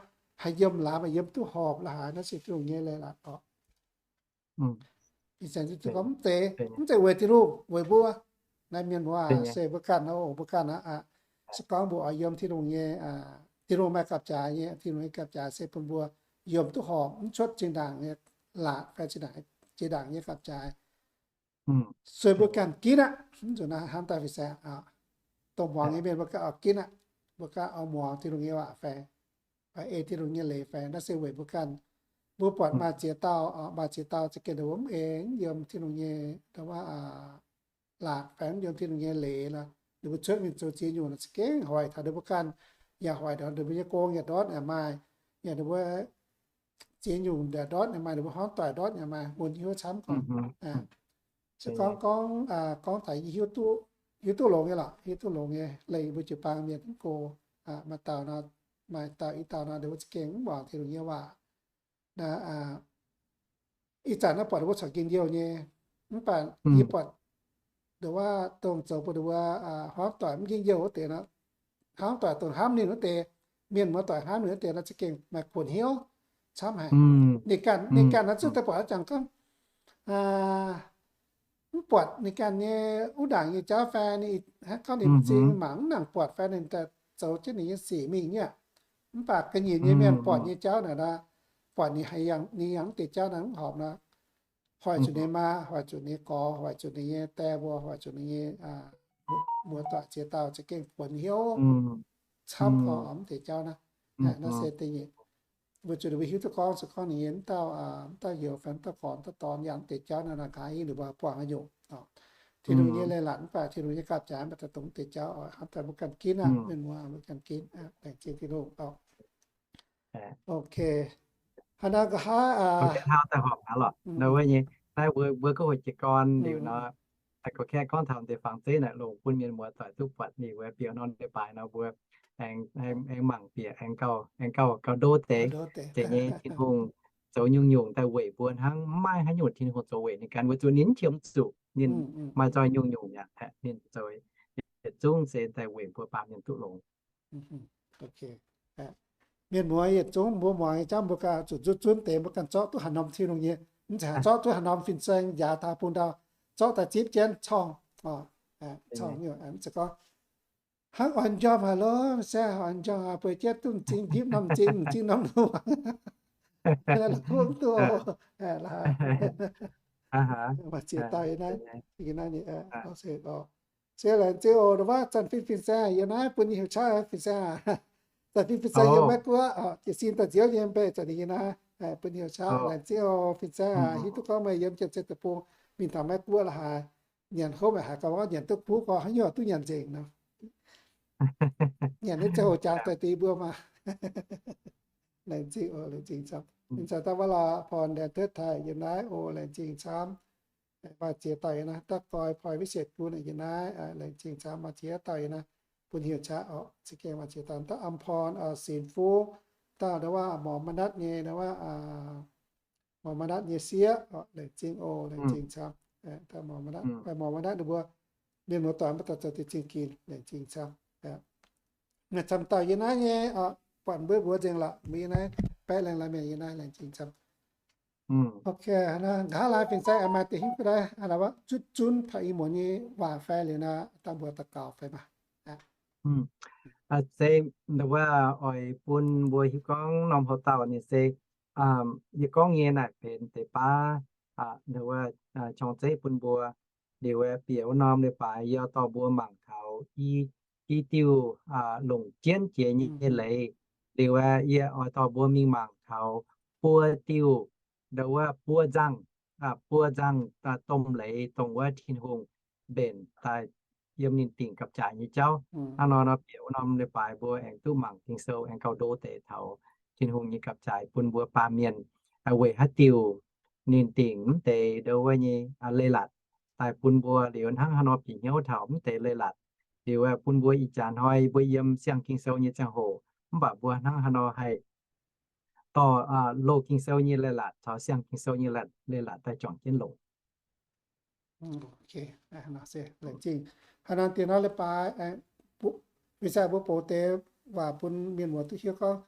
haih yiem laamz, haih yiem duqv horpc la'haaix, naaiv se Tin-Hungh nyei leiz-latc orqc. Ih zanc gorngv mv zeiz, mv zeiz weic Tin-Hungh, weic mbuo. Naaiv mienh waac se mbuo ganh oc, mbuo ganh aqv. Se gorngv mbuo oix yiem Tin-Hungh nyei, Tin-Hungh maaih gapv-jaaix nyei, Tin-Hungh nyei gapv-jaaix se bun mbuo yiem duqv horpc, mv cuotv zinh ndaangc nyei laatc fai zinh ndaangc, zinh ndaangc nyei gapv-jaaix. Sueih mbuo ganh ginv aqv, mv zuqc naaiv hnamv daaih fin-saeng. Dongh muangx nyei mienh mbuo ganh oix ginv aqv. mbuo ganh oix muangx Tin-Hungh nyei waac faix, oix ei Tin-Hungh nyei leiz faix. Naaiv se weic mbuo ganh, mbuo buatc maaih ziex dauh, maaih ziex dauh za'gengh mv ei, mv yiem Tin-Hungh nyei, laatc fai mv yiem Tin-Hungh nyei leiz nor, ninh mbuo cuotv mingh zoux ziex nyungc nor za'gengh hoic taux ninh mbuo ganh, yaac hoic taux ninh mbuo nyei gong yaac ndortv yaac maaih, yaac ninh mbuo ziex nyungc yaac ndortv yaac maaih, ninh mbuo hmuangv doic ndortv yaac maaih, mun hiuv camv gorngv. Se gorngv gorngv, gorngv taux hiuv duqv, hiuv duqv longx nyei lorqc, hiuv duqv longx nyei, leih mbuo jiu-baang mienh mv go, maaih dauh nor, maaih dauh i dauh nor, ninh mbuo za'gengh mv muangx Tin-Hungh nyei waac. Ih zanc naaiv buatc ninh mbuo corc njien-youh nyei, mv baac yie buatc nduov waac dongh zoux bun ninh mbuo hmuangv doic mv njien-youh wuov deix nor, hmuangv doic dongh hnamv ninh wuov deix, mienh muoz doic hnamv ninh wuov deix nor za'gengh maaih kuonx hnyouv camv haic. Ninh ganh, ninh ganh nor zuqc daaih buatc jangx gorngv mv buatc ninh ganh nyei wuov ndaangc nyei jauv fai ninh hnangv gorngv ninh m'zing mangc mv nangc buatc fai ninh daaih zoux jienv ninh nyei sic mingh nyei aqv. Mv baac ga'nyiec nyei mienh buatc nyei jauv naaic nor, buatc ninh haiz ninh yangh mv deix jauv naaic mv horpc nor, hoic zuqc ninh maa, hoic zuqc ninh gorx, hoic zuqc ninh nyei die mbuo, hoic zuqc ninh nyei muoz-doic ziex dauh za'gengh kuonx hnyouv camv gorngv mv deix jauv naaiv. Naaiv se da'nyeic. Weic zuqc ninh mbuo hiuv duqv gorngv se gorngv ninh nyei mv dauh, mv dauh youz fai mv dauh gorx mv dauh dorn yangh mv deix jauv naaiv nor, nqa'haav hingv ninh mbuo buangh haaix nyungc. Tin-Hungh nyei leiz-latc mv baac Tin-Hungh nyei gapv-jaaix mv baac daaih dongh mv deix jauv oix hnamv daaih mbuo ganh ginv aqv, mienh muoz mbuo ganh ginv. Laengz zingh Tin-Hungh. Ok. Hnangv naaiv nqa'haav, hnangv naaiv daaih horpc hnangv lorqc. Naaiv wuov nyei, naaiv mbuo, mbuo gorngv hoqc jiez gorn liuz nor, gorngv kaeqv gorngv taux deix fangx zeiv naaic longc bun mienh muoz-doic duqv buatc liuz, bieqc norm leiz-baaix nor mbuo aengx mangc bieqc aengx gauh, aengx gauh, gauh ndo deix. Deix nyei Tin-Hungh zoux nyungc-nyungc daaih weic mbuo hnangv, mv maaih haaix nyungc Tin-Hungh zoux weic ninh ganh, weic zuqc ninh mv qiemx zuqc, ninh maaih zoi nyungc-nyungc yaac ninh zoux yietc zungv se daaih weic mbuo baamh mienh duqv longx. Mienh muoz yietc zungv mbuo muangx nyei jauv mbuo ganh zuqc nzutv zunv deix mbuo ganh zorqv duqv haaix norm Tin-Hungh nyei, mv zeiz haaix zorqv duqv haaix norm fin-saeng njaaux taux bun ndau, zorqv daaih zipv jienv corngh, corngh mv zeiz gorngv hnangv oix njormh haic lorqc, se oix njormh haic bueix jienv duqv m'zing njipv norm m'zing, m'zing norm luangc, kuv mv duqv oc. Maaih ziex dauh yiem naaiv, yiem naaiv nyei, se laengz zingh oc, ndongc wuov zanc fin, fin-saeng yiem naaiv bun yie heuc qaqv, fin-saeng aac. Zanc fin, fin-saeng yiem Meiv-Guoqv, jiez sin daaih nziouv yiem mbeih zanc ninh yiem naaiv, bun yie heuc qaqv. Laengz zingh oc, fin-saeng aac, hiuv duqv gorngv meih yiem Janx-Zei Deic-Bung mingh taux Meiv-Guoqv la'haaix, nyanc hopv haic, haiz gaax wuov nyanc duqv kuv gorx haaix nyungc duqv nyanc nzengc nor. Nyanc naaiv ziangh hoc jangx daaih deix mbuo maah. Laengz zingh oc, laengz zingh camv. Ninh caux dauh Vaav Lorh Porn Laengc Tetv Taaih yiem naaiv oc, laengz zingh camv. Maaih ziex dauh yiem naaiv, Da'goi Poi Viv Sietc Gun yiem naaiv, laengz zingh camv. Maaih ziex dauh yiem naaiv, bun heuc qaqv oc. Za'gengh maaih ziex dauh, dauh Am Porn, Sinx Fungx, dauh ndau wuov Morc Matv Natv nyei, ndau wuov Morc Matv Natv nyei sieqv oc, laengz zingh oc, laengz zingh camv. Dauh Morc Matv Natv, Morc Matv Natv ninh mbuo mienh muoz-doic mbuo daaih zoux deix zingh ginc, laengz zingh camv. Maaih camv dauh yiem naaiv nyei, buatc mbuo mbuox nzengc lorqc, mbuo yiem naaiv baeqv laengz laaix mienh yiem naaiv, laengz zingh camv. Ok, nqa'haav laaix fin-saeng maaih deix hiuv duqv naaiv, nzutv zunv taux ih muonz nyei waac fai liuz nor, dangh mbuo daux gaux fai maah. Se, ndau wuov oix bun mbuo hiuv gorngv norm houx-dauh ninh se, yie gorngv nyei naaic benx deix baav, ndau wuov, corng zeiv bun mbuo. Liuz aeqv, bieqc wuov norm leiz-baaix yie dorh mbuo mangc taux i, i diuh longc jienv jiex nyei leiz. Liuz aeqv, yie oix dorh mbuo mingh mangc taux buo diuh, ndau wuov buo nzangh, buo nzangh domh leiz dongh wuov Tin-Hungh mbenc daaih yiem ninh dingc gapv-jaaix nyei jauv. Hnangv nor nor, bieqc wuov norm leiz-baaix mbuo aengx duqv mangc Ging-Sou aengx gauh ndo deix taux Tin-Hungh nyei gapv-jaaix bun mbuo baamh mienh weic haaix diuc ninh dingc mv deix ndau wuov nyei leiz-latc daaih bun mbuo. Liuz hnangv haaix nor bieqc hnyouv taux mv deix leiz-latc. Liuz bun mbuo ih jaax hnoi mbuo yiem siang Ging-Sou nyei ziangh hoc, mv baac mbuo hnangv haaix nor haih dorh loz Ging-Sou nyei leiz-latc caux siang Ging-Sou nyei leiz-latc daaih juangc jienv longx. Haaix nor dieh norm leiz-baaix, fin-saeng mbuo bouc deix waac bun mienh muoz duqv hiuv gorngv,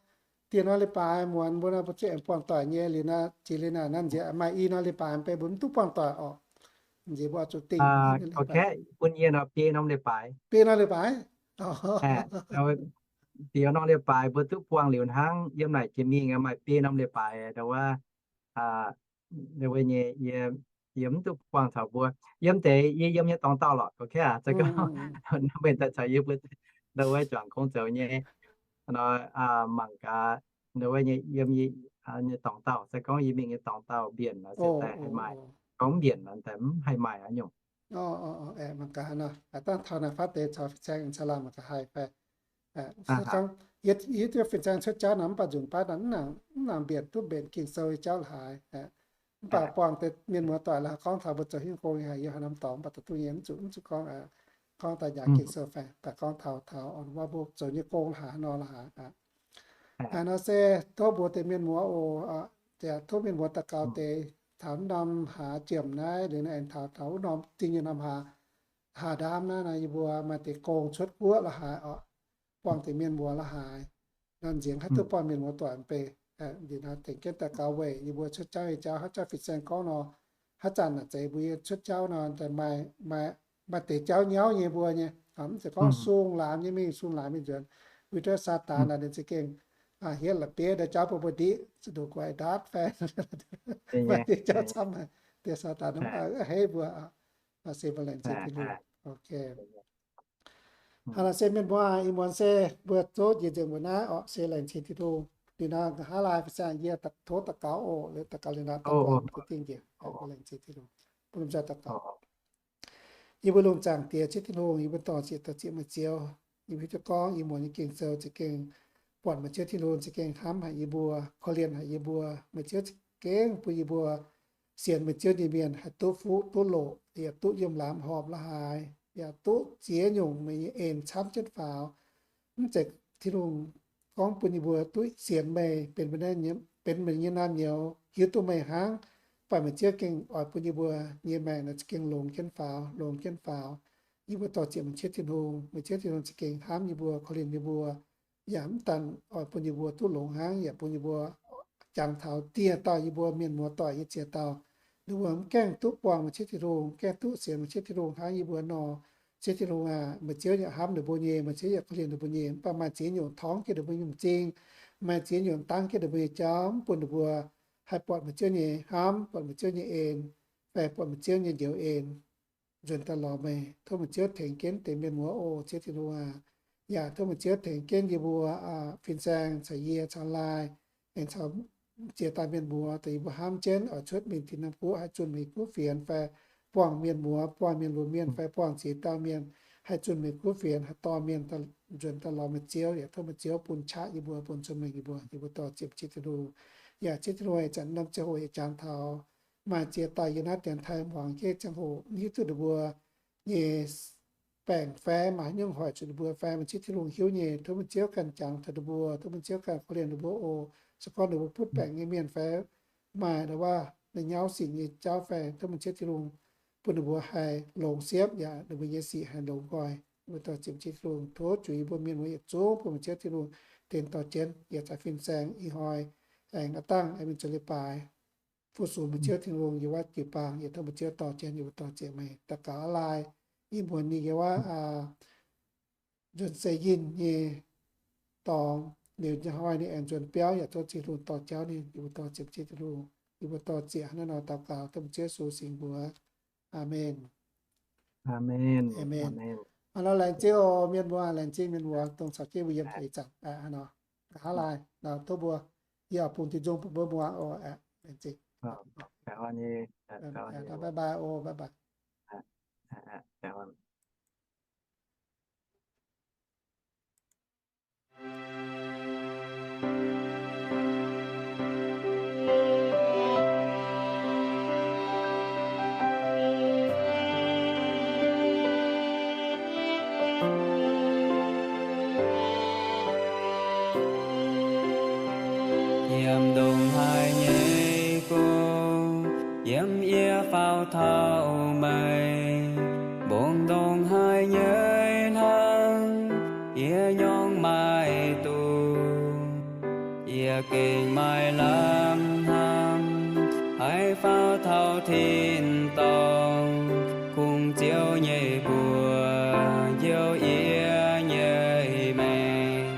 dieh norm leiz-baaix muonz mbuo nor mbuo zuqc aengx buangh doic nyei liuz nor, jiex liuz naaic nor nziex maaih i norm leiz-baaix mv bei mbuo mv duqv buangh doic orqc. Nziex mbuo oix zuqc dingh bun yie nor biei norm leiz-baaix. Biei norm leiz-baaix. Biei norm leiz-baaix mbuo duqv buangh liuz hnangv, yiem naaic jiex mingh maaih biei norm leiz-baaix, ndau wuov, ndau wuov nyei, yie mv duqv buangh caux mbuo. Yiem deix yie yiem nyei dorngx dauh lorqc, ok aac, za'gengh mbenc daaih caux yie mbuo Ndau wuov juangc gong zoux nyei, nor, mangc gaax, ndau wuov nyei yiem yie nyei dorngx dauh, se gorngv yie mingh nyei dorngx dauh mbienc nor se daaih haih maaih. Gorngv mbienc nor daaih mv haih maaih aqv nyungc. Mangc gaax nor, dangh taux naaic fatv deix caux fin-saeng caux laanh mangc gaax haih fai. Se gorngv yie duqv fin-saeng cuotv jauv nor, mv baac nzunc baav nor, mv nangc mbienc duqv mbenc Ging-Sou nyei jauv la'haaix. Mv baac buangh deix mienh muoz doic la'haaix gorngv taux mbuo zoux hingv gong nyei haic, yie haaix norm dorngx mv baac da'duqv nyei, mv zuqc, mv zuqc gorngv, gorngv daaih njaaux Ging-Sou fai, daaih gorngv taux, taux orn wuov mbuo zoux nyei gong la'haaix nor la'haaix. Aa, nor se tov mbuo deix mienh muoz oc, tov mienh muoz daux gaux deix taux norm haaix jiem naaiv, liuz naaiv aengx taux, taux wuov norm zinh nyei norm haaix, haaix ndaamv naaiv nor, yie mbuo maaih deix gong cuotv guoqv la'haaix oc, buangh deix mienh muoz la'haaix. Nor nziex haaix duqv buangh mienh muoz doic mv bei. Ndin nor tengx jienv daux gaux weic yie mbuo cuotv jauv nyei jauv, haaix jauv fin-saeng gorngv nor, haaix zanc naaic zeiz mbuo yie cuotv jauv nor, maaih, maaih deix jauv nyauv nyei mbuo nyei, mv zeiz gorngv sung laamz nyei mingh, sung laamz mingh nzuonx, wuov deix Saadaan naaic ninh za'gengh hietv la'bieiv ndau jauv bun mbuo ndiqv, zuqc nduqc guaix ndaatv fai. Maaih deix jauv camv haic, deix Saadaan haiz mbuo, se mbuo laengz zingh Tin-Hungh. Hnangv naaic se mienh mbuo aac, ih muonz se mbuo zoqv njiec nzengc mbuo naaiv orqc, se laengz zingh Tin-Hungh. Liuz nor nqa'haav laai fin-saeng yie tov daux gaux oc, liuz daux gaux liuz nor daux gaux dingh njiec, laengz zingh Tin-Hungh. Bun lomh nzoih daux gaux. Yie mbuo lungh zaangc Diex, Ziouv Tin-Hungh, yie mbuo dor-ziec dor-ziec meih Ziouv. Yie mbuo hiuv duqv gorngv ih muonz nyei Ging-Sou za'gengh buatc meih Ziouv Tin-Hungh za'gengh hnamv haic yie mbuo, korv-lienh haic yie mbuo. Meih Ziouv za'gengh bun yie mbuo sienx meih Ziouv nyei mienh haih duqv fuqv duqv loqc, yaac duqv yiem laamz horpc la'haaix, yaac duqv ziex nyungc meih nyei en camv jienv faaux. Mv zeiz Tin-Hungh gorngv bun yie mbuo duqv sienx meih, benx, benx meih nyei naamh nyouz, hiuv duqv meih hnangv. Mv baac meih Ziouv gengh oix bun yie mbuo nyei maengc naaic za'gengh longx jienv faaux, longx jienv faaux. Yie mbuo dor-ziec meih Ziouv Tin-Hungh, meih Ziouv Tin-Hungh za'gengh hnamv yie mbuo, korv-lienh yie mbuo, yaac mv daan oix bun yie mbuo duqv longx hnangv, yaac bun yie mbuo jangx taux dieh dauh yie mbuo mienh muoz doic nyei ziex dauh. Ninh mbuo mv gaengh duqv buangh meih Ziouv Tin-Hungh, gaengh duqv sienx meih Ziouv Tin-Hungh hnangv yie mbuo nor. Ziouv Tin-Hungh aac, meih Ziouv yaac hnamv ninh mbuo nyei, meih Ziouv yaac korv-lienh ninh mbuo nyei. Mv baac maaih ziex nyungc torngv jienv ninh mbuo nyei m'zing, maaih ziex nyungc dangv jienv ninh mbuo nyei jauv, mv bun ninh mbuo haih buatc meih Ziouv nyei hnamv, buatc meih Ziouv nyei en, fai buatc meih Ziouv nyei njoux en nzuonx daaih lorz meih. Tov meih Ziouv tengx jienv deix mienh muoz oc, Ziouv Tin-Hungh aac. Yaac tov meih Ziouv tengx jienv yie mbuo fin-saeng caux yie caux laai, aengx caux ziex dauh mienh muoz, dongh yie mbuo hnamv jienv oix cuotv mingh Tin-Hungh Guoqv, haih zunh meih nyei kuv fienx fai buangh mienh muoz, buangh mienh lunx mienh fai buangh ziex dauh mienh, haih zunh meih nyei kuv fienx, haih dorh mienh nzuonx daaih lorz meih Ziouv. Yaac tov meih Ziouv bun qaqv yie mbuo, bun cun-mengh yie mbuo. Yie mbuo dor-ziec meih Ziouv Tin-Hungh. Yaac Ziouv Tin-Hungh, ih zanc norm ziangh hoc yie jangx taux maaih ziex dauh yiem naaiv dienx taaih muangx jienv ziangh hoc, mv hiuv duqv ninh mbuo nyei baengc fai maaih haaix nyungc hoic zuqc ninh mbuo fai, meih Ziouv Tin-Hungh hiuv nyei. Tov meih Ziouv ganh jangx taux ninh mbuo, tov meih Ziouv ganh korv-lienh ninh mbuo oc. Se gorngv ninh mbuo butv baengc nyei mienh fai maaih ndau wuov nyauv sic nyei jauv fai, tov meih Ziouv Tin-Hungh bun ninh mbuo haih longx siepv, yaac ninh mbuo nyei sic haih longx nqoi. Yie mbuo dor-ziec meih Ziouv Tin-Hungh. Tov zuqc yie mbuo mienh muoz yietc zungv bun meih Ziouv Tin-Hungh tengx dorh jienv. Yaac caux fin-saeng ih hnoi aengx aav dangh aengx mingh zoux leiz-baaix fu-sux meih Ziouv Tin-Hungh yiem wuov jiu-baang. Yaac tov meih Ziouv dorh jienv, yie mbuo dor-ziec meih. Daux gaux aav laai, ih muonz ninh yiem wuov nzuonx seix yinh nyei dorngx, liuz ih hnoi ninh aengx nzuonx biauv. Yaac tov Tin-Hungh dorh jauv ninh. Yie mbuo dor-ziec meih Ziouv Tin-Hungh. Yie mbuo dor-ziec hnangv naaiv nor daux gaux dongh meih Ziouv Yesu singx mbuox. Aamen. Aamen. Aamen. Hnangv nor laengz zingh oc mienh muoz, laengz zingh mienh muoz dongh caux jienv mbuo yiem taux ih zanc aqv. Hnangv nor, nqa'haav laai nor tov mbuo, yie oix bungx diuh nzung bun mbuo muangx oc. Laengz zingh. Bye bye oc, bye bye. Yiem ndongc haaix nyei gong, yiem yie faaux taux meih. Mbong ndongc haaix nyei hnangv, yie nyorng maaih duqv. Yie gengh maaih lamh hnamv, haih faaux taux tin-dorngh, kungx Ziouv nyei mbuox njoux yie nyei maengc.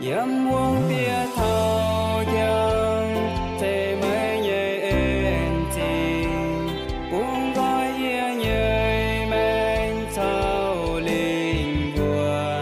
Yiem wuonh bieqc taux jangx, zeiz meih nyei en zingh, bun nqoi yie nyei maengc caux lingh wuonh.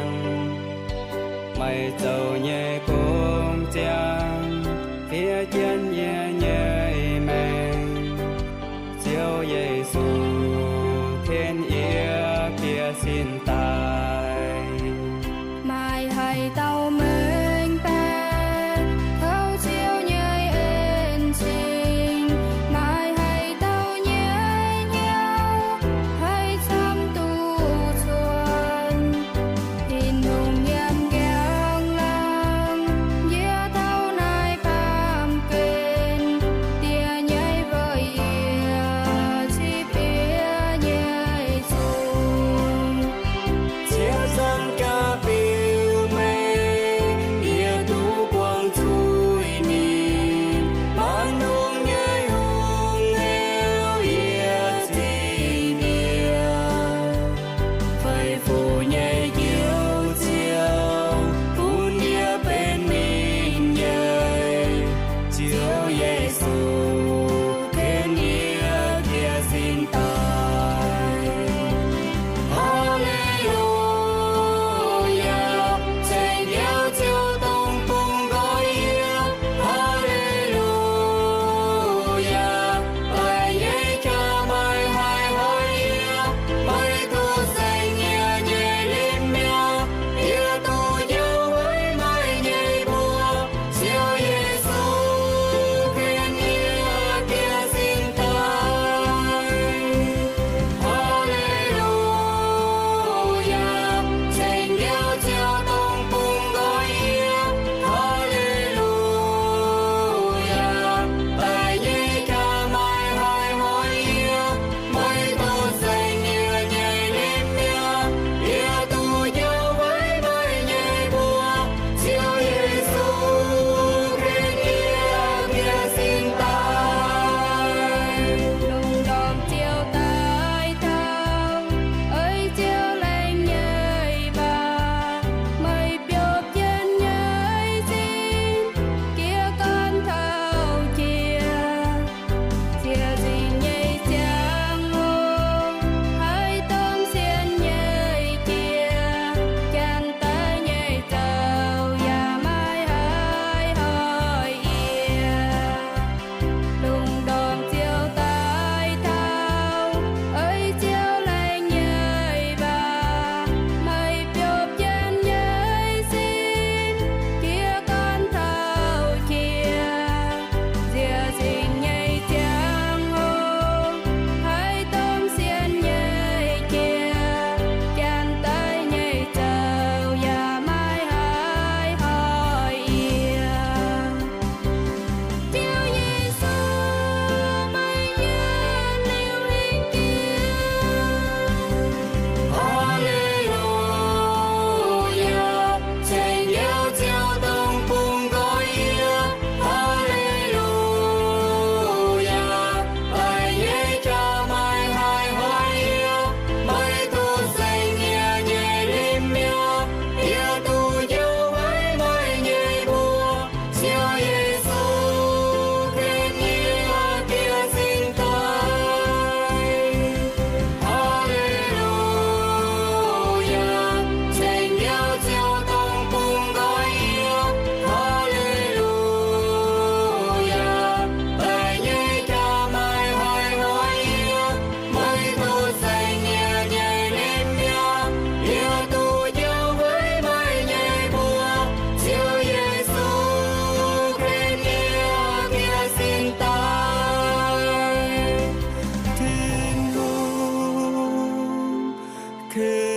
keu